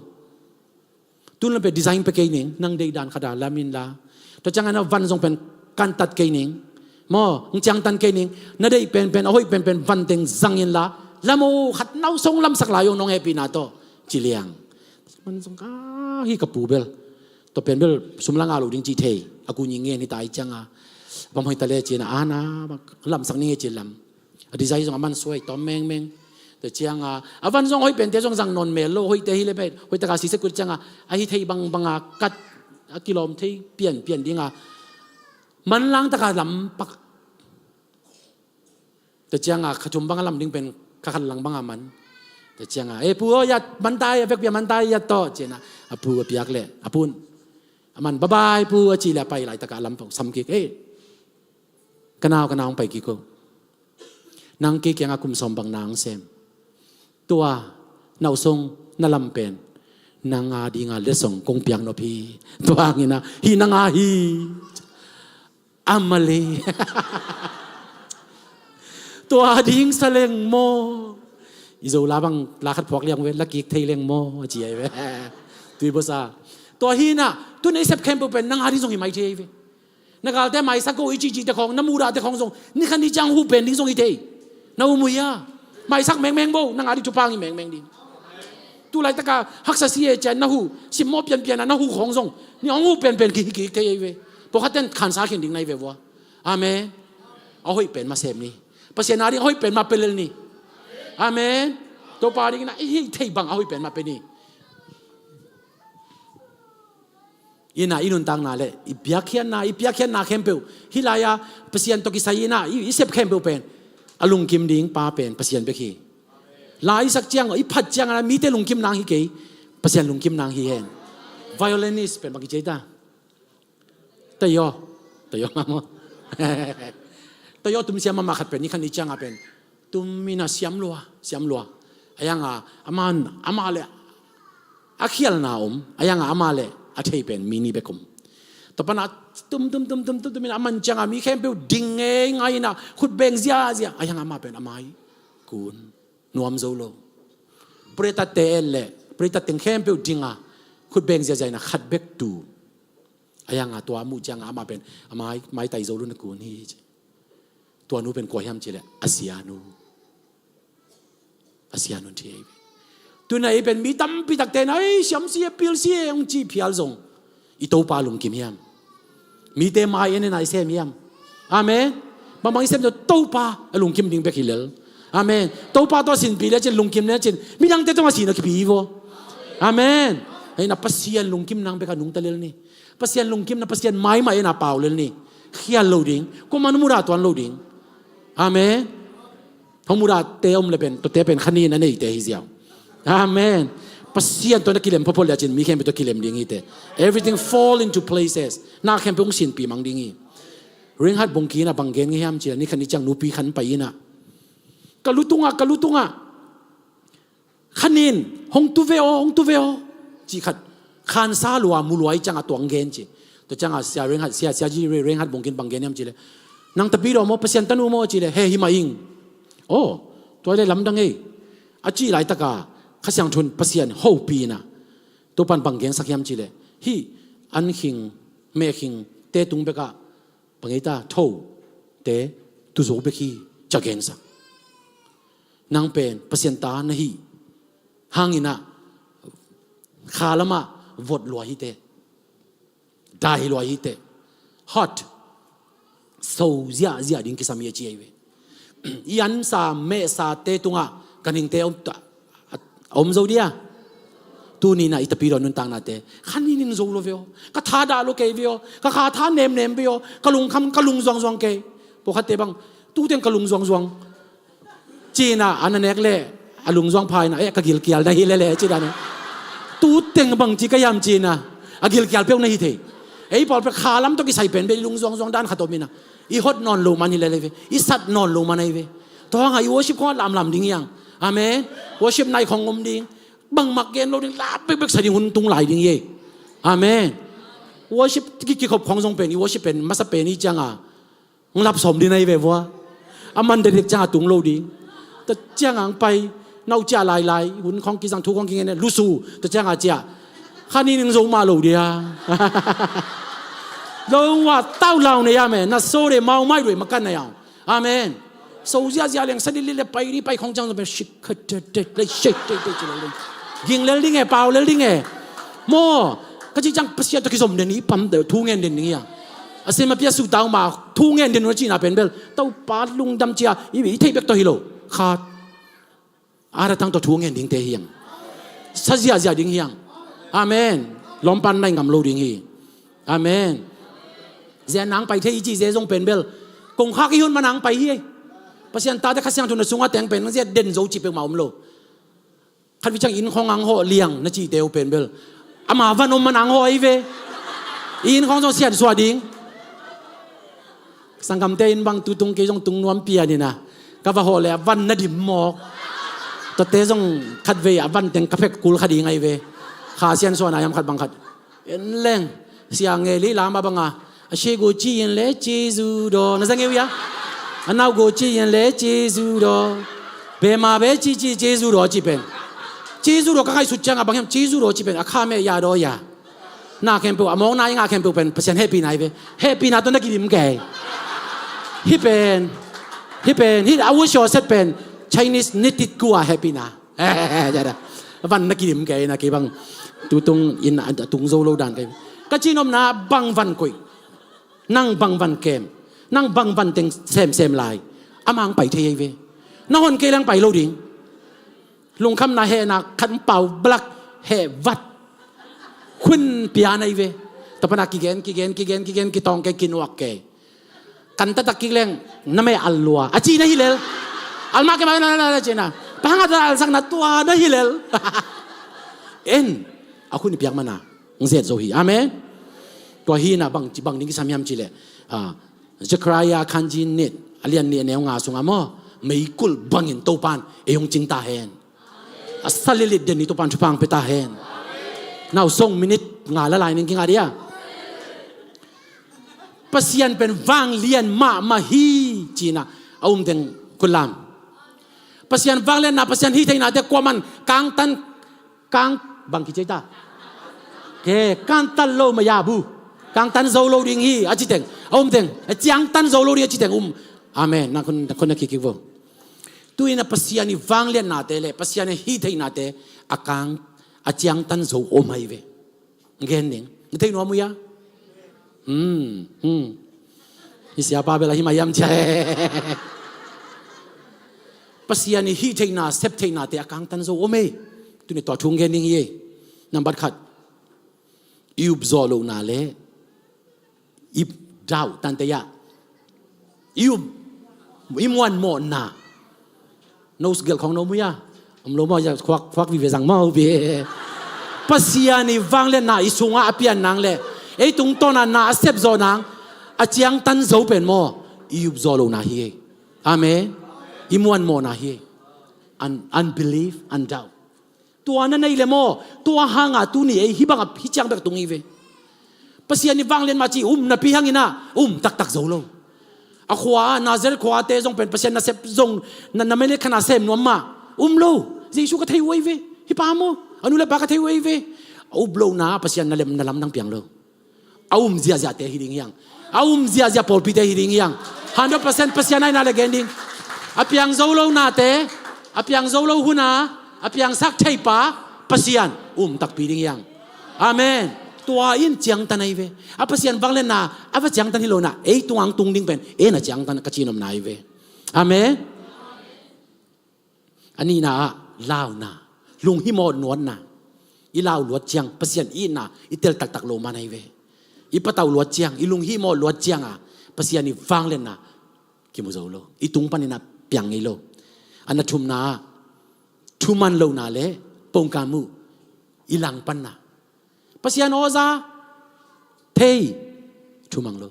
Tun lam pen design pia kei ning, nang deih dan khat a lam inla. Tua ciangin a van zong pen kantat kei ning. Maw, hong ciangtan kei ning. Na deih penpen, a hoih penpen van teng zang inla. Lam o, khat nausong lamsak lai o, nong hehpihna tawh," ci liang. Man zong ka, "Hi ka pu bel. Tua pen bel sum la ngah lo ding cih thei. A ku nyi ngen hi ta hi cianga. Bang hoih ta le," ci inah, "A na, lamsak ning e," ci lam. A design zong a man suai tawm mengmeng. Tua cianga a van zong hoih pente zong zang nawn mel lo, hoihte hi le pen hoih taka sisek kul cianga a hi thei bangbanga kat, a kilawm thei pianpian dinga manlang taka lam pak. Tua cianga kha thum banga lam ding pen kha khat lang banga man. Tua cianga, "E pu aw, yat man ta ei, a vekpi a man ta ei, yat tawh," ci inah a pu a piak leh a pu in a man, "Bye bye pu," a cih leh a pai laitaka a lam pak sam kik. "Ei, ka nau, ka nau, hong pai kik o. Nang kei kiangah kum sawm bang na hong sem. Tua nausong na lam pen nang a dinga letsong kong piak nop hi. Tua hangin ah hih nang a hi." Amale. "Tua ding sa leng maw? I Zo la bang la khat phuak liang ve, la kik thei leng maw?" a ci ahi ve. Tui bawsa. "Tua hi inah, tun ei sep khempeuh pen nang a ding zong hi mai thei ahi ve. Na galte maisak ko i cihcihte khawng, na muhdahte khawng zong ni khat ni ciang huh pen ding zong hi thei. Na um uh hia? Maisak mengmeng bo, nang a ding thupha hong hi mengmeng ding. Tu laitaka haksa si e cian na huh, simmawh pianpian a na huh khawng zong ni hong huh penpen kihikik thei ahi ve. Pawlkhatte in khansa khin ding na hi ve vua. Amen. A hoih pen mah sem ni. Pasian a ding a hoih pen mah pia lel ni. Amen. Topa ding inah i hih theih bang a hoih pen mah pia ni." Inah i nuntakna le i piakkhiatna, i piakkhiatna khempeuh hih lai-a Pasian tawh kisai inah i, i sep khempeuh pen a lungkim ding pa pen Pasian bek hi. La i sak ciang, i phat ciang a mite lungkim nang hi kei, Pasian lungkim nang hi hen. Violinist pen bang kici ta? Tayo. Tayo mah maw? Tayo tum siam mahmah khat pen ni khat ni cianga pen tum inah siam lua, siam lua. Ahi hanga amah, amah le a khialna om, ahi hanga amah le a thei pen mi nih bek om. Tua pana tum tum tum tum tum tum inah a man cianga mi khempeuh ding ngeingai inah khut beng ziazia, ahi hanga amah pen a mai kun nuam zo lo. Pray-tat te en le, pray-tat teng khempeuh dinga khut beng ziazia inah khat bek tu. Ahi hanga tua muh cianga amah pen a mai, maitai zo lo na kun hi ci. Tua nu pen kua hiam cih leh a sianu. A sianu in thei ahi ve. Tuna ei pen mi tampi takte in, "Ei, siam si e, pil si e," hong cih phial zong i Topa lungkim hiam? Mite mai en en a i sem hiam? Amen. Bangbang i sem tawh Topa a lungkim ding bek hi lel. Amen. Topa tawh a sinpih lecin, lungkim lecin midangte tawh a sin a kipih hi vaw. Amen. Hei na Pasian lungkim nang bek a nungta lel ni. Pasian lungkimna, Pasian maimai na pau lel ni. Khial lo ding, kuaman mudah tuan lo ding. Amen. Hong mudahte om le pen, tuate pen khanin a neite hi ziau. Amen. Pasian tawh na kilem phopho le cin, mi khempeuh tawh kilem ding hi te. Everything fall into places. Na khempeuh hong sinpi mang ding hi. Reinhard Bonnke in a bang gen ngei hiam cih leh, ni khat ni ciang nupi khan pai in a, "Ka lu tungah, ka lu tungah khanin, hong tu ve aw, hong tu ve aw," cih khat khansa lua, mu lua i ciangah tuang gen ci. Tua ciangah Sia Reinhard, Sia, Sia Ji Reinhard Bonnke in bang gen hiam cih leh, "Nang tapidaw maw, Pasian tanu maw?" cih leh, "He, hi mah ing." "Aw, tua leh lamdang ei," a cih laitakah Kha Siangtho in Pasian hopih in a, Topan bang gensak hiam cih leh, "Hih an khing, meh khingte tung bekah bang ei ta, thote tu zo bek hi," ci a gensak. Nang pen Pasian ta na hih hangin a, kha lamah vot lua hi te, dai lua hi te, hot, so ziahziah ding kisam hi a ci ahi ve. I ansa mehsate tungah ganhingte a om ta, a om zo dia. Tuni in a i tapidaw nuntaknate khanin in zo lo ve aw. Ka tha dah lo kei ve aw. Ka kha tha nemnem ve aw. Ka lungkham, ka lungzuangzuang kei. Pawlkhatte bang, "Tu teng ka lungzuangzuang," ci in a, an a nek leh a lungzuang pha in a, "Eh, ka gilkial na hi lele," ci dan a. "Tu teng bang ci ka hiam?" ci in a, a gilkial peuh na hi thei. Ei pawl pen kha lam tawh kisai pen bel i lungzuangzuang dan khat om in a, i hot nawn lo man hi lele ve. I sat nawn lo man ahi ve. Tua hangah i worship khong a lamlam ding hiang. Amen. Worship night khong om ding. Bangmah gen lo ding, la bekbek sa ding hun tung lai ding hi. Amen. Worship ki, kikhop khong zong pen, i worship pen, masa pen i cianga. Ng lap sawm ding na hi ve vua. A man dedik cianga tung lo ding. Tua cianga ang pai, nau cia lailai, hun khong kizang, thu khong kingen, lusu, tua cianga cia. Kha ni ning zo mah lo dia. Lo ngua tau lau ne ya me, na so de mau mai doi makan na ya. Amen. So ziazia leng sa dili le pai dih pai khong ciang zo pen shik khat tet tet le shik tet tet ci lo leng. Ging lel ding e, pau lel ding e. Maw, ka ci ciang Pasian tawh kizom den i pam thu ngen den ding ia. A sem a pia su tau ma thu ngen den na cina pen bel. Topa lungdam cia, i, i thei bek tawh hi lo. Khat. A datang tawh thu ngen dingte hiang. Sa ziazia ding hiang. Amen. Lawmpan nai ngam lo ding hi. Amen. Zia nang pai thei i ci zia zong pen bel. Kong khak i hun ma nang pai hi. Pasian tate Kha Siangtho na sunga teng pen zia den zo ci peuhmah om lo. Khat vi ciang inn khong ang hawh liang na cihte uh pen bel. Ama van om ma nang hawh ahi ve. I inn khong zong sian suah ding. Sanggamte in bang tutung kei zong tung nuam pian ina. Ka va hawh le a van na dim mawk. Tuate zong khat vei a van teng ka phek kul kha ding ahi ve. Kha sian suah na yam khat bang khat. En leng. Sia ngei lei lam a banga. A she go ci in le Jesu daw. Na za ngei uh ia. A nau go ci in le Jesu daw. Be ma be ci ci Jesu daw ci pen. Jesu daw ka ngaihsut cianga bang hiam Jesu daw ci pen. A kha meh ia daw ia. Na khempeuh, a mawkna i ngah khempeuh pen Pasian hehpihna hi ve. Hehpihna tawh na kidim kei. Hih pen, hih pen, hih a wusiaw set pen Chinese knitted kua hehpihna. Van na kidim kei na kei bang tutung in a tung zo lo dan kei. Ka cinopna bang van koih. Nang bang van kem. Nang bang van teng semsem lai. A mang pai thei ei ve. Na hon kei lang pai lo ding. Lungkhamna hehna khat pau blak heh vat. Khun pian ahi ve. Tapana kigen, kigen, kigen, kigen, kitawng ke, kinuak ke. Kan tatak kik leng, na meh al lua. A ci na hi lel. Al mah ke mah na, na, na, na, ci na. Pahang a ta al sak na tua na hi lel. En, a khun i piak mana. Ng zet zo hi. Amen. Tua hi na bang, bang ding kisam hiam ci le. Ah, Zechariah khanji nih, a lian nih a neu nga sunga maw, meikul bangin Topan ei hong cing ta hen. A sa lilit den i Topan thupha hong pia ta hen. Nau song minit nga la lai ning kinga dia. Pasian pen vanglian mahmah hi cina a um teng kulam. Pasian vanglianna, Pasian hihtheihnate kuaman kangtan Kang bang kici ta. Ke, kangtan lo maya bu. Kangtan zo lo ding hi, a ci teng. A um teng. A ciangtan zo lo ding, a ci teng um. Amen. Na khun, na khun na kikik vo. Tu in a Pasian i vangliatnate le, Pasian i hihtheihnate, a kang, a ciangtan zo om ahi ve. Gen ding. Thei nuam uh ia. Hmm, hmm. Hi siapa bel a hi mah hiam cia. Pasian i hihtheihna, septheihnate a kangtan zo om ei. Tuni tua thu gen ding hi ei. Nambat khat. I upzawh lohna le i dauh tante ia. I up, i muanmawhna. Nose gelh khong no mu ia. Om lo maw ia khuak, khuak vive zang maw bi. Pasian i vangliatna i sunga a pian nang le ei tungtawna na a sepzawh nang a ciangtan zo pen maw i upzawh lohna hi ei. Amen. I muanmawhna hi ei. Un-, unbelief, undoubt. Tua na nei le maw tua hanga tuni ei hih banga hih ciang bek tung hi ve. Pasian i vanglian mah ci um napi hangina um taktak zo lo. A khua Nazareth khuate zong pen Pasian nasep zong na, na mene khana sem nuam mah um lo. Jesu ka thei uh ei ve. Hih pa maw a nu le pa ka thei uh ei ve. A up lohna Pasian na lem na lam nang piang lo. A um ziahziahte hi ding hiang. A um ziahziah pawlpite hi ding hiang. Hundred percent Pasian aina le gen ding. A piang zo lo nate, a piang zo lo huna a piangsak theipa Pasian um takpi ding hiang. Amen. Tua in ciangtan ahi ve. A Pasian vanglianna a va ciangtan hi lona ei tungang tung ding pen ei na ciangtan ka cinopna ahi ve. Amen. A nihna ah launa, lunghimawh nuatna. I lau luat ciang Pasian itna i tel taktak lo man ahi ve. I patauh luat ciang i lunghimawh luat cianga Pasian i vangliatna kimu zo lo. I tung panina piang ngei lo. A na thumna ah thuman lohna le pongkam uh i langpanna. Pasian awza thei thumang lo.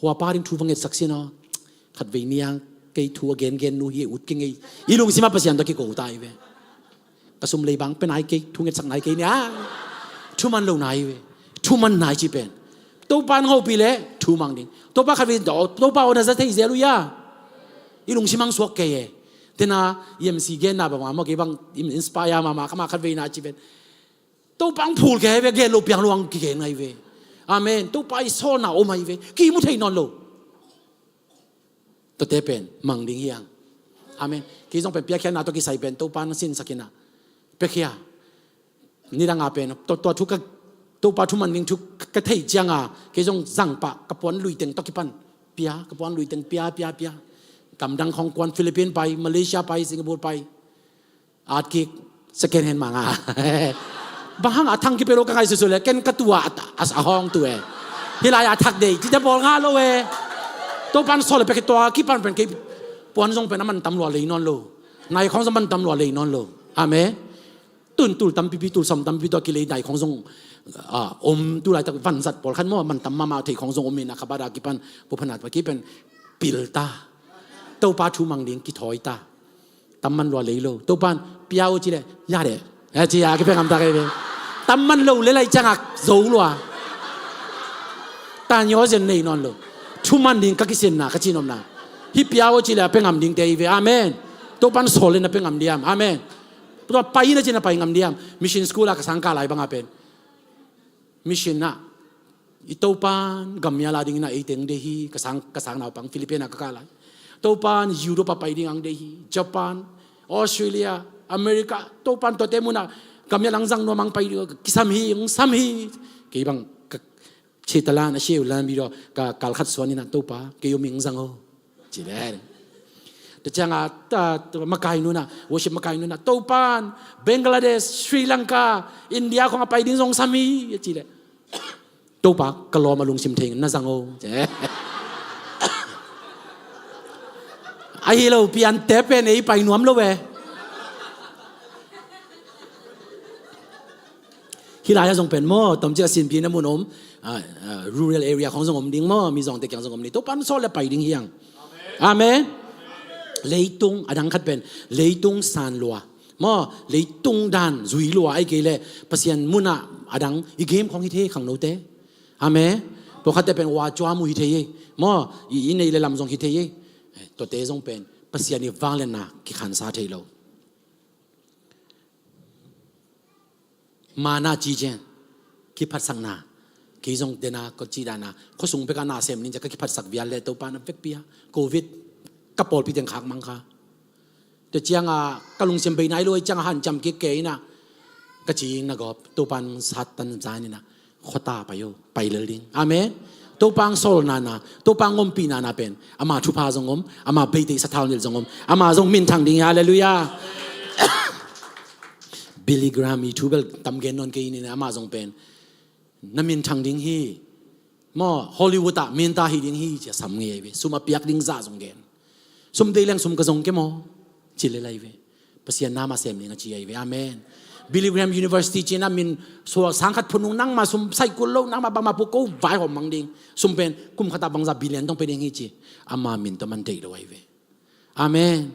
Huapa ding thu va ngetsak sin aw. Khatvei niang Kei thu a gengen nu hi ut kei ngei. I lungsim ah Pasian tawh kiko ta hi ve. Ka sum lei bang pe nai kei, thu ngetsak nai kei nia. Thuman lo nai ve. Thuman nai ci pen. Topa in hopih leh thu mang ding. Topa khat vei, Topa aw na za thei zel uh hia. I lungsim ah suak kei e. Tena E M C genna bang mah kei bang inspire mahmah, kha mah khat vei na ci pen. Topa ang phul kei ve, gen lo piang lo ang kigen ngai ve. Amen. Topa i sawlna om ai ve. Kimu thei nawn lo. Tuate pen mang ding hi hang. Amen. Kei zong pen piakkhiatna tawh kisai pen Topa na sinsak in ah, piakhia. Nidang a pen tua, tua thu ka, Topa thuman ding thu ka thei ciang a, kei zong zang pah, ka puan lui teng tawh kipan pia, ka puan lui teng pia, pia, pia. Gamdang khawng kuan, Philippines pai, Malaysia pai, Singapore pai. At kik, second hand manga. Bang hang a thang kipe lo ka ngai susu le, ken ka tua a, a, a hawng tu e. Hi lai a thak dei, ci te bawl nga lo e. Topa in sawl le pek tua kipan pen kei puan zong pen a man tam lua lei nawn lo. Nai khawng zong man tam lua lei nawn lo. Amen. Tun tul tampipi, tul sawm tampipi tua kilei nai khawng zong, ah, om tu laitak vanzat pawlkhat maw, man tam mahmah thei khawng zong om in a, kha bada kipan, pu phanat pa kipan pil ta. Topa thu mang ding kithawi ta. Tam man lua lei lo. Topan pia uh ci le, ya de. Ya ci ya, kipia ngam ta kei ve. Tam man lo le lai ciangak zo lua. Tan yo zen nei nawn lo. Thuman ding ka kisinna, ka cinopna. Hi pia uh ci le a pia ngam ding te hi ve. Amen. Topan sawl le na pia ngam diam. Amen. Tua pai na ci na pai ngam diam. Mission school a ka sang ka lai bang a pen. Mission ah, i Topan gammial a dingin ah ei teng deih hi, ka sang, ka sang naupang Philippines ah ka kah lai. Topan Europe ah pai ding ang deih hi, Japan, Australia, America, Topan tuate mun ah gammial ang zang nuam ang pai ding, kisam hi, ang sam hi. Kei bang ka, citalan a siu lan bi do, ka kal khat suan in ah Topa, kei om ing zang o. Ci le. Tua ciang a, ta, ta, makai nuna, worship makai nuna. Topan, Bangladesh, Sri Lanka, India khong a pai ding zong sam hi, ci le. Topa, ka lawm a lungsim thei na zang o. Ci. Ahi lo, pian te pen ei pai nuam lo ve. Hi lai a zong pen maw, tom ci a sinpi na mun om, ah, ah, rural area khong zong om ding maw, mi zong te kiang zong om ding. Topan sawl le pai ding hiang. Amen. Leitung, a dang khat pen, leitung san lua. Maw, leitung dan, zui lua, ai kei le, Pasian mun ah, a dang, i game khong hi thei khang no te. Amen. Pawlkhat te pen, wa cua mu hi thei e. Maw, i, i nei le lam zong hi thei e. Eh, tuate zong pen, Pasian i vang le na, kikhansa thei lo. Mana ci cian, kiphatsakna, kei zong dena, ko ci dana, khuasung beka na sem ning cia ka kiphatsak vial le Topa na vekpi a, covid, ka pawlpi teng khak mang kha. Tua ciang a, ka lungsim bei nai lo, ciang a hanciam kik kei na, ka ci na gawp, Topa nung satan zan ina, khuata pai o. Pai lel ding. Amen. Topa ang sawl nana, Topa ang ompih nana pen. Ama thupha zong om, ama beite sathau nil zong om. Ama zong minthang ding, hallelujah. Billy Graham i thu bel tam gen nawn kei ni, ama zong pen. Na minthang ding hi. Maw, Hollywood ah minta hi ding hi, cia sam ngei ve. Sum a piak ding za zong gen. Sum dei leng sum ka zong ke maw. Ci le lai ve. Pasian nama sem ning a ci ai ve. Amen. Billy Graham University ci na min suak sang khat phun nung nangma sum sai kul lo, nangma bangma pu ko vai hom mang ding. Sum pen kum khat a bangza billion tong pe ding hi ci. Ama min to man dei lo ai ve. Amen.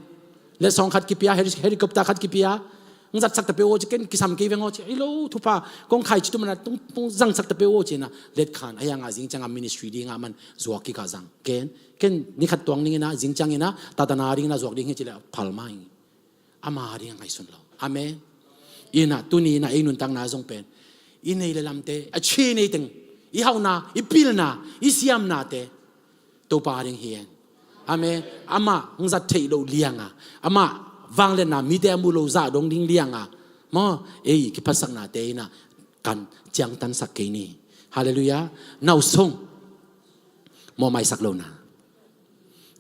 Le song khat kipia, heli-, helicopter khat kipia. Ng zat sak ta pe o ci, ken kisam kei veng o ci. Ilo, thupha, kong khai ci tu mana, tung, tung zang sak ta pe o ci na. Let khan, ayang a zing ciang a ministry ding a man zuak kika zang. Ken, ken ni khat tuang ning ina, zing ciang ina, tatana ding ina zuak ding hi ci le, phal mai. Ama ding a ngaihsun lo. Amen. Ina, tuni ina, ei nuntakna zong pen. I nei le lamte, a ci nei teng. I hauna, i pilna, i siamna te. Topa ding hi en. Amen. Ama, hong zat theih loh lianga. Ama, vangliatna, mite a mu lo zah dong ding lianga. Maw, ei, kiphatsakna te ina, kan ciangtansak kei ni. Hallelujah. Nausong. Maw maisak lo na.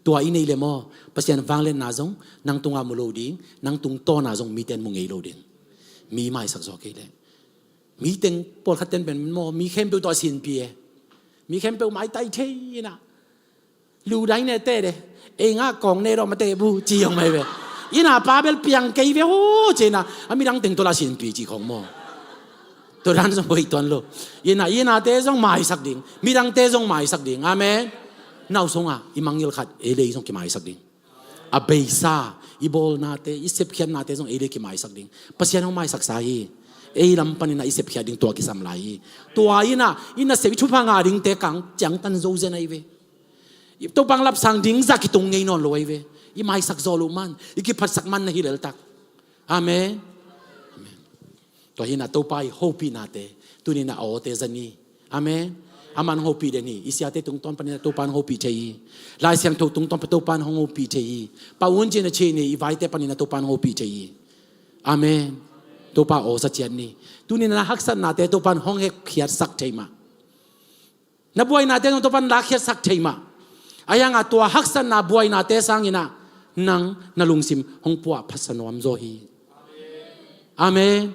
Tua i nei le maw, Pasian vangliatna zong, nang tunga mu lo ding, nang tungtawna zong, miten mu ngei lo ding. Mi maisak zaw kei le. Mi teng, pawlkhat ten pen maw, mi khempeuh tawh a sinpi e. Mi khempeuh maitai thei ina. Lu dai ne te de. Ei nga kong ne dawh ma te bu, ci yong mai ve. Ina pa bel piang kei ve ho, ci na. A midang teng tawh la sinpi ci khong maw. Tua dan zong hoih tuan lo. Ina, ina te zong maisak ding. Midang te zong maisak ding. Amen. Nausong a, i mangngilh khat, ei le ei zong kimaisak ding. A beisa, i bawlnate, i sepkhiatnate zong ei le kimaisak ding. Pasian hong maisaksa hi. Ei lam panin ah i sepkhiat ding tua kisam lai hi. Tua in ah, i nasep i thupha ngah dingte kang ciangtan zo zen ahi ve. I Topa hong lapsang ding zah kitung ngei nawn lo ahi ve. I maisak zawh loh man, i kiphatsak man na hi leltak. Amen. Amen. Tua hi in ah Topa i hopihnate tuni in ah a awte za ni. Amen. Aman hong hopih den hi. I siate tungtawn panin ah Topa hong hopih thei hi. Lai Siangtho tungtawn pan Topa hong hopih thei hi. Pa Un cin a cih ni, i vaite panin ah Topa hong hopih thei hi. Amen. Topa aw za ciat ni. Tuni in ah na haksatnate Topa hong hekhiatsak thei mah. Na buainate zong Topa in lakkhiatsak thei mah. Ahi hangah tua haksatna buainate sangin ah nang na lungsim hong puahphatsa nuam zaw hi. Amen.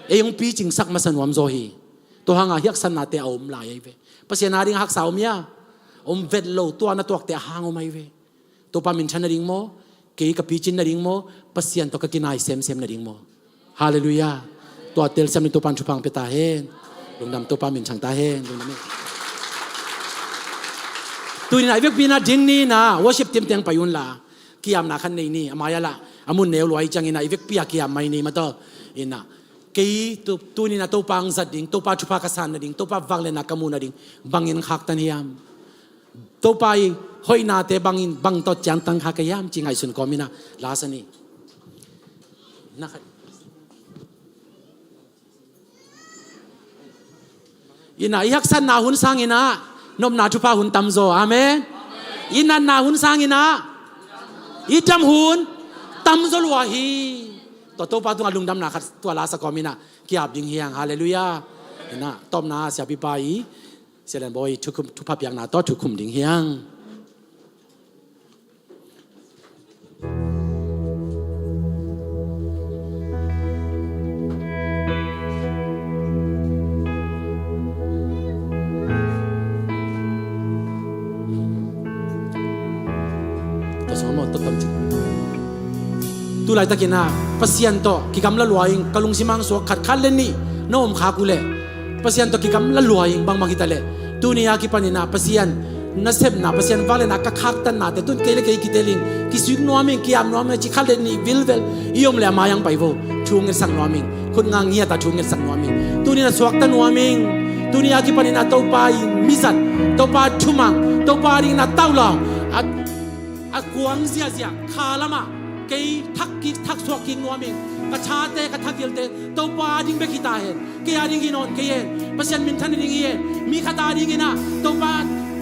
Ei hong picingsak masa nuam zaw hi. Tua hangah haksatnate a om lai ahi ve. Pasian a ding haksa om hia? Om vet lo, tua na tuakte a hang om ahi ve. Topa minthan nading maw? Kei ka picin nading maw? Pasian tawh ka kinai semsem nading maw? Halleluiah. Tua telsiam ni, Topa in thupha hong pia ta hen. Lungdam, Topa minthan ta hen. Lungdam hi. Tuni in ah i vekpi in ah ding ni in ah worship team teng pai un la. Kiamna khat nei ni, a mai-ah lah a mun neu lua ahih ciangin ah i vekpi ah kiam mai ni maw taw. In ah kei tu, tuni in ah Topa hong zat ding, Topa thupha ka san nading, Topa vangliatna ka muh nading bangin khaktan hiam? Topa i hoihnate bangin, bang tawh ciangtan khak ka hiam ci ngaihsun kawmin ah la sa ni. Na khat. In ah i haksatna hun sangin ah nopna thupha hun tamzaw. Amen. I natna hun sangin ah i dam hun tamzaw lua hi. Tua Topa tungah lungdamna khat tua la sa kawmin ah ki-ap ding hi hang. Halleluiah. In ah tawpna siapipa i Sia Lian Bawi thukhum, thupha piakna tawh thukhum ding hi hang. Tu laitakin ah Pasian tawh kigamla lua ing, ka lungsim ah hong suak khat, khat le nih na om khak uh leh Pasian tawh kigamla lua ing, bangbang hi ta leh. Tuni a kipanin ah Pasian nasepna, Pasian vangliatna ka khaktanna te, tun kei le kei kitel ing, kisuik nuam ing, ki-ap nuam ing ci khat le nih vilvel i om leh a mai-ah hong pai vo. Thu ngetsak nuam ing, khut nga ngiat a thu ngetsak nuam ing. Tuni in ah suakta nuam ing. Tuni a kipanin ah Topa i mizat, Topa thumang, Topa dingin ah taulawng, a, a kuang ziahziah kha lamah kei thak kik, thak suak kik nuam ing. Ka thate, ka thagilte Topa a ding bek hi ta hen. Kei a ding hi nawn kei hen. Pasian minthan a ding hi hen. Mi khat a dingin ah Topa,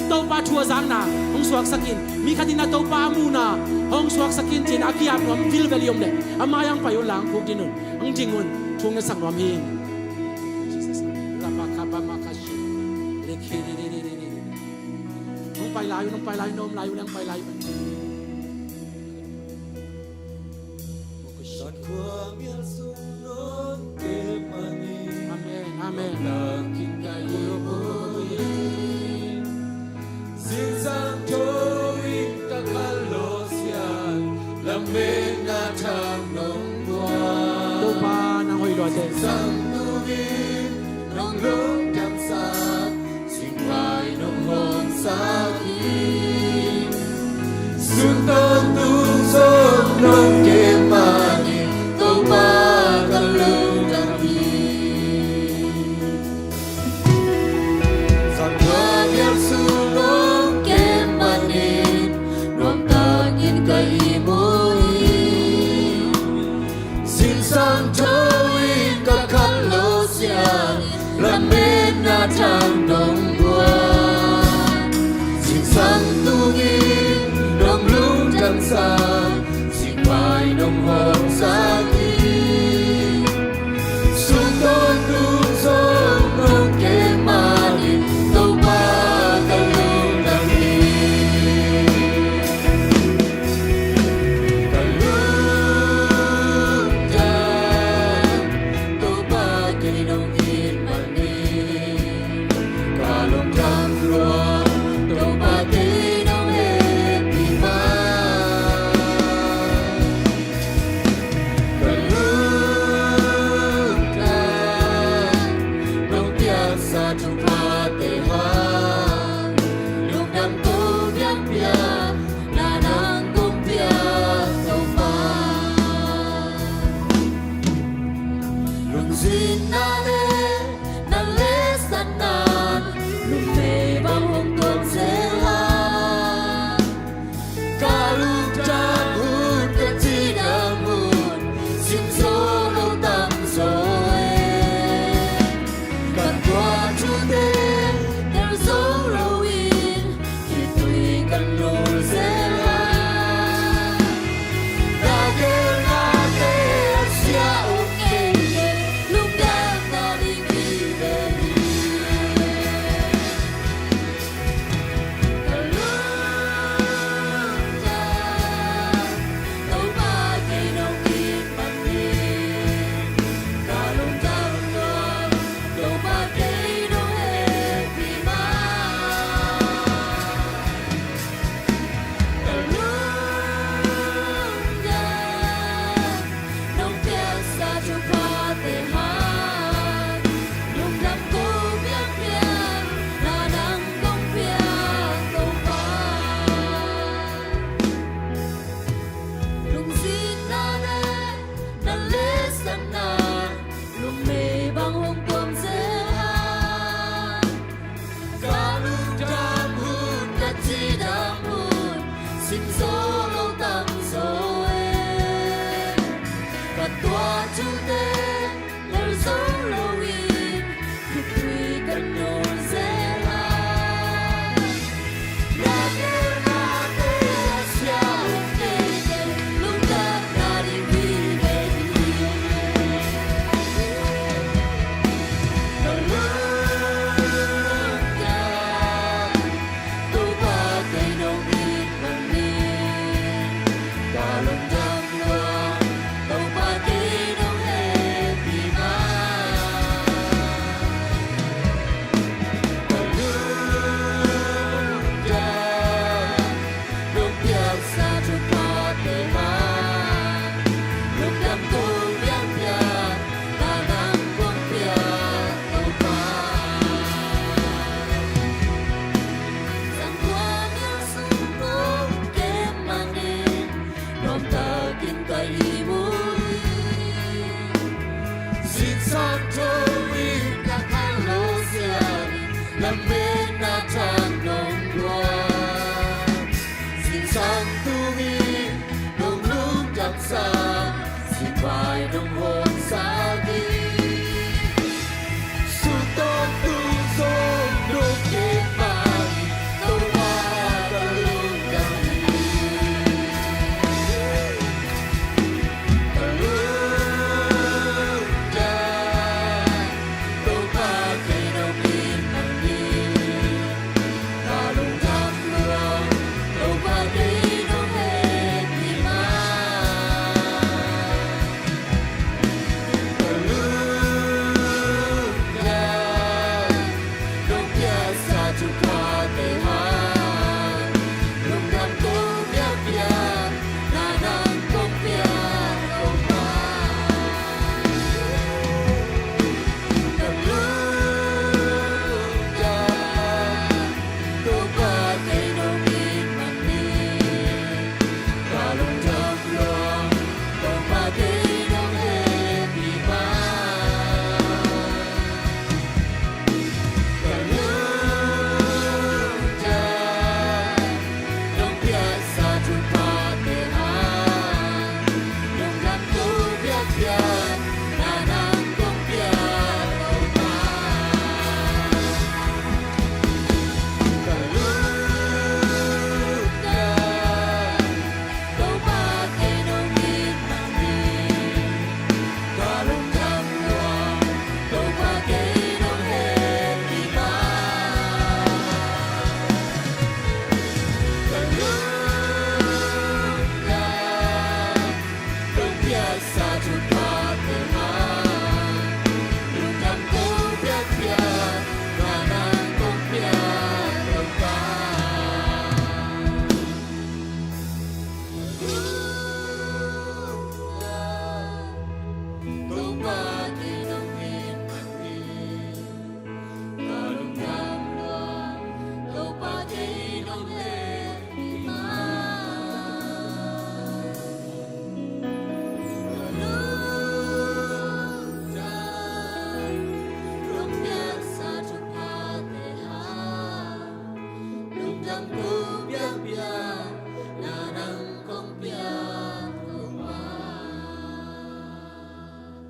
Topa thu a zakna hong suaksak in. Mi khat in ah Topa a muhna hong suaksak in ci-in a ki-ap nuam vilvel i om leh a mai-ah hong pai un la, hong khukdin un, hong ding un. Thu ngetsak nuam hi. Jesus. Rabakabamakashi. Lekhiririri. Hong pai lai un, hong pai lai un, hong pai lai un, hong pai lai un. Amen, amen. Topa nang hoih lua teh. Sun Tawntung zong nong kem manin Topa ka lungdam hi. Zan tua mial sun nong kem manin nuamtakin ka ihmu hi. Zingsang tho in ka khat lo siang, lametna thang dong guan. Zingsang tungin dong lungdam sa, singpai dong hong sa hi. Sun Tawntung zong nong kem manin Topa ka lungdam hi. Ka lungdam, Topa kei nong it manin.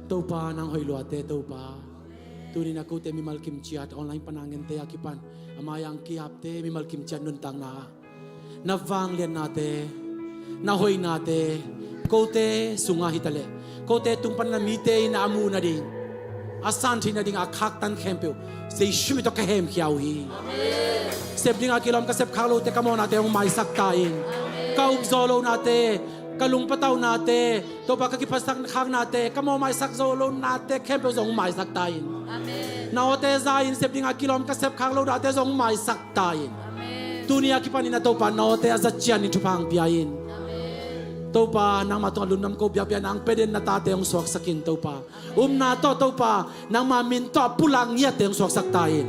Topa, nang hoih luate Topa. Tuni-in a kote mimal kim ciat online pan a ngente a kipan a mai-ah a kiapte mimal kim ciat nuntakna, na vangliatnate, na hoihnate, kote sungah hitaleh, kote tung pan na mite in a muh nading, a san theih nading a khaktan khempeuh Jesu min tawh ka hemkhia uh hi. Sep ding a kilawm ka sepkhak lote ka mawhnate hong maisak ta in. Ka upzaw lohnate, ka lungpatauhnate, Topa ka kiphatsak khaknate, ka mawh maisak zo lohnate khempeuh zong hong maisak ta in. Na awte za-in sep ding a kilawm ka sepkhak lohnate zong hong maisak ta in. Tuni a kipanin a Topa na awte a za cianin thupha hong pia in. Topa nangmah tungah lungdam ko biakpiak, nang pia den na tate hong suaksak in Topa. Upna tawh Topa nangmah min tawh a pulak ngiatte hong suaksak ta in.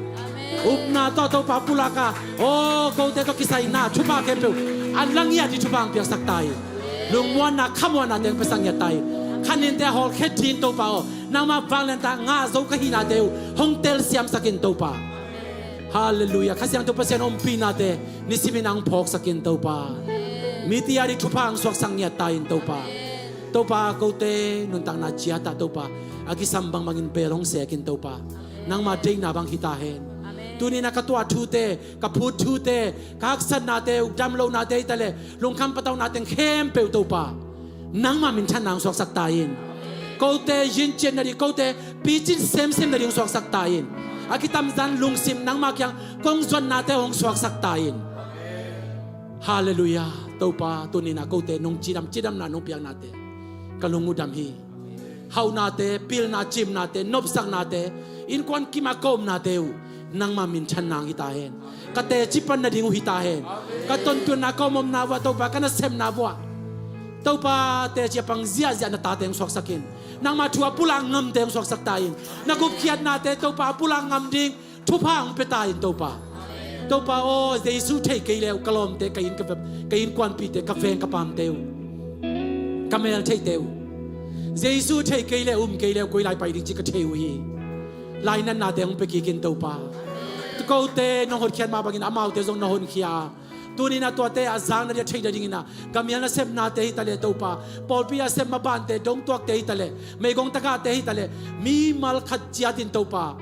Upna tawh Topa pulak a, aw, kote tawh kisai na thupha khempeuh a la ngiat ding thupha hong piaksak ta in. Lungmuanna khamuanna teng piasak ngiat ta in. Kha ninte a hawlkhia ding Topa aw, nangmah vanglian tawh ngah zo ka hihnate uh hong telsiamsak in Topa. Halleluiah. Kha Siangtho Pasian ompihnate nisimin hong phawksak in Topa. Mite a ding thupha hong suaksak ngiat ta in Topa. Topa, kote nuntakna ciat ah Topa, a kisam bangbangin bel hong sek in Topa. Nangma deihna bang hi ta hen. Tuni-in ah ka tuah thute, ka phut thute, ka haksatnate uh, damlohnate hi ta leh lungkham patauhnate khempeuh Topa, nangma minthanna hong suaksak ta in. Kote yincian nading, kote picin semsem nading suaksak ta in. A kitamzan lungsim nangma kiang kong zuannate hong suaksak ta in. Halleluiah. Topa, tuni-in ah kote nong cidam, cidamna nong piaknate ka lung uh dam hi. Hauhnate, pilna, cimnate, nopsaknate, innkuan kim a ka omnate uh nangma minthanna hong hi ta hen. Ka teci pan nading uh hi ta hen. Ka tontuanna, ka omomna vuah Topa, ka nasepna vuah Topa, teci a pang ziahziah na tate hong suaksak in. Nangma thu a pulak ngamte hong suaksak ta in. Na gupkhiatnate Topa a pulak ngam ding thupha hong pia ta in Topa. Topa aw, Jesu thei kei le uh ka lawmte, ka inn, ka vep, ka innkuanpihte, ka veng ka pamte uh, ka meltheihte uh, Jesu thei kei le uh, um kei le uh, koi lai pai ding ci ka thei uh hi. Lainatnate hong pia kik in Topa. Kote nong hotkhiat mah bangin amaute zong na honkhia. Tuni-in ah tuate a zak nading, a theih nadingin ah, gam i a nasepnate hi ta leh Topa, pawlpi a sep mabante, dongtuakte hi ta leh, meigong tagahte hi ta leh, mimal khat ciatin Topa,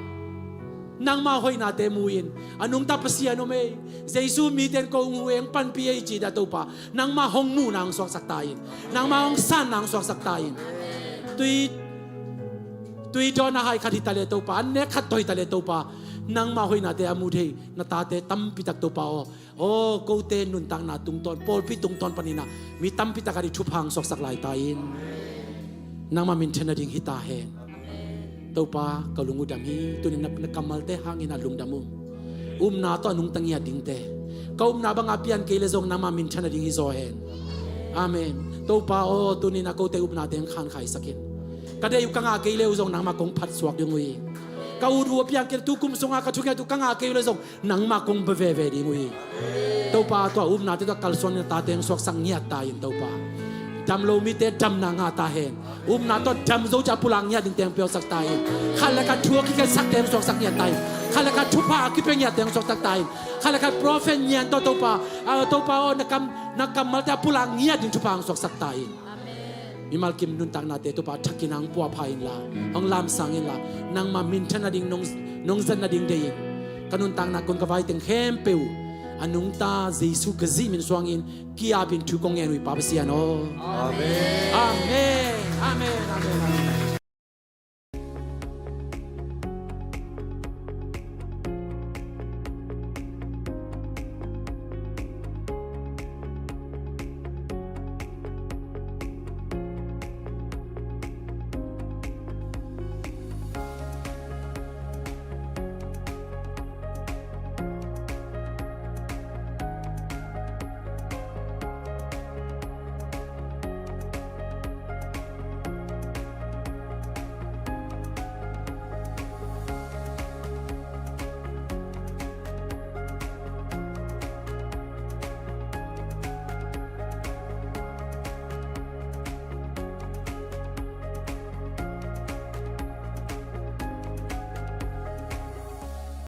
nangma hoihnate mu in, a nungta Pasian om ei, Jesu mite in kong huh ei, hong panpih ei ci-in ah Topa, nangma hong muhna hong suaksak ta in. Nangma hong sanna hong suaksak ta in. Tui, tui dawn a hai khat hi ta leh Topa, an nek khat tawh hi ta leh Topa, nangma hoihnate a mu thei na tate tampi tak Topa aw. Aw, kote nuntakna tungtawn, pawlpi tungtawn panin ah mi tampi tak a ding thupha hong suaksak lai ta in. Nangma minthanna ding hi ta hen. Topa, ka lung uh dam hi. Tuni-in na, na kammalte hangin ah lungdam ung. Upna tawh a nungta ngiat dingte, ka upna banga pian kei leh zong nangma minthanna ding hi zaw hen. Amen. Topa aw, tuni-in ah kote upnate hong khankhaisak in. Ka deih uh ka ngah kei le uh zong nangma kong phatsuak ding uh hi. Ka ut uh a piang kei le, tu kum sunga ka thunget uh ka ngah kei uh le zong nangma kong bia veve ding uh hi. Topa, tua upnate tawh kalsuan in na tate hong suaksak ngiat ta in Topa. Damlo mite damna ngah ta hen. Upna tawh dam zo ci a pulak ngiat dingte hong piaksak ta in. Khat le khat thu a kiketsakte hong suaksak ngiat ta in. Khat le khat thupha a kipia ngiatte hong suaksak ta in. Khat le khat prophet ngian tawh Topa, ah, Topa aw, na kam, na kammalte a pulak ngiat ding thupha hong suaksak ta in. Mimal kim nuntaknate Topa, thakin hong puahpha inla, hong lamsang inla, nangma minthanna ding, nong, nong zatna ding dei in. Ka nuntakna kun ka vai teng khempeuh a nungta Jesu Khazih min suangin ki-ap in thu kong ngen uh hi Pa Pasian aw. Amen. Amen. Amen. Amen. Amen.